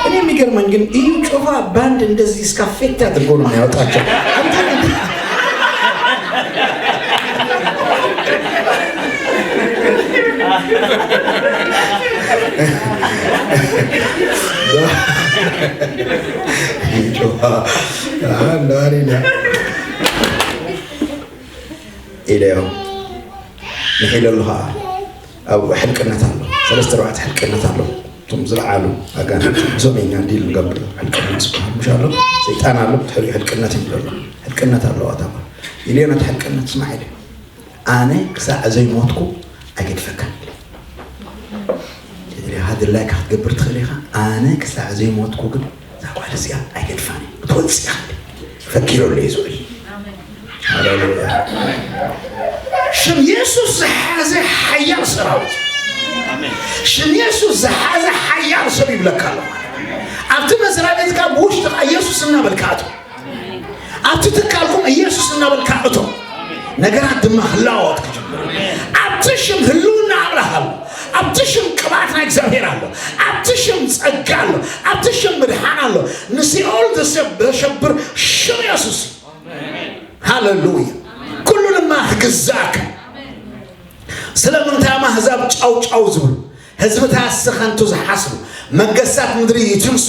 እኔ የሚገርመኝ ግን እዩ ጮፋ ባንድ እንደዚህ እስካፌታ አድርጎ ነው የሚያወጣቸው። አንተ ጮፋ፣ አንድ አሪና ኢለዮ። ንሒለሉ ኸዓ ኣብ ሕልቅነት ኣሎ። ሰለስተ ኣርባዕተ ሕልቅነት ኣሎ። እቶም ዝለዓሉ ኣጋንንቲ፣ እዞም ኢና ዲል ንገብር። ሕልቅነት ዝበሃል ምሽ ኣሎ። ሰይጣን ኣሎ፣ ብድሕሪኡ ሕልቅነት ይብል ኣሎ። ሕልቅነት ኣለዋ እታ ጓል። ኢለዮ ነቲ ሕልቅነት ስማዕ ኢለ። ኣነ ክሳዕ ዘይሞትኩ ኣይገድፈካን ኢለ። ኢኻ ድላይካ ክትገብር ትኽእል ኢኻ። ኣነ ክሳዕ ዘይሞትኩ ግን እዛ ጓል እዚኣ ኣይገድፋን እየ። ክትወፅእ ኢኻ ኢለ። ፈኪረሉ እየ ዝብል። ሃሌሉያ። ሽም የሱስ ዝሓዘ ሓያል ሰራዊት። ኣሜን። ሽም የሱስ ዝሓዘ ሓያል ሰብ ይብለካ ኣሎ። ኣብቲ መስሪያ ቤትካ ብውሽጥኻ የሱስ እናበልካ ኣቶ። ኣብቲ ትካልኩም ኢየሱስ እናበልካ እቶ። ነገራት ድማ ክለዋወጥ ክጅምር። ኣብቲ ሽም ህልውና ኣምላኽ ኣሎ። ኣብቲ ሽም ቅብኣት ናይ እግዚኣብሔር ኣሎ። ኣብቲ ሽም ጸጋ ኣሎ። ኣብቲ ሽም ምድሓን ኣሎ። ንሲኦል ዘሸብ-፣ ዘሸብር ሽም የሱስ እዩ። ሃሌሉያ። ኩሉ ድማ ክግዛእካ። ስለምንታይ እማ ኣህዛብ ጫው ጫው ዝብሉ? ህዝብታትሲ ከንቱ ዝሓስቡ፣ መገስታት ምድሪ ይትንሱ፣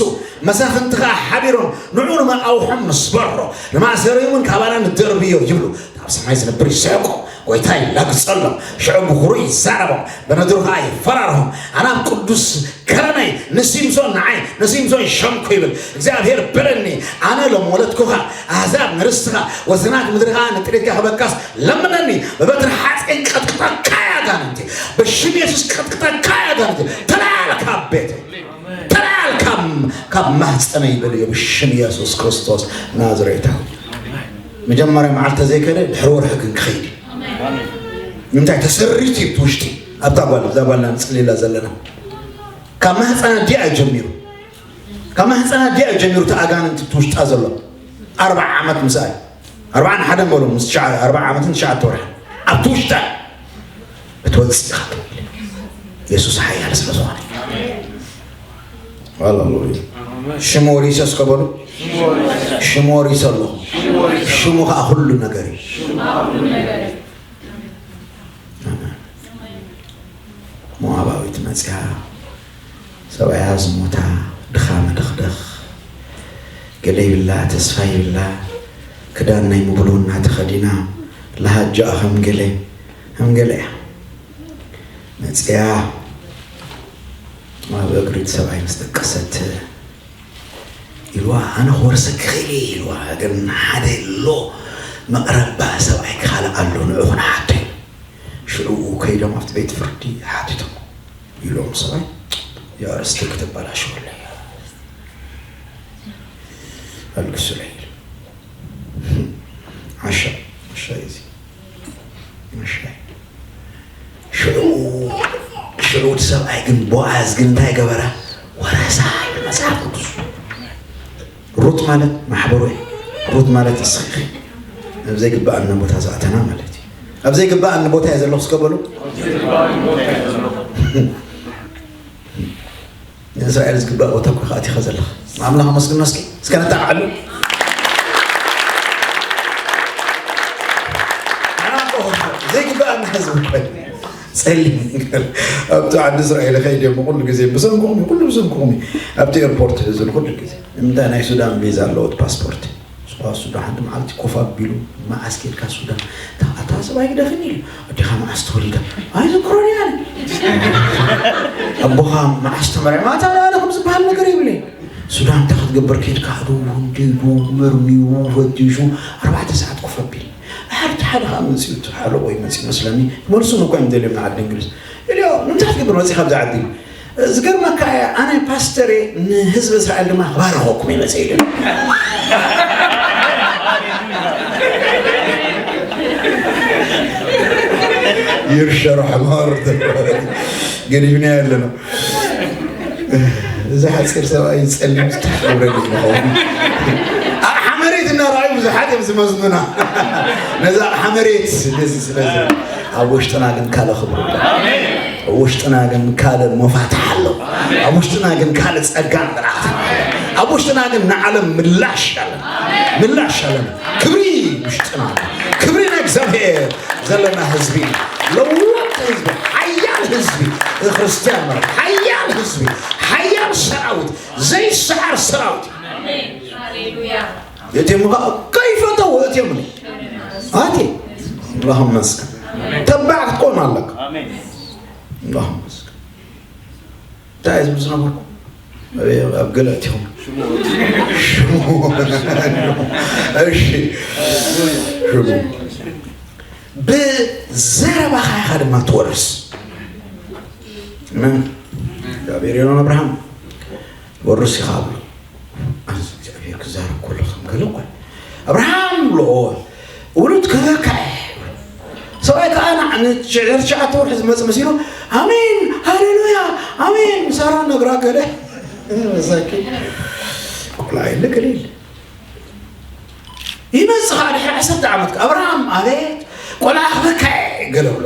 መሳፍንቲ ኸኣ ሓቢሮም፣ ንዑ ንመቓውሖም ንስበሮ፣ ንማእሰሪውን ካባና ንደርብዮ ይብሉ። ኣብ ሰማይ ዝነብር ይስሕቁ፣ ጎይታ ይላግጸሎም፣ ሽዑ ምኽሩ ይዛረቦም፣ ብነድሩ ኸኣ ይፈራርሆም። ኣነ ኣብ ቅዱስ ከረነይ ንሲምሶን ንዓይ ንሲምሶን ሸምኩ ይብል እግዚኣብሔር በለኒ። ኣነ ለመወለድኩኻ ኣሕዛብ ንርስትኻ ወሰናት ምድሪ ኸኣ ንጥሪትካ ክበካስ ለምነኒ። ብበትሪ ሓጺን ቀጥቅጠካ ኣጋንንቲ፣ ብሽም የሱስ ቀጥቅጠካ ኣጋንንቲ። ተላል ካብ ቤት ተላል ካብ ካብ ማህፀነይ ይበልዮ ብሽም የሱስ ክርስቶስ ናዝሬታዊ። መጀመርያ መዓልቲ ዘይከደ ድሕሪ ወርሒ ግን ክኸይድ እዩ። ንምንታይ ተሰሪቱ እዩ እቲ ውሽጢ ኣብታ ጓል እዛ ጓልና ንፅልላ ዘለና ካብ ማህፀና ዲኣ እዩ ጀሚሩ። ካብ ማህፀና ዲኣ እዩ ጀሚሩ እቲ ኣጋንንቲ እቲ ውሽጣ ዘሎ ኣርባዓ ዓመት ምስኣ እዩ። ኣርባዓን ሓደን በሎ ምስ ትሽዓ ኣርባዓ ዓመትን ትሽዓተ ወርሒ ኣብቲ ውሽጣ ክትወፅእ ኢኻ ትብል። የሱስ ሓያል ስለ ዝኾነ ሃሌሉያ። ሽሙ ወሪሰ እስከ በሉ። ሽሙ ወሪሰ ኣለኹ። ሽሙ ከዓ ኩሉ ነገር እዩ። ሞዓባዊት መፅያ ሰብኣያ ዝሞታ ድኻ መደኽደኽ ገለ ይብላ ተስፋ ይብላ ክዳን ናይ ምብልውና ተኸዲና ለሃጃኣ ከም ገለ ከም ገለ እያ መፅያ ኣብ እግሪ እቲ ሰብኣይ ምስ ደቀሰት ኢልዋ ኣነ ክወርሰኪ ክእል እየ ኢልዋ ግን ሓደ ኣሎ መቕረባ ሰብኣይ ክኻልእ ኣሎ ንዑ ክንሓቶ እዩ ሽዑ ከይዶም ኣብቲ ቤት ፍርዲ ሓቲቶም ኢሎም ሰብኣይ የኣርስቲ ክትበላሽወለይ ኣልግሱለይ ኢሉ ዓሻ ዓሻ እዩ እዚ ዓሻ እዩ ሽዑ ሽዑ እቲ ሰብኣይ ግን ቦኣዝ ግን እንታይ ገበረ ወረሳ ይብል መፅሓፍ ቅዱስ ሩት ማለት ማሕበሩ እዩ። ሩት ማለት ንስኺ ኢኺ። ኣብ ዘይግባኣና ቦታ ዝኣተና ማለት እዩ። ኣብ ዘይግባኣኒ ቦታ እየ ዘለኹ እስከ በሉ። ንእስራኤል ዝግባእ ቦታ እኮ ኢኻ ኣቲኻ ዘለኻ። ንኣምላኽ ኣመስግኖ እስኪ። እስከ ነጣቕዓሉ። ኣና እኮ ዘይግባኣና ህዝቢ እኮ እዩ። ጸሊም ኣብቲ ዓዲ እስራኤል ከይደ እሞ ኩሉ ግዜ ብሰንኩኹም እዩ፣ ኩሉ ብሰንኩኹም እዩ። ኣብቲ ኤርፖርት ሕዙን ኩሉ ግዜ። ንምንታይ ናይ ሱዳን ቪዛ ኣለዎ እቲ ፓስፖርት። ስኳ ሱዳን ሓንቲ መዓልቲ ኮፍ ኣቢሉ መዓስ ኬድካ ሱዳን? እታ ሰብኣይ ግደፍኒ ኢሉ ኣዴኻ መዓስ ተወሊዳ ኣይዝክሮን እየ ኣነ ኣቦኻ መዓስ ተመርዕማ እታ ኣነ ከም ዝበሃል ነገር የብለይ ሱዳን እንታይ ክትገብር ኬድካ ኣዶ ወንዲዱ መርሚሩ ፈቲሹ ኣርባዕተ ሰዓት ኮፍ ኣቢል ድሓር እቲ ሓደ ከዓ መፂኡ እቲ ሓለቆይ መፂኡ መስለኒ መልሱ እኮ እዮም ደልዮም ንዓዲ እንግሊዝ ኢልዮ ንምንታይ ክትገብር መፂኻ ኣብዚ ዓዲ ዝገርመካ እያ ኣነ ፓስተር እየ ንህዝቢ እስራኤል ድማ ክባርኸኩም እየ መፀ ኢሉ ይርሸሮ ሕማር ገዲፍና ኣለና እዚ ሓፂር ሰብኣይ ፀሊም ዝትሕውረድ ንኸውን ኣቕሓ መሬት እናረኣዩ ብዙሓት እዮም ዝመዝኑና ነዚ ኣቕሓ መሬት ነዚ ስለዚ ኣብ ውሽጥና ግን ካልእ ክብሪ ኣሎ ኣብ ውሽጥና ግን ካልእ መፋትሕ ኣሎ ኣብ ውሽጥና ግን ካልእ ፀጋን ብርሃትን ኣሎ ኣብ ውሽጥና ግን ንዓለም ምላሽ ኣለና ምላሽ ኣለና ክብሪ ውሽጥና ክብሪ ንእግዚኣብሔር ዘለና ህዝቢ ለዋጥ ህዝቢ ሓያል ህዝቢ ክርስትያን ማለት ሓያል ህዝቢ ሓያል ሰራዊት ዘይሰዓር ሰራዊት እትዮም ከዓ ከይፈተው እትዮም ኣቲ اللهم መስገን ተባዕ ክትኮን ኣለካ اللهم መስገን እንታይ ዝብል ዝነበርኩ ኣብ ገለ እትኹም ሽሙ እሺ ሽሙ ብዘረባኻ ኢኻ ድማ ትወርስ እግዚኣብሔር የሎን ኣብርሃም ወርስ ኢኻ ኣብሉ እግዚኣብሔር ክዛረብ ከሎ ከም ገለ እኳ ኣብርሃም ብሎ ውሉድ ክህበካ እየ ሰብኣይ ከዓ ንትሽዓተ ወርሒ ዝመፅ መሲሉ ኣሜን ሃሌሉያ ኣሜን ሳራ ነግራ ገለ መሳኪ ቆልዓ የለ ገለ የለ ይመፅእ ከዓ ድሕሪ ዓሰርተ ዓመት ኣብርሃም ኣቤት ቆልዓ ክበካ ገለ ብሎ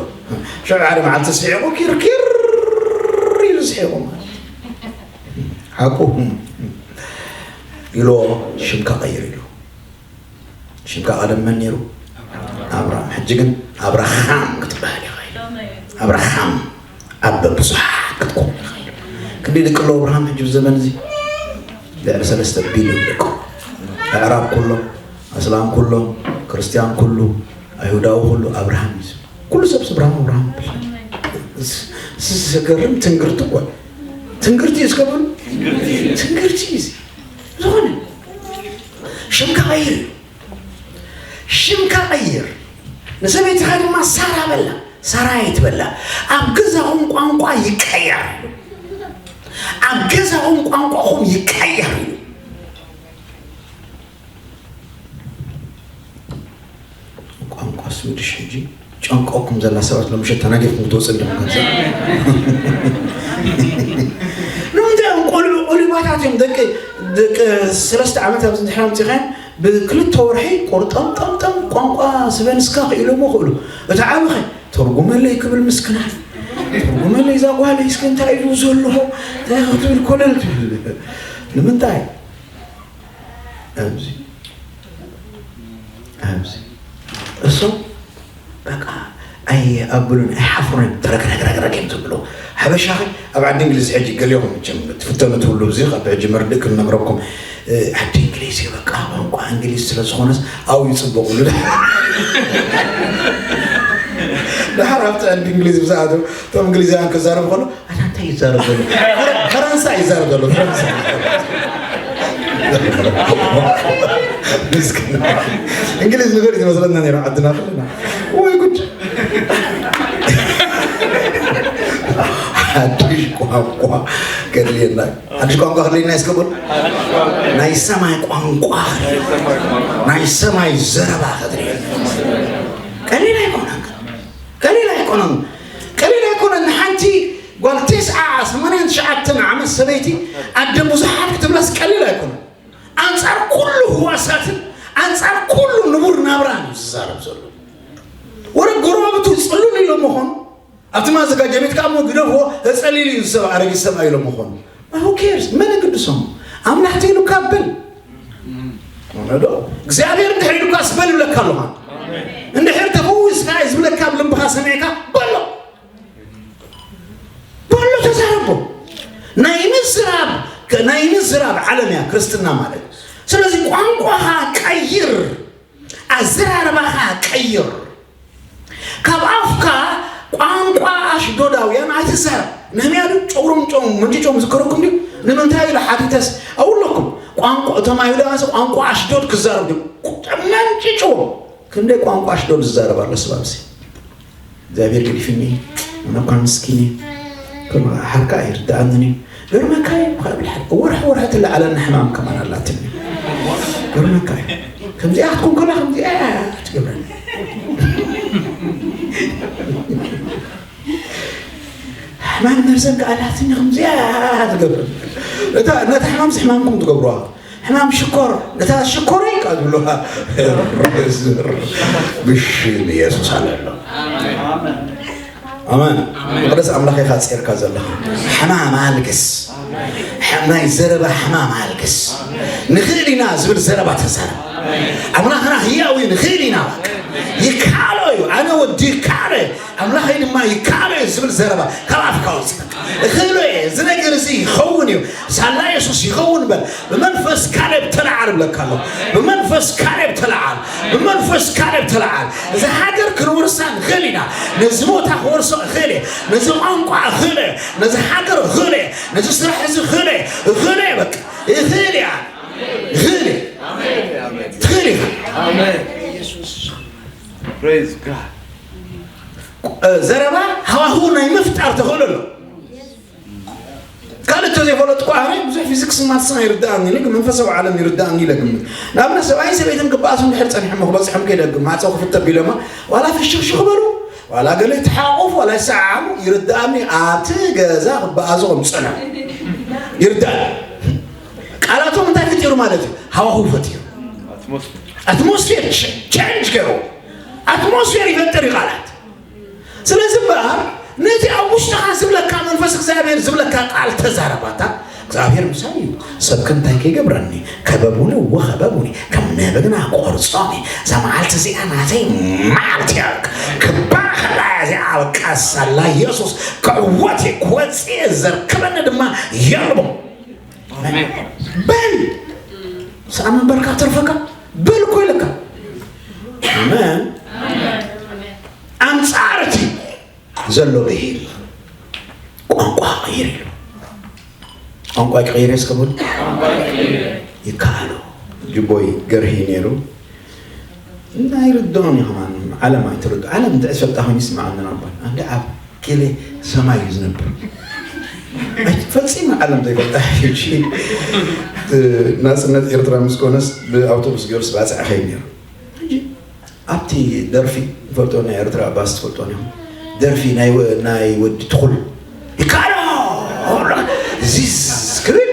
ሽዑ ሓደ መዓልቲ ስሒቑ ኪርኪር ኢሉ ስሒቑ ሓቁ ኢሎ ሽምካ ቀይር ኢሉ ሽምካ ቀደም መን ነይሩ ኣብርሃም ሕጂ ግን ኣብርሃም ክትበሃል ኢኻ ኣብርሃም ኣብ ብዙሓት ክትኮን ክንደይ ደቂ ኣለዉ ኣብርሃም ሕጂ ብዘመን እዚ ልዕሊ ሰለስተ ቢልዮን ደቂ ኣዕራብ ኩሎም ኣስላም ኩሎም ክርስትያን ኩሉ ኣይሁዳዊ ኩሉ ኣብርሃም እዩ ኩሉ ሰብ ስብራም ኣብርሃም ይብል። ስ- ስ- ዘገርም ትንግርቲ እኮ። ትንግርቲ እዩ እስከ በሉ። ትንግርቲ እዩ እዚ። ዝኾነ ሽምካ ቀይር እዩ። ሽምካ ቀይር። ንሰበይትኻ ድማ ሳራ በላ። ሳራ ኣይትበላ። ኣብ ገዛኹም ቋንቋ ይቀየር። ኣብ ገዛኹም ቋንቋኹም ይቀየር። ቋንቋ ስዊድሽ ሕጂ ጨንቆኩም ዘላ ሰባት ሎምሸት ተናጊፍኩም ክትወፅእ እንዲኹም ከምዚ። ንምንታይ እዮም ቆልዑ ኦሊባታት እዮም ደቂ ደቂ ሰለስተ ዓመት ኣብዚ ድሕሪ ኣምፂኻዮም ብክልተ ወርሒ ቆርጠምጠምጠም ቋንቋ ስቨንስካ ክኢሎሞ ክእሉ። እቲ ዓብኸ ተርጉመለይ ክብል ምስክናይ ተርጉመለይ እዛ ጓለይ እስከ እንታይ ኢሉ ዘሎ እንታይ ክትብል ኮለል ትብል ንምንታይ ኣብዚ ኣብዚ እሶም በቃ ኣይኣብሉን ኣይሓፍሩን እዮም ተረግረግረግረግ እዮም ዝብሉ ሓበሻኺ ኣብ ዓዲ እንግሊዝ ሕጂ ገሊኹም መቸም ትፍተኑ ትብሉ እዚ ካብ ሕጂ መርድእ ክንነግረኩም ዓዲ እንግሊዝ እዩ በቃ ቋንቋ እንግሊዝ ስለ ዝኾነስ ኣብኡ ይፅበቑሉ ድሓር ኣብቲ ዓዲ እንግሊዝ ብዝኣተው እቶም እንግሊዛውያን ክዛረቡ ከሎ ኣታ እንታይ ይዛረብ ዘሎ ፈረንሳ ይዛረብ ዘሎ ፈረንሳ እንግሊዝ ንገር ዝመስለና ነይሩ ዓድና ክልና ወይ ጉድ ሓድሽ ቋንቋ ከድልየና ሓድሽ ቋንቋ ከድልየና ይስከበሉ ናይ ሰማይ ቋንቋ ናይ ሰማይ ዘረባ ከድልየና ቀሊል ኣይኮነን ቀሊል ኣይኮነን ቀሊል ኣይኮነን ንሓንቲ ጓል ተስዓ ሰማንያን ትሽዓተን ዓመት ሰበይቲ ኣደ ብዙሓት ክትብላስ ቀሊል ኣይኮነን ኣንጻር ኩሉ ህዋሳትን ኣንጻር ኩሉ ንቡር ናብራን እዩ ዝዛረብ ዘሎ ወረ ጎረባብቱ ጽሉል ኢሎ ምኾኑ ኣብቲ ማዘጋጃ ቤት ከዓ እሞ ግደፍዎ ተጸሊሉ እዩ ዝሰብ ኣረጊት ሰብኣይ ኢሎ ምኾኑ who cares መን ግድሶም ኣምላኽ ተይሉካ በል ዶ እግዚኣብሔር እንድሕር ኢሉካ ስበል ይብለካ ኣለኻ እንድሕር ተፈዊስካ ዝብለካ ኣብ ልምብኻ ሰሚዕካ በሎ በሎ ተዛረቦ ናይ ምዝራብ ናይ ምዝራብ ዓለም እያ ክርስትና ማለት ስለዚ ቋንቋኻ ቀይር ኣዘራርባኻ ቀይር ካብ ኣፍካ ቋንቋ ኣሽዶዳውያን ኣይትዛረብ ነህምያ ዱ ጨጉሮም ጨው መንጭጮም ዝከረኩም ድዩ ንምንታይ ኢሉ ሓቲተስ ኣውለኩም ቋንቋ እቶም ኣይሁዳውያንስ ቋንቋ ኣሽዶድ ክዛረብ ድዩ መንጭጭዎም ክንደይ ቋንቋ ኣሽዶድ ዝዛረብ ኣሎ ስባብሲ እግዚኣብሔር ገዲፍኒ ኣነ እኳ ምስኪን እየ ከም ሓርካ ኣይርድኣንን እዩ ገርመካ እዩ ካብ ልሓል ወርሒ ወርሒ ትለዓለና ሕማም ከማን ኣላትኒ ገርመካ እዩ ከምዚኣ ክትኮን ከላ ከምዚኣ ትገብረኒ ሕማም ነርሰን ከኣላትኒ ከምዚኣ ትገብረኒ እታ ነታ ሕማም ሕማምኩም ትገብሩዋ ሕማም ሽኮር ነታ ሽኮረይ ካብ ዝብልዋ ብሽም ኢየሱስ ኣለሎ ኣመን መቅደስ ኣምላኽ ኢኻ ጼርካ ዘለኻ ሕማም ኣልግስ ናይ ዘረባ ሕማም ኣልግስ ንኽእል ኢና ዝብል ዘረባ ተዛረብ ኣምላኽና ህያው እዩ ንኽእል ኢና ይከኣሎ እዩ ኣነ ወዲ ይከኣሎ ኣምላኸይ ድማ ይከኣሎ እዩ ዝብል ዘረባ ካብ ኣፍካ ወፅእ እኽእሎ እየ እዚ ነገር እዚ ይኸውን እዩ ሳላ የሱስ ይኸውን በል ብመንፈስ ካሌብ ተለዓል ብለካ ኣለኹ ብመንፈስ ካሌብ ተለዓል ብመንፈስ ካሌብ ተለዓል እዚ ሃገር ክንወርሳ ንኽእል ኢና ነዚ ቦታ ክወርሶ እኽእል እየ ነዚ ቋንቋ እኽእል እየ ነዚ ሃገር እኽእል እየ ነዚ ስራሕ እዚ እኽእል እየ እኽእል እየ በቃ እኽእል እያ እኽእል እየ ትኽእል ኢኻ ዘረባ ሃዋህው ናይ ምፍጣር ተኽእሎ ኣሎ ካልእ ተዘይፈለጥኩ ኣነ ብዙሕ ፊዚክስ ማትስን ኣይርድኣኒ ኢለ መንፈሳዊ ዓለም ይርድኣኒ ኢለ ግምት ንኣብነት ሰብኣይን ሰበይትን ክበኣሱ እንድሕር ፀኒሖም ክበፅሖም ከይደግም ማፀው ክፍተ ቢሎማ ዋላ ፍሽኽሽኽ በሉ ዋላ ገለ ይተሓቆፉ ዋላ ይሰዓዓሙ ይርድኣኒ ኣብቲ ገዛ ክበኣሱ ከም ፀንሑ ይርድኣኒ ቃላቶም እንታይ ፈጢሩ ማለት እዩ ሃዋህው ፈጢሩ ኣትሞስፌር ቸንጅ ገይሩ ኣትሞስፌር ይፈጥር እዩ ቃላት ስለዚ እምበኣር ነቲ ኣብ ውሽጥኻ ዝብለካ መንፈስ እግዚኣብሔር ዝብለካ ቃል ተዛረባታ እግዚኣብሔር ምሳይ እዩ ሰብከ እንታይ ከይገብረኒ ከበቡኒ እወ ከበቡኒ ከም ንህቢ ግና ቆርጾም እዛ መዓልቲ እዚኣ ናተይ መዓልቲ እያ ክባኸላ እዚኣ በቃ ሳላ ኢየሱስ ክዕወት እየ ክወፅእ እየ ዘርክበኒ ድማ የልቦ በል ሰኣ መንበርካ ተርፈካ በል እኮ ኢለካ ኣመን ኣንጻር ዘሎ ብሂል ቋንቋ ቀይር ኢሉ። ቋንቋ ክቐይር እስከ በሉ። ይከኣሎ። ጅቦይ ገርሂ ነይሩ። ናይ ርድኦም እዩ ከማን። ዓለም ኣይትርዱ። ዓለም እንታይ ዝፈልጣ ኮይኑ ይስምዓኒ ነበር። ኣንደ ኣብ ገለ ሰማይ እዩ ዝነብር። ኣይ፣ ፈጺሙ ዓለም ዘይፈልጣ ሕጂ። ናጽነት ኤርትራ ምስ ኮነስ ብኣውቶቡስ ገይሩ ስባጽዕ ኸይድ ነይሩ። ሕጂ ኣብቲ ደርፊ ትፈልጦ፣ ናይ ኤርትራ ባስ ትፈልጦ ዲኹም? ደርፊ ናይ ወ-፣ ናይ ወዲ ትኹል ይከኣሎ ዚዝ ክብል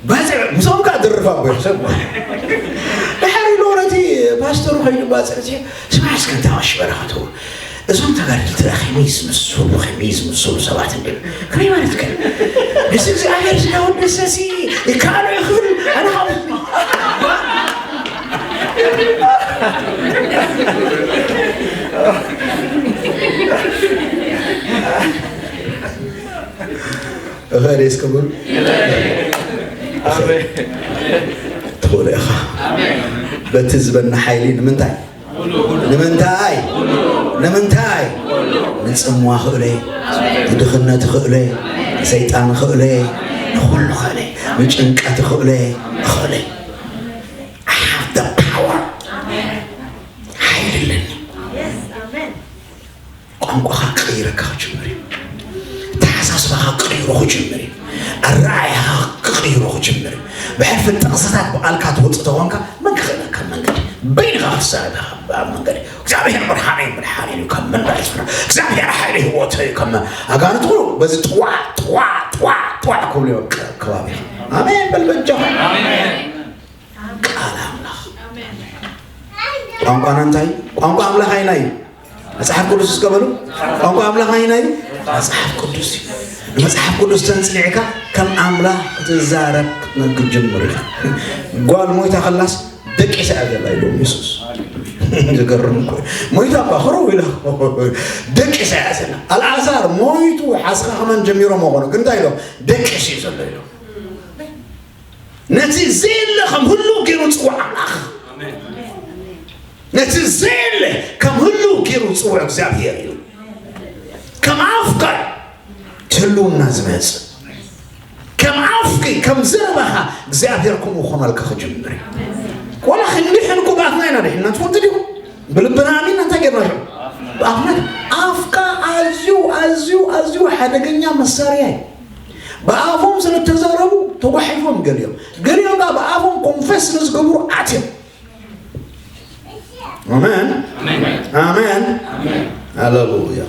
ባጽዕ፣ ምስኦም ከኣ ድርፍ ኣቦ ይሕሰብ። ድሓር ኢሉ ነቲ ፓስተሩ ኸይዱ ባጽዕ፣ "ስማዕ እስከ፣ እንታ ቀሺ በረኸቱ፣ እዞም ተጋደልቲ ደኣ ከመይ ዝመስሉ፣ ከመይ ዝመስሉ ሰባት እንድዮም፣ ከመይ ማለት ከ? ንስ እግዚኣብሔር ስጋ ወደሰሲ ይከኣሎ ይኽእል፣ ኣነ ኻብ" እኸል እስከ በሉ። ትኽእሎ ኢኻ። በቲ ዝበና ሓይሊ ንምንታይ? ንምንታይ? ንምንታይ? ንጽምዋ ክእሎ እየ። ንድኽነት ክእሎ እየ። ንሰይጣን ክእሎ እየ። ንኹሉ ክእሎ እየ። ንጭንቀት ክእሎ እየ። ክእሎ እየ። I have the power። ሓይሊ ኣለኒ። ቋንቋኻ ክቕይረካ ክጅምር እዩ። ኣተሓሳስባኻ ክቕይሮ ክጅምር እዩ። ኣረኣእያኻ ክቕይሮ ክጅምር እዩ። ብሕልፊ ጥቕስታት ብቓልካ ትወፅእ ተኾንካ፣ መን ክኽእለካ መንገዲ? በይንኻ ክትዛረብ ኢኻ ኣብ መንገዲ። እግዚኣብሔር ብርሃነይ መድሓኒይ እዩ፣ ካብ መን በላይ ዝፈርሕ? እግዚኣብሔር ሓይሊ ህይወተይ እዩ፣ ካብ መን? ኣጋንንት ኩሉ በዚ ጥዋዕ፣ ጥዋዕ፣ ጥዋዕ፣ ጥዋዕ ክብሉ እዮም ከባቢኻ። ኣሜን በል በጃኻ። ቃል ኣምላኽ። ቋንቋና እንታይ? ቋንቋ ኣምላኽ ኣይናይ እዩ። መጽሓፍ ቅዱስ እስከ በሉ። ቋንቋ ኣምላኽ ኣይናይ እዩ። መጽሓፍ ቅዱስ እዩ። ንመጽሓፍ ቅዱስ ተንጽኒዕካ ከም ኣምላኽ ክትዛረብ ክትነግር ጅምር ኢኻ። ጓል ሞይታ ከላስ ደቂሳ እያ ዘላ ኢሎም የሱስ። ዝገርም እኮ እዩ። ሞይታ እኳ ክረው ኢላ ደቂሳ እያ ዘላ። ኣልዓዛር ሞይቱ ሓስኻ ከመን ጀሚሮም መኾኑ። ግን እንታይ ኢሎም? ደቂሱ እዩ ዘሎ ኢሎም። ነቲ ዘየለ ከም ህሉው ገይሩ ዝጽውዕ ኣምላኽ። ነቲ ዘየለ ከም ህሉው ገይሩ ዝጽውዕ እግዚኣብሔር እዩ። ከም ኣፍካ ህልውና ዝመጽእ፣ ከም ኣፍኪ፣ ከም ዘረባኻ እግዚኣብሔር ከምኡ ክኾነልካ ክጅምር እዩ። ዋላ ክንድሕን እኮ ብኣፍና ኢና ድሒንና፣ ትፈልጡ ዲኹም? ብልብና ኣሚንና እንታይ ጌርና? ሽዑ ብኣፍና። ኣፍካ ኣዝዩ፣ ኣዝዩ፣ ኣዝዩ ሓደገኛ መሳርያ እዩ። ብኣፎም ስለ እተዛረቡ ተጓሒፎም ገሊኦም፣ ገሊኦም ከኣ ብኣፎም ኮንፌስ ስለ ዝገብሩ ኣትዮም። ኣሜን። ኣሜን። ኣሜን። ኣሜን። ሃሌሉያ።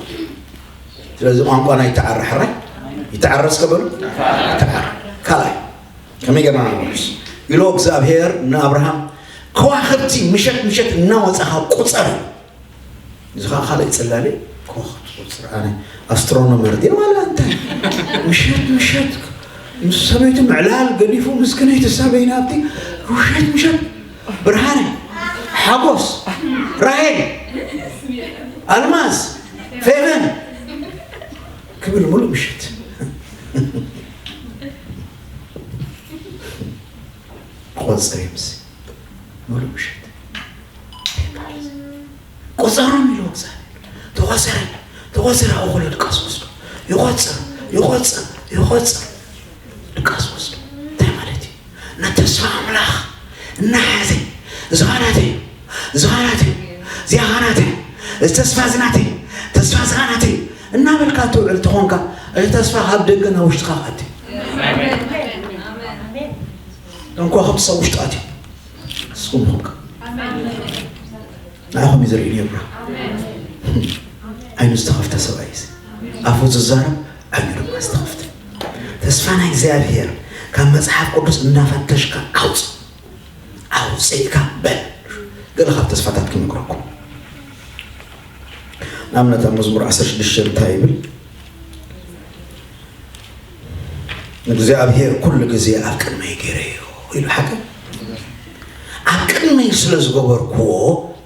ስለዚ ቋንቋና ይተዓረ፣ ሕራይ ይተዓረ እስከ በሉ። ይተዓረ። ካልኣይ፣ ከመይ ጌርና ንመልስ? ኢሎ እግዚኣብሔር ንኣብርሃም፣ ከዋኽብቲ ምሸት ምሸት እናወጻኻ ቁጸር። እዚ ኸዓ ካልኣይ ጽላለ፣ ከዋኽብቲ ቁጸር። ኣነ ኣስትሮኖመር ድየ ዋላ እንታይ? ምሸት ምሸት ምስ ሰበይቱ ምዕላል ገዲፉ፣ ምስክነይቲ ሰበይና ኣብቲ ምሸት ምሸት ብርሃነ፣ ሓጎስ፣ ራሄል፣ ኣልማዝ፣ ፌቨን ክብል ሙሉእ ምሸት ቆጽሪ ምስ ሙሉእ ምሸት ቆጸሮም ኢሉ እግዚኣብሔር። ተቆጸረ፣ ተቆጸረ፣ ኣብኡ ከሎ ድቃስ ወስዶ። ይቆጽር፣ ይቆጽር፣ ይቆጽር። ድቃስ ወስዶ። እንታይ ማለት እዩ? ነተስፋ ኣምላኽ እናሓዘ፣ እዚ ኸዓ ናተይ እዩ፣ እዚ ኸዓ ናተይ እዩ፣ እዚኣ ኸዓ ናተይ እያ፣ እዚ ተስፋ እዚ ናተይ እዩ፣ ተስፋ እዚ ኸዓ ናተይ እዩ እናበልካ ትውዕል ተኾንካ፣ እዚ ተስፋ ካብ ደገ ናብ ውሽጥኻ ክኣቱ እዩ። እቶም ከዋኽብቲ ኣብ ውሽጢ ኣትዮም። ንስኹም ኢኹም ከ? ንዓኹም እዩ ዝርኢ ነይሩ። ዓይኑ ዝተኸፍተ ሰብኣይ እዚ። ኣፉ ዝዛረብ፣ ዓይኑ ድማ ዝተኸፍተ። ተስፋ ናይ እግዚኣብሔር ካብ መጽሓፍ ቅዱስ እናፈተሽካ ኣውጽእ። ኣውጽእካ በል። ገለ ካብ ተስፋታት ክነግረኩም። ንኣብነት ኣብ መዝሙር ዓሰርተ ሽዱሽተ እንታይ ይብል? ንእግዚኣብሔር ኩሉ ግዜ ኣብ ቅድመይ ገይረዮ ኢሉ። ሓቂ ኣብ ቅድመይ ስለ ዝገበርክዎ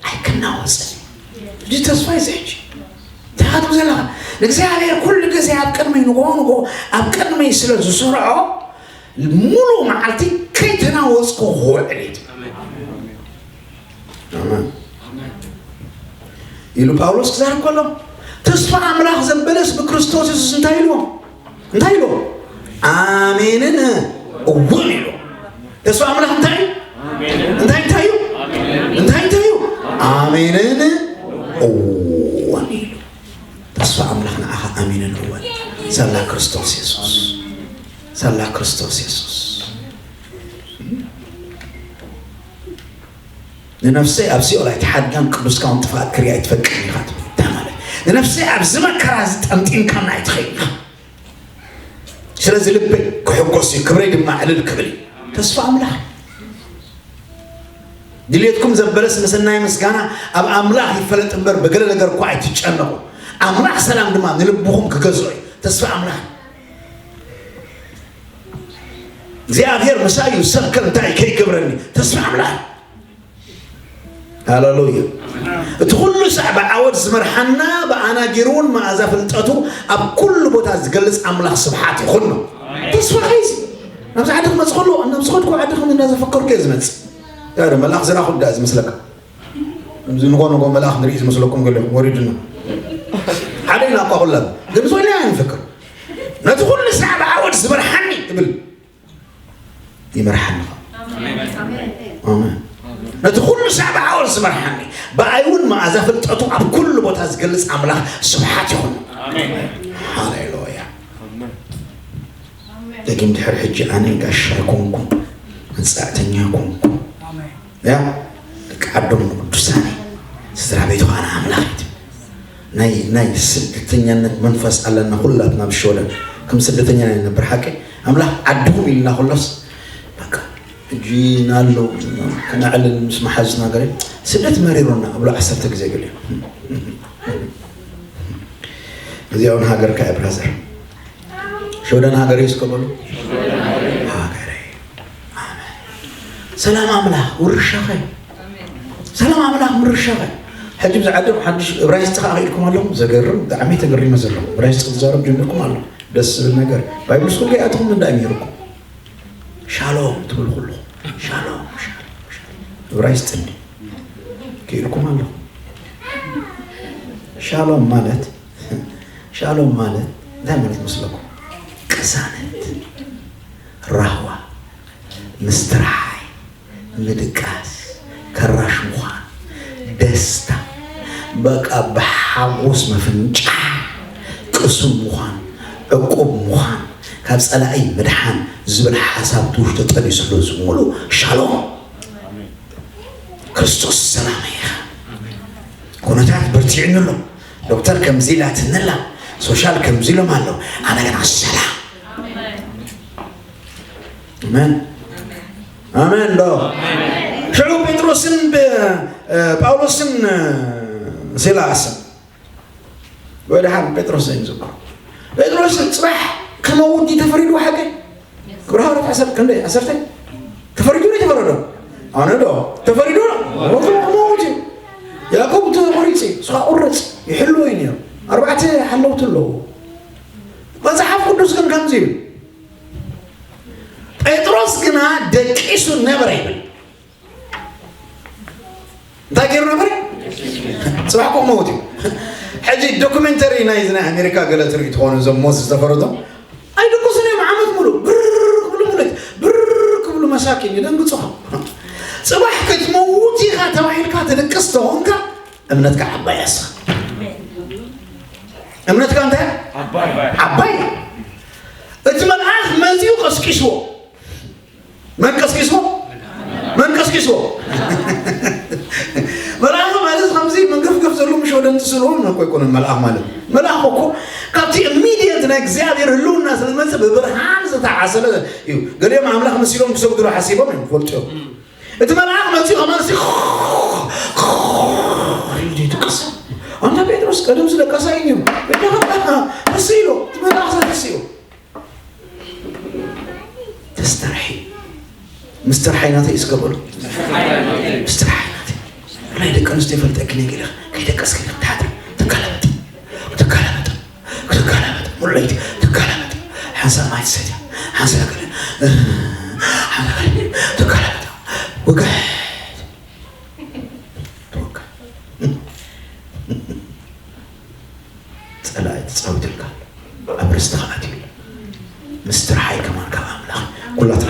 ኣይክናወጽን እዩ። እዚ ተስፋ እዩ። ሕጂ እንታይ ትብሉ ዘለኻ? ንእግዚኣብሔር ኩሉ ግዜ ኣብ ቅድመይ፣ ንግሆ ንግሆ ኣብ ቅድመይ ስለ ዝሰርዖ ሙሉእ መዓልቲ ከይተናወጽኩ ክውዕል እዩ። ኣሜን። ኢሉ ጳውሎስ ክዛረብ ከሎ፣ ተስፋ ኣምላኽ ዘበለስ ብክርስቶስ የሱስ እንታይ ኢልዎ? እንታይ ኢልዎ? ኣሜንን እውን ኢልዎ። ተስፋ ኣምላኽ እንታይ እዩ? እንታይ እንታይ እዩ? እንታይ እንታይ እዩ? ኣሜንን እወን ኢሉ። ተስፋ ኣምላኽ ንዓኻ ኣሜንን እወን። ሳላ ክርስቶስ የሱስ። ሳላ ክርስቶስ የሱስ። ንነፍሰይ ኣብ ሲኦል ኣይትሓድጋን፣ ቅዱስካ እውን ጥፍኣት ክሪኣ ኣይትፈቅድን ኢኻ ትብል። እንታይ ማለት? ንነፍሰይ ኣብዚ መከራ እዚ ጠምጢምካና ኣይትኸይድን ኢኻ። ስለዚ ልበይ ክሕጎስ እዩ፣ ክብረይ ድማ ዕልል ክብል እዩ። ተስፋ ኣምላኽ። ድልየትኩም ዘበለስ ምስናይ ምስጋና ኣብ ኣምላኽ ይፈለጥ እምበር፣ ብገለ ነገር እኳ ኣይትጨነቑ። ኣምላኽ ሰላም ድማ ንልብኹም ክገዝኦ እዩ። ተስፋ ኣምላኽ። እግዚኣብሔር ምሳይ እዩ፣ ሰብ ከ እንታይ ከይገብረኒ? ተስፋ ኣምላኽ። ሃሌሉያ። እቲ ኩሉ ሳዕ ብዓወት ዝመርሓና፣ ብኣናጊሩ እውን መኣዛ ፍልጠቱ ኣብ ኩሉ ቦታ ዝገልጽ ኣምላኽ ስብሓት ይኹኖ። ተስፋ ሒዝ ናብዚ ዓዲ ክመጽእ ከሎ፣ ናብ ዝኸድኩ ዓዲ ከም እንዳዘፈከርኩ እየ ዝመጽእ። ያ ደ መልኣኽ ዝረኣኹ ዳ ዝመስለካ? ከምዚ ንጎ ንጎ መልኣኽ ንርኢ ዝመስለኩም ገለ ወሪድና። ሓደ ኢና እኳ ኩላን፣ ግን ዝኾነ ኣይንፍክር። ነቲ ኩሉ ሳዕ ብዓወት ዝመርሓኒ ትብል ይመርሓኒ። ኣሜን። ነቲ ኩሉ ሳዕ ብዓወት ዝመርሓኒ፣ ብኣይ እውን መኣዛ ፍልጠቱ ኣብ ኩሉ ቦታ ዝገልጽ ኣምላኽ ስብሓት ይኹን። ኣሜን። ሃሌሉያ። ኣሜን። ደጊም ድሕሪ ሕጂ ኣነ ጋሻ ኣይኮንኩን፣ መጻእተኛ ኣይኮንኩን። ኣሜን። ያ ደቂ ዓዶም ንቅዱሳን፣ ስድራ ቤቱ ኸዓ ንኣምላኽ እዩ። ናይ ናይ ስደተኛነት መንፈስ ኣለና ኩላትና ኣብ ሽወደን። ከም ስደተኛ ናይ ነበር ሓቂ ኣምላኽ ዓድኹም ኢልና ኩሎስ በቃ ሕጂ ናሎ ክነዕልል ምስ መሓዝና ገለ ስደት መሪሮና እብሎ ዓሰርተ ግዜ ገለ። እዚኣ እውን ሃገርካ እያ ብራዘር። ሽወደን ሃገረይ እስከ በሉ። ሃገረይ። ኣሜን። ሰላም ኣምላኽ ውርሻኸ። ሰላም ኣምላኽ ምርሻኸ። ሕጂ ብዚ ዓዲ ሓድሽ እብራይስጢ ከኣ ኢልኩም ኣለኹም። ዘገርም፣ ብጣዕሚ ተገሪመ ዘለኹ። እብራይስጢ ክትዛረብ ጀሚርኩም ኣለኹም። ደስ ዝብል ነገር። ባይብል ስኩል ከይኣተኹም እንዳ እዩ ነይርኩም። ሻሎም ትብሉ ኩሉ። ሻሎም፣ ሻሎም፣ ሻሎም። እብራይስጢ እንዲ ክኢልኩም ኣለኹም። ሻሎም ማለት፣ ሻሎም ማለት እንታይ ማለት መስለኩም? ቅሳነት፣ ራህዋ፣ ምስትርሓይ፣ ምድቃስ፣ ከራሽ ምዃን፣ ደስታ፣ በቃ ብሓጎስ ምፍንጫሕ፣ ቅሱን ምዃን፣ ዕቁብ ምዃን፣ ካብ ጸላኢ ምድሓን ዝብል ሓሳብ ትውሽቶ ጠቢሱ ኣሎ ዝሙሉ ሻሎም። ክርስቶስ ሰላም ኢኻ። ኩነታት በርቲዕኒ ኣሎ። ዶክተር ከምዚ ኢላትኒ ኣላ። ሶሻል ከምዚ ኢሎም ኣለዉ። ኣነ ግን ሰላም። ኣሜን። ኣሜን ዶ? ሽዑ ጴጥሮስን ብ-፣ እ፣ ጳውሎስን፣ እ፣ ሲላስን ወይ ደሓን ጴጥሮስ እዩ ዝብሎ። ጴጥሮስ ጽባሕ ክመውት ድዩ ተፈሪድዎ ሓቀይ? ግብረ ሃዋርያት ዓሰርተ ክንደይ? ዓሰርተ? ተፈሪዱ ዶ ተፈረዶ? ኣነ ዶ? ተፈሪዱ ዶ? ክመውት እዩ። ያዕቆብ ተቆሪጹ እዩ። ንስኻ ቁረጽ። ይሕልዎ እዩ ነይሩ። ኣርባዕተ ሓለውቲ ኣለዎ። መጽሓፍ ቅዱስ ግን ከምዚ ይብል። ጴጥሮስ ግና ደቂሱ ነበረ ይብል። እንታይ ገይሩ ነበር? ጽባሕ ኮም መውት እዩ። ሕጂ ዶኩሜንተሪ ናይ ናይ ኣሜሪካ ገለ ትርኢ ትኾኑ፣ እዞም ሞት ዝተፈረዶም ኣይድቅሱን እዮም። ዓመት ሙሉ ብር ክብሉ ሙሉት ብር ክብሉ መሳኪን ይደንግጹኻ። ጽባሕ ክትመውት ኢኻ ተባሂልካ ትድቅስ ተኾንካ እምነትካ ዓባይ ኣስኻ። እምነትካ እንታይ? ዓባይ። ዓባይ። እቲ መልኣኽ መጺኡ ቀስቂስዎ። መን ቀስቂስዎ? መን ቀስቂስዎ? መልኣኽ ማለት ከምዚ መንገፍገፍ ዘሎ ምሽ ወደ እንትስልዎ እኮ ኣይኮነን። መልኣኽ ማለት፣ መልኣኽ እኮ ካብቲ ኢሚድየንት ናይ እግዚኣብሔር ህልውና ስለ ዝመጽእ ብብርሃን ዝተዓሰለ እዩ። ገሊኦም ኣምላኽ መሲሎም ክሰግዱሉ ሓሲቦም እዮም፣ ፈልጡ እዮም። እቲ መልኣኽ መጺኡ ከማን ሲ ኢሉ ይድቅስ። ኣንታ ጴጥሮስ ቀደም ስለቀሳይ እዩ። በጃኻ ተስኢሎ፣ እቲ መልኣኽ ተስኢሎ። ተስተርሒ። ምስትርሓይ ናተይ እስከ በሉ። ምስትርሓይ ናተይ። ብፍላይ ደቂ ኣንስትዮ ይፈልጠኪ ነይ ገለ ከይደቀስኪ ኢኺ ትሓድሪ። ትገላበጥ። ትገላበጥ። ክትገላበጥ። ሙሉ ለይቲ ትገላበጥ። ሓንሳእ ማይ ትሰትያ። ሓንሳእ ገለ፣ ሓንሳእ ገለ ትገላበጥ። ወግሕ። ትወግሕ። ትጻወትልካ ኣብ ርስትኻ ኣትዩ። ምስጢር ሓይ ከማን ካብ ኣምላኽ። ኩላትና